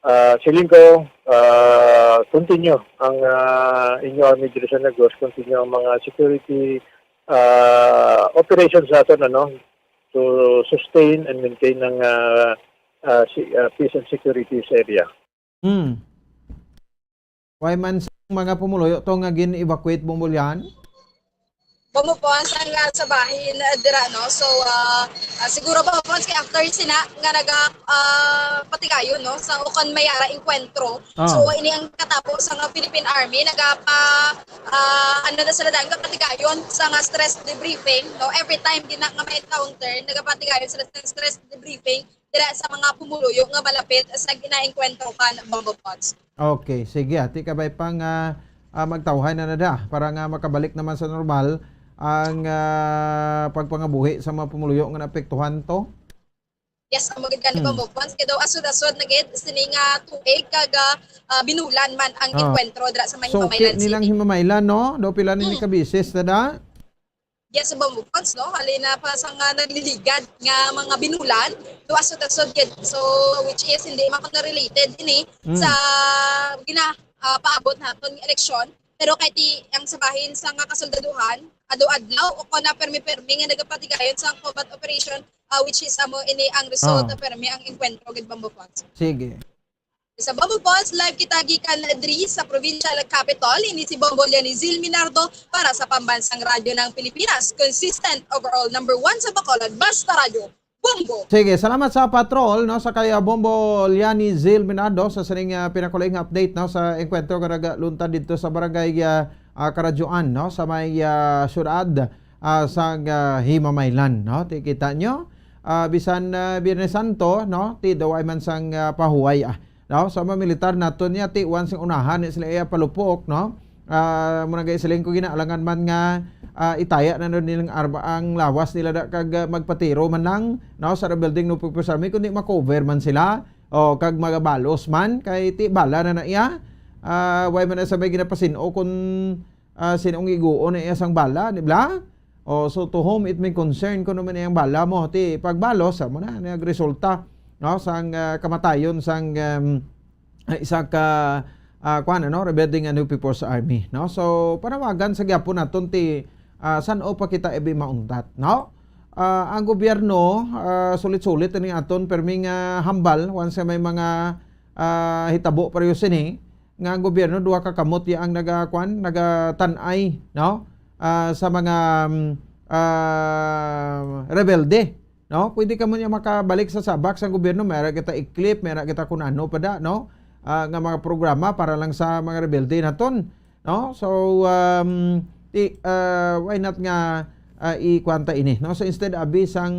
ah, siling ko, ah, continue ang, ah, inyo army diri sa Negros, continue ang mga security, ah, operations naton, ano, to sustain and maintain ang, ah, ah, si-, ah, peace and security sa area. Hmm. Way man sang mga pumuluyo to nga gin-evacuate, Bombo Lian? Bombo Pons, ang, ah, sa bahin, ah, dira, no? So, ah, ah, siguro, Bombo Pons, kay after sina nga naga, ah, patigayon, no? Sa ukon may ara enkwentro. Ah. So, ini ang katabo sa nga Philippine Army, naga pa, ah, ano na sila dahil, patigayon sa nga stress debriefing, no? Every time gina nga may encounter, nagapatigayon sila sa stress debriefing dira sa mga pumuluyo nga malapit sa ginaengkwentro kan Bombo Pons. Okay, sige, ati kabay pa nga, ah, magtawhay na na da para nga makabalik naman sa normal ang, ah, pagpangabuhi sa mga pumuluyo nga naapektuhan to? Yes, amo gid gani, Hmm. Bombo Pons. Kay daw asod-asod na gid sini nga tuig kag, ah, binulan man ang Ah. Enkwentro dira sa may So, Himamaylan ki-, nilang City. Himamaylan, no? Daw pila ni Hmm. ka beses na da? Yes, Bombo Pons, no? Halin na pa sa nga nagliligad nga mga binulan, do asod-asod gid. So, which is, hindi man ko na related ini Mm. sa gina-, ah, paabot naton nga eleksyon. Pero kay ti ang sa bahin sa nga kasoldaduhan, adlaw-adlaw, o kon na permi-permi nga nagapatigayon sa combat operation, ah, which is amo ini ang result Ah. na permi ang enkwentro gid, Bombo Pons. Sige. Sa Bombo Pons, live kita gikan diri sa provincial capital. Ini si Bombo Lianizil Minardo para sa Pambansang Radyo ng Pilipinas. Consistent, overall number one sa Bacolod. Basta Radyo, Bombo! Sige, salamat sa patrol, no, sa kay, ah, Bombo Lianizil Minardo sa sining, ah, pinakulaing update, no, sa enkwentro nga nagaluntad dito sa barangay, ah, ah, Karadyoan, no, sa may, ah, syudad, ah, sa, ah, Himamaylan, no. Ti kita nyo, ah, bisan, ah, Biyernes Santo, no, ti daw ay man sang, ah, pahuway, ah. No? So, mga militar naton niya, ti, once nga unahan ni sila iya palupok, no? Ah, mo na gay siling ko, ginaalangan man nga, ah, itaya na nun nilang arma ang lawas nila da kag, ah, magpatiro man lang, no, sa rebuilding no purpose army, kundi makover man sila, o kag magabalos man, kay ti bala na na iya. Ah, way man na sabay ginapasin-o kung, ah, sin-ong iguon na iya sang bala, di ba? O, so to whom it may concern, kung ano man iyang bala mo, ti pagbalos, amo na, nagresulta, no, sang, ah, kamatayon sang, um, isa ka, ah, kuwan, ano, rebelde nga New People's Army, no? So, panawagan sa gyapon naton ti, ah, san-o pa kita ibi mauntat, no? Ah, ang gobyerno, ah, sulit-sulit ini aton permi nga hambal once may mga, ah, hitabo pareho sini nga ang gobyerno duha ka kamot ya ang naga-, kuwan, nagatan-ay, no? Ah, sa mga, mm, ah, rebelde, no? Pwede kamo niya makabalik sa sabak sa gobyerno, may ara kita i-clip, may ara kita kun ano pa da, no? Ah, nga mga programa para lang sa mga rebelde naton, no? So, um, ti, ah, why not nga, ah, ikuwanta ini, no? So, instead, abi sang,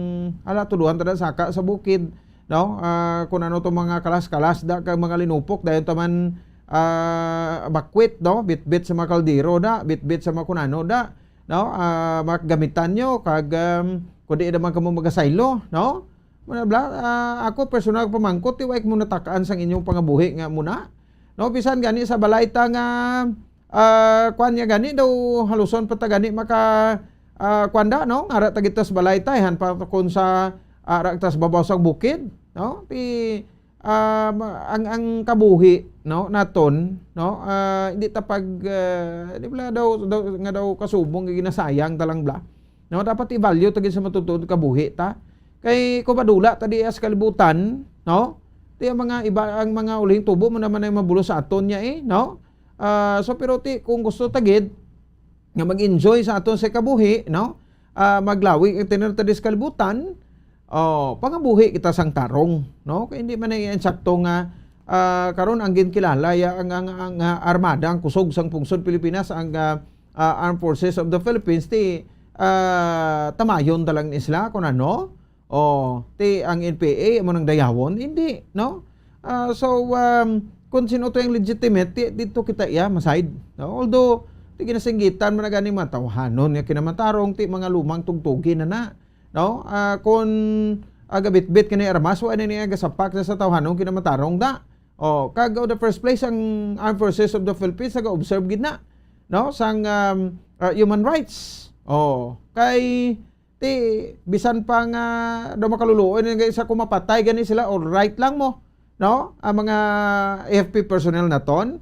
ala, tuluhan ta na saka sa bukid, no? Ah, kun ano to mga kalas-kalas da kag mga linupok, dayon taman, ah, bakwit, no? Bitbit sa mga kaldero da, bitbit sa mga kun ano da, no? Ah, makagamitan nyo kag, um, kundi naman kamo magasaylo, no? Muna bla, ah, ako personal pamangkot, ti wa mo natakaan sang inyong pangabuhi nga muna, no? Bisan gani sa balay ta nga, ah, kwan niya gani daw, haluson pa ta gani maka, ah, kwan da, no? Ara ta gitas balay ta, ihan pa kun sa ara tas babaw sang bukid, no? Ti, ah, ma-, ang, ang kabuhi, no, naton, no, ah, hindi ta pag, ah, di bala daw, daw, nga daw kasubong nga ginasayang ta lang bla. No, dapat i-value ta gid sa matutuod kabuhi ta. Kay kung madula ta di sa kalibutan, no, ti ang mga iba, ang mga ulihing tubo mo naman ay mabulo sa aton niya eh, no? Ah, so pero ti kung gusto ta gid nga mag-enjoy sa aton sa kabuhi, no? Ah, maglawi ang tener ta di sa kalibutan, oh, pangabuhi kita sang tarong, no? Kay hindi man na insakto nga, ah, karon ang ginkilala ya ang, ang, ang, ah, armada, ang kusog sang pungsod Pilipinas, ang, ah, ah, Armed Forces of the Philippines, ti, ah, tamayon ta lang ni sila, kung ano, oh, ti ang N P A amo nang dayawon, hindi, no? Ah, so, um, kung sino to yung legitimate, ti, dito kita iya maside, no? Although, ti ginasinggitan man na gani mga tawhanon nga kinamatarong, ti mga lumang tugtugi na na, no? Ah, kung agabitbit kini armas, wa na niya gasapak na sa tawhanon kinamatarong da. Oh, kag on the first place, ang Armed Forces of the Philippines naga-observe gid na, no, sang, um, ah, human rights. Oh, kay ti bisan pa nga daw makaluluoy na nga isa, kung mapatay gani sila, all right lang mo, no? Ang mga A F P personnel naton,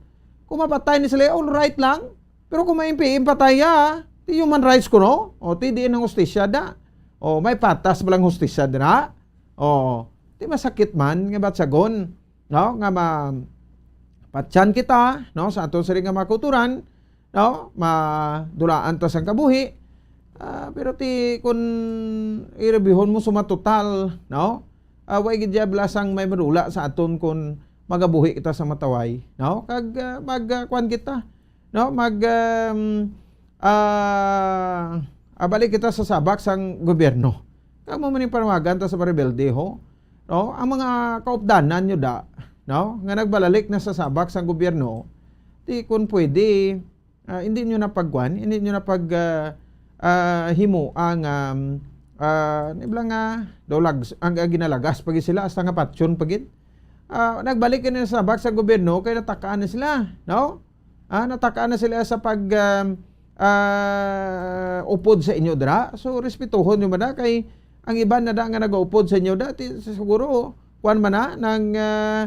kung mapatay ni sila, all right lang. Pero kung may M P M patay, ah, ti human rights ko, no? O, ti diin ang hustisya da. O, may patas ba lang hustisya dira? O, ti masakit man nga batsagon, no? Nga ma-, patyan kita, no? Sa aton sila nga mga kulturan, no? Madulaan ta sang kabuhi. Ah, pero ti kun i-reviewhon mo suma total, no? Ah, way gid diabla sang may madula sa aton kun magabuhi kita sa mataway, no? Kag, ah, mag, ah, kuwan kita, no? Mag, um, ah, ah, balik kita sa sabak sang gobyerno. Kamo man yung panawagan ta sa mga rebelde, ho? No? Ang mga kaupdanan nyo da, no? Nga nagbalalik na sa sabak sang gobyerno, ti kun pwede, ah, hindi nyo na pagkuan, hindi nyo na pag, ah, ah, himo ang, um, ah, nibla nga daw lags-, ang, ang ginalagas pa gid sila, hasta nga patyon pa gid. Ah, nagbalik na sa sabak sa gobyerno kay natakaan na sila, no? Ah, natakaan na sila sa pag, um, ah, upod sa inyo dira. So, respetuhon nyo man na kay ang iban na da nga nagaupod sa inyo da, ti, siguro, kuwan man na, nang, ah,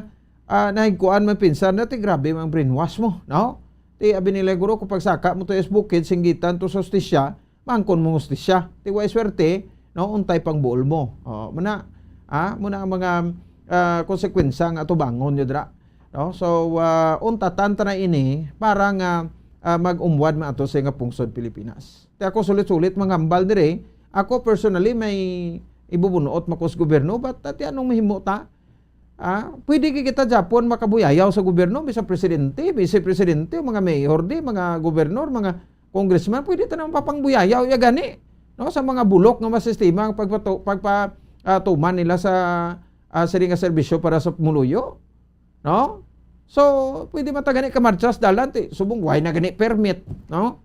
ah, nahigkuan man pinsan na, ti grabe mang brainwash mo, no? Ti abi nila guro, kung pagsaka mo to is bukid, singgitan to sa hustisya, mangkon mo hustisya. Ti way swerte, no? Untay pang buol mo. O, muna, ah, muna ang mga, ah, konsekwensya nga atubangon nyo dira. No? So, ah, untatan ta na ini para nga, ah, mag-umwad man ato sa nga pungsod Pilipinas. Ti ako sulit-sulit mangambal dire, ako personally may ibubunuot makos gobyerno, but ati anong mahimo ta? Ah, pwede kay kita Japon makabuyayaw sa gobyerno, bisan presidente, vice presidente, mga mayor di, mga gobernor, mga congressman, pwede ta naman papangbuyayaw ya gani, no, sa mga bulok nga mga sistema ang pagpato-, pagpa-, ah, tuman nila sa, ah, sini nga serbisyo para sa pumuluyo, no? So, pwede man ta gani ka marcha sa dalan, ti, subong, why na gani permit, no?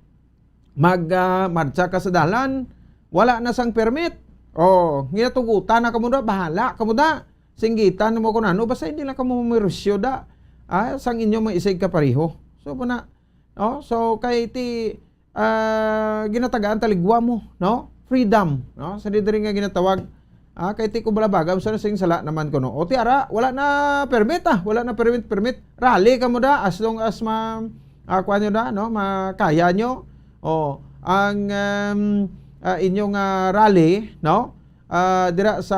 Mag, ah, marcha ka sa dalan, wala na sang permit. Oh, ginatugutan na kamo da, bahala kamo da. Singgitan mo kung ano, basta hindi lang kamo mamerwisyo da. Ah, sang inyo mga isig kapareho. So, muna, no? So, kay ti, ah, ginatagaan taligwa mo, no? Freedom, no? Sa diri nga ginatawag, ah, kay ti ko balabaga, sa sing sala naman ko, no? O ti ara, wala na permit, ah. Wala na permit, permit. Rally kamo da, as long as ma, ah, kuwan nyo da, no? Makaya nyo. O, ang, um, ah, inyong, ah, rally, no? Ah, dira sa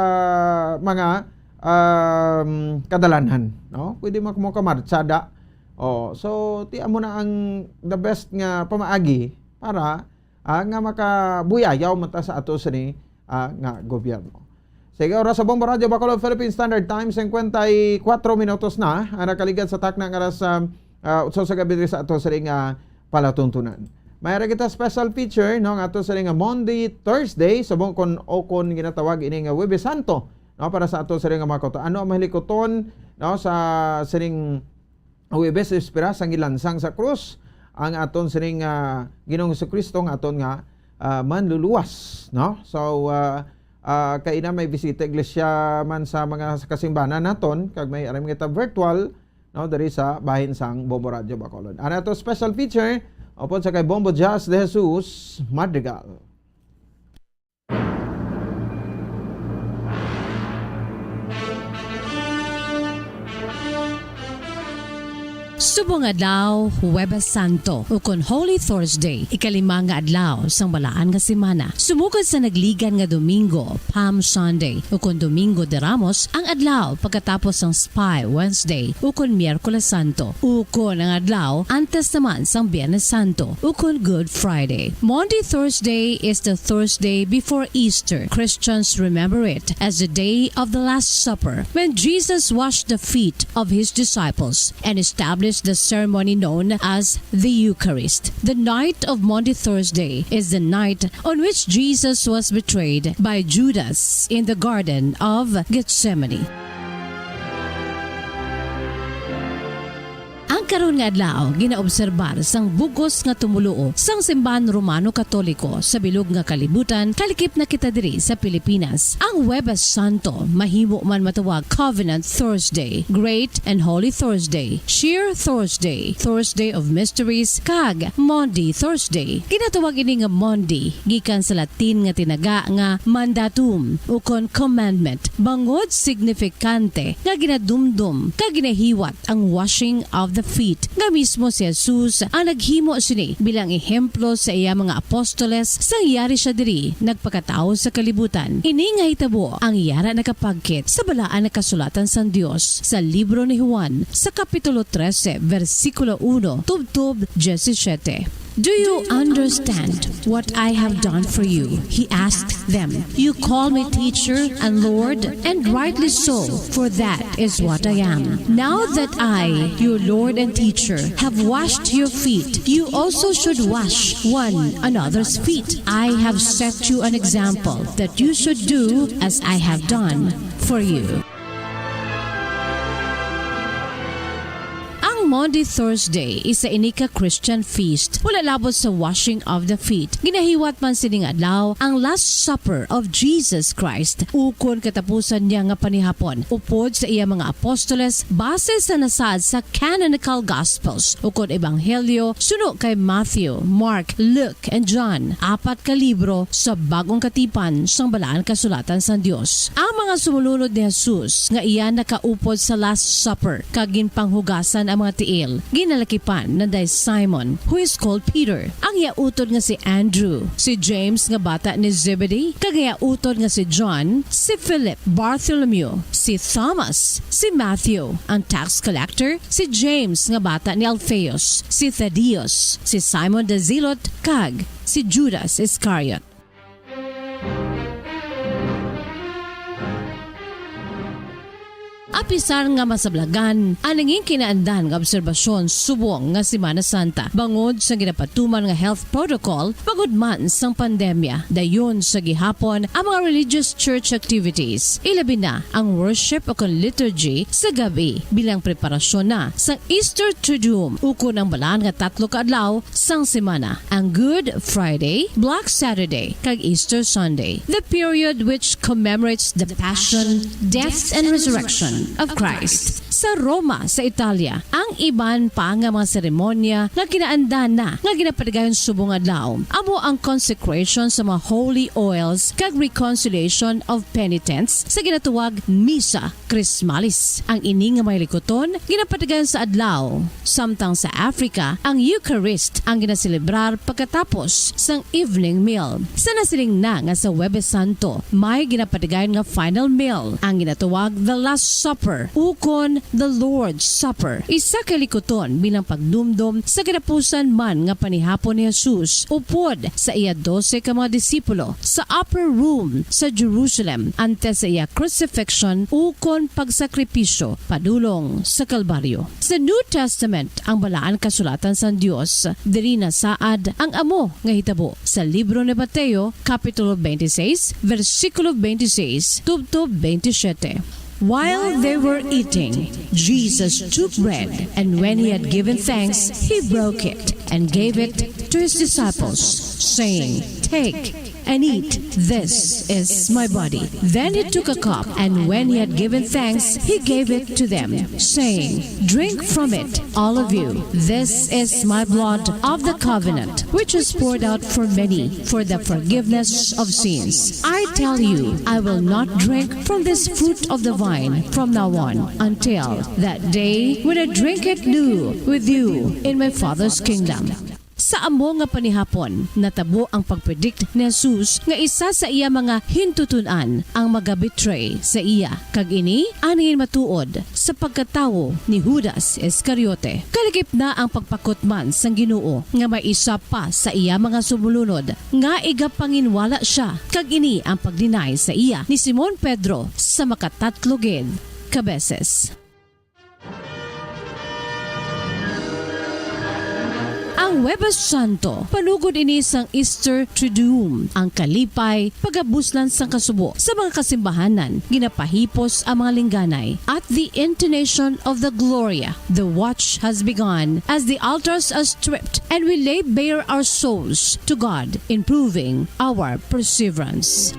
mga, um, kadalanan, no? Pwede mo, mo kamartsada. Oh, so, ti amo na ang the best nga pamaagi para, ah, nga makabuyayaw man ta sa ato sini, ah, nga gobyerno. Sige, oras sa Bombo Radyo Bacolod Philippine Standard Time, singkwenta y kuwatro minutos na ang nakaligad sa takna nga oras sa, ah, utso sa gabi diri sa ato sini nga palatuntunan. May ara kita special feature, no, nga ato sini nga Maundy Thursday, subong kon, o kon ginatawag ini nga Huwebes Santo, no, para sa ato sini nga mga kauto. Ano ang mahalikuton, no, sa sining Huwebes, espera sang gilansang sa krus ang aton sining, ah, Ginoong Jesucristo nga aton nga, ah, manluluwas, no? So, ah, ah, kay ina may bisita iglesia man sa mga kasimbanan naton, kag may aram kita virtual, no, diri sa bahin sang Bombo Radyo Bacolod. Ano to special feature? Upod sa kay Bombo Jazz de Jesus Madrigal. Subong adlaw, Huwebes Santo, ukon Holy Thursday, ikalima nga adlaw sang balaan nga semana. Sumugod sa nagligan nga Domingo, Palm Sunday, ukon Domingo de Ramos, ang adlaw pagkatapos sang Spy Wednesday, ukon Miyerkules Santo, ukon ang adlaw antes naman sang Biyernes Santo, ukon Good Friday. Maundy Thursday is the Thursday before Easter. Christians remember it as the day of the Last Supper, when Jesus washed the feet of his disciples and established the ceremony known as the Eucharist. The night of Maundy Thursday is the night on which Jesus was betrayed by Judas in the Garden of Gethsemane. Ang karon nga adlaw ginaobserbar sang bug-os nga tumoluo sang simbahan Romano Katoliko sa bilog nga kalibutan, kalikip na kita diri sa Pilipinas. Ang Huwebes Santo mahimo man matawag Covenant Thursday, Great and Holy Thursday, Sheer Thursday, Thursday of Mysteries, kag Maundy Thursday. Ginatawag ini nga Maundy gikan sa Latin nga tinaga nga mandatum, ukon commandment, bangod signifikante nga ginadumdom kag ginahiwat ang washing of the feet, nga mismo si Jesus ang naghimo sini bilang ehemplo sa iya mga apostoles sang yari sia diri nagpakatawo sa kalibutan. Ini nga hitabo ang yara nakapagkit sa balaan nga kasulatan sang Dios sa libro ni Juan, sa kapitulo trese, bersikulo uno tubtob diyesisiete. "Do you understand what I have done for you?" He asked them. "You call me teacher and Lord, and rightly so, for that is what I am. Now that I, your Lord and teacher, have washed your feet, you also should wash one another's feet. I have set you an example that you should do as I have done for you." Ang Maundy Thursday, isa ini ka Christian feast. Wala labot sa washing of the feet. Ginahiwat man sining adlaw ang Last Supper of Jesus Christ, ukon katapusan niya nga panihapon, upod sa iya mga apostoles, base sa nasaad sa canonical Gospels, ukon Ebanghelyo, suno kay Matthew, Mark, Luke, and John, apat ka libro sa Bag-ong Katipan sang Balaan Kasulatan sang Dios. Ang mga sumulunod ni Jesus nga iya nakaupod sa Last Supper kag ginpanghugasan ang mga tiil, ginalakipan nanday Simon, who is called Peter, ang iya utod nga si Andrew, si James nga bata ni Zebedee, kag iya utod nga si John, si Philip, Bartholomew, si Thomas, si Matthew, ang tax collector, si James nga bata ni Alphaeus, si Thaddeus, si Simon the Zealot, kag si Judas Iscariot. Apisar nga masablagan ang nangin kinaandan nga obserbasyon subong nga Semana Santa, bangod sa ginapatuman nga health protocol, bangod man sang pandemya, dayon sa gihapon ang mga religious church activities, ilabi na ang worship o kon liturgy sa gab-i, bilang preparasyon na sang Easter Triduum, ukon ang balaan nga tatlo ka adlaw sang semana, ang Good Friday, Black Saturday, kag Easter Sunday, the period which commemorates the passion, death, and resurrection of Christ. Sa Roma, sa Italia, ang iban pa nga mga seremonya nga kinaandan na nga ginapatigayon subong adlaw amo ang consecration sa mga holy oils kag reconciliation of penitents sa ginatawag Misa Christmalis. Ang ini nga mga likuton ginapatigayon sa adlaw, samtang sa Africa ang Eucharist ang ginaselebrar pagkatapos sang evening meal. Sa nasiling na nga sa Huwebes Santo, may ginapatigayon nga final meal, ang ginatawag the Last Supper, ukon the Lord's Supper. Isa ka likuton bilang pagdumdom sa katapusan man nga panihapon ni Jesus upod sa iya dose ka mga disipulo sa upper room sa Jerusalem antes sa iya crucifixion ukon pagsakripisyo padulong sa Kalbaryo. Sa New Testament, ang Balaan Kasulatan sang Dios, diri nasaad ang amo nga hitabo sa libro ni Mateo, Kapitulo twenty-six, bersikulo twenty-six tubtob twenty-siyete. While they were eating, Jesus took bread, and when he had given thanks, he broke it and gave it to his disciples, saying, "Take and eat, this is my body." Then he took a cup, and when he had given thanks, he gave it to them, saying, "Drink from it, all of you. This is my blood of the covenant, which is poured out for many for the forgiveness of sins. I tell you, I will not drink from this fruit of the vine from now on until that day when I drink it new with you in my Father's kingdom." Sa amo nga panihapon, natabo ang pagpredict ni Jesus nga isa sa iya mga hintutun-an ang magabetray sa iya, kag ini ang nangin matuod sa pagkatawo ni Judas Iscariote. Kalagip na ang pagpakutman sang Ginoo nga may isa pa sa iya mga sumulunod nga igapanginwala sia, kag ini ang pag-deny sa iya ni Simon Pedro sa makatatlo gid ka beses. Ang Huwebes Santo, panugod ini sang Easter Triduum, ang kalipay, pagabuslan sang kasubo. Sa mga kasimbahanan, ginapahipos ang mga lingganay. At the intonation of the Gloria, the watch has begun as the altars are stripped, and we lay bare our souls to God in proving our perseverance.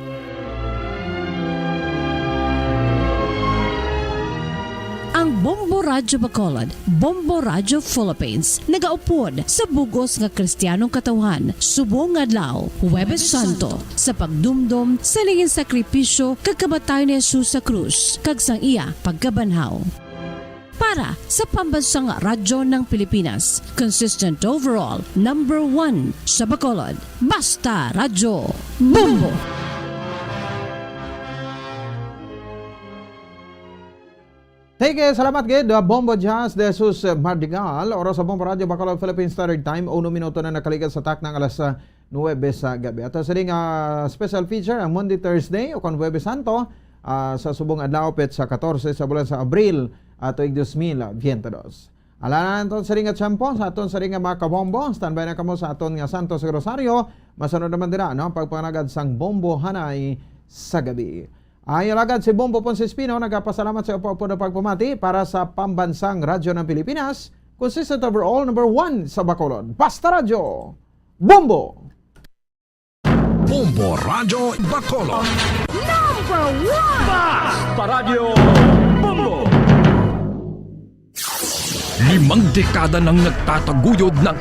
Ang Bombo Radyo Bacolod, Bombo Radyo Philippines, nagaupod sa bug-os nga Kristiyanong katawhan subong nga adlaw, Huwebes Santo, sa pagdumdom sa nangin sakripisyo kag kamatayon ni Jesus sa krus kag sang iya pagkabanhaw. Para sa Pambansang Radyo ng Pilipinas, consistent overall, number one sa Bacolod, Basta Radyo, Bombo! Sige, salamat gid, uh, Bombo Jazz de Jesus Madrigal. Oras sa Bombo Radyo Bacolod Philippine Standard Time, uno minuto na nakaligas sa taknang alas, uh, nuwebe sa gabi. Ato sini nga special feature ang Monday, Thursday, o kon Huwebes Santo, ah, sa subong adlaw, petsa katorse sa bulan sa Abril, ah, tuig dos mil biyente dos. Ala na aton sini nga tiyempo sa aton sini nga mga kabombo. Standby na kamo sa aton nga Santos Rosario. Masunod naman dira, no, ang pagpangalagad sang Bombo Hanay sa gabi. Ang alagad si Bombo Ponce Espino nagapasalamat sa upod-upod nga pagpamati para sa Pambansang Radyo ng Pilipinas, consistent overall, number one sa Bacolod. Basta Radyo, Bombo! Bombo Radyo Bacolod. Number one! Basta Radyo Bombo! Limang dekada nang nagtataguyod ng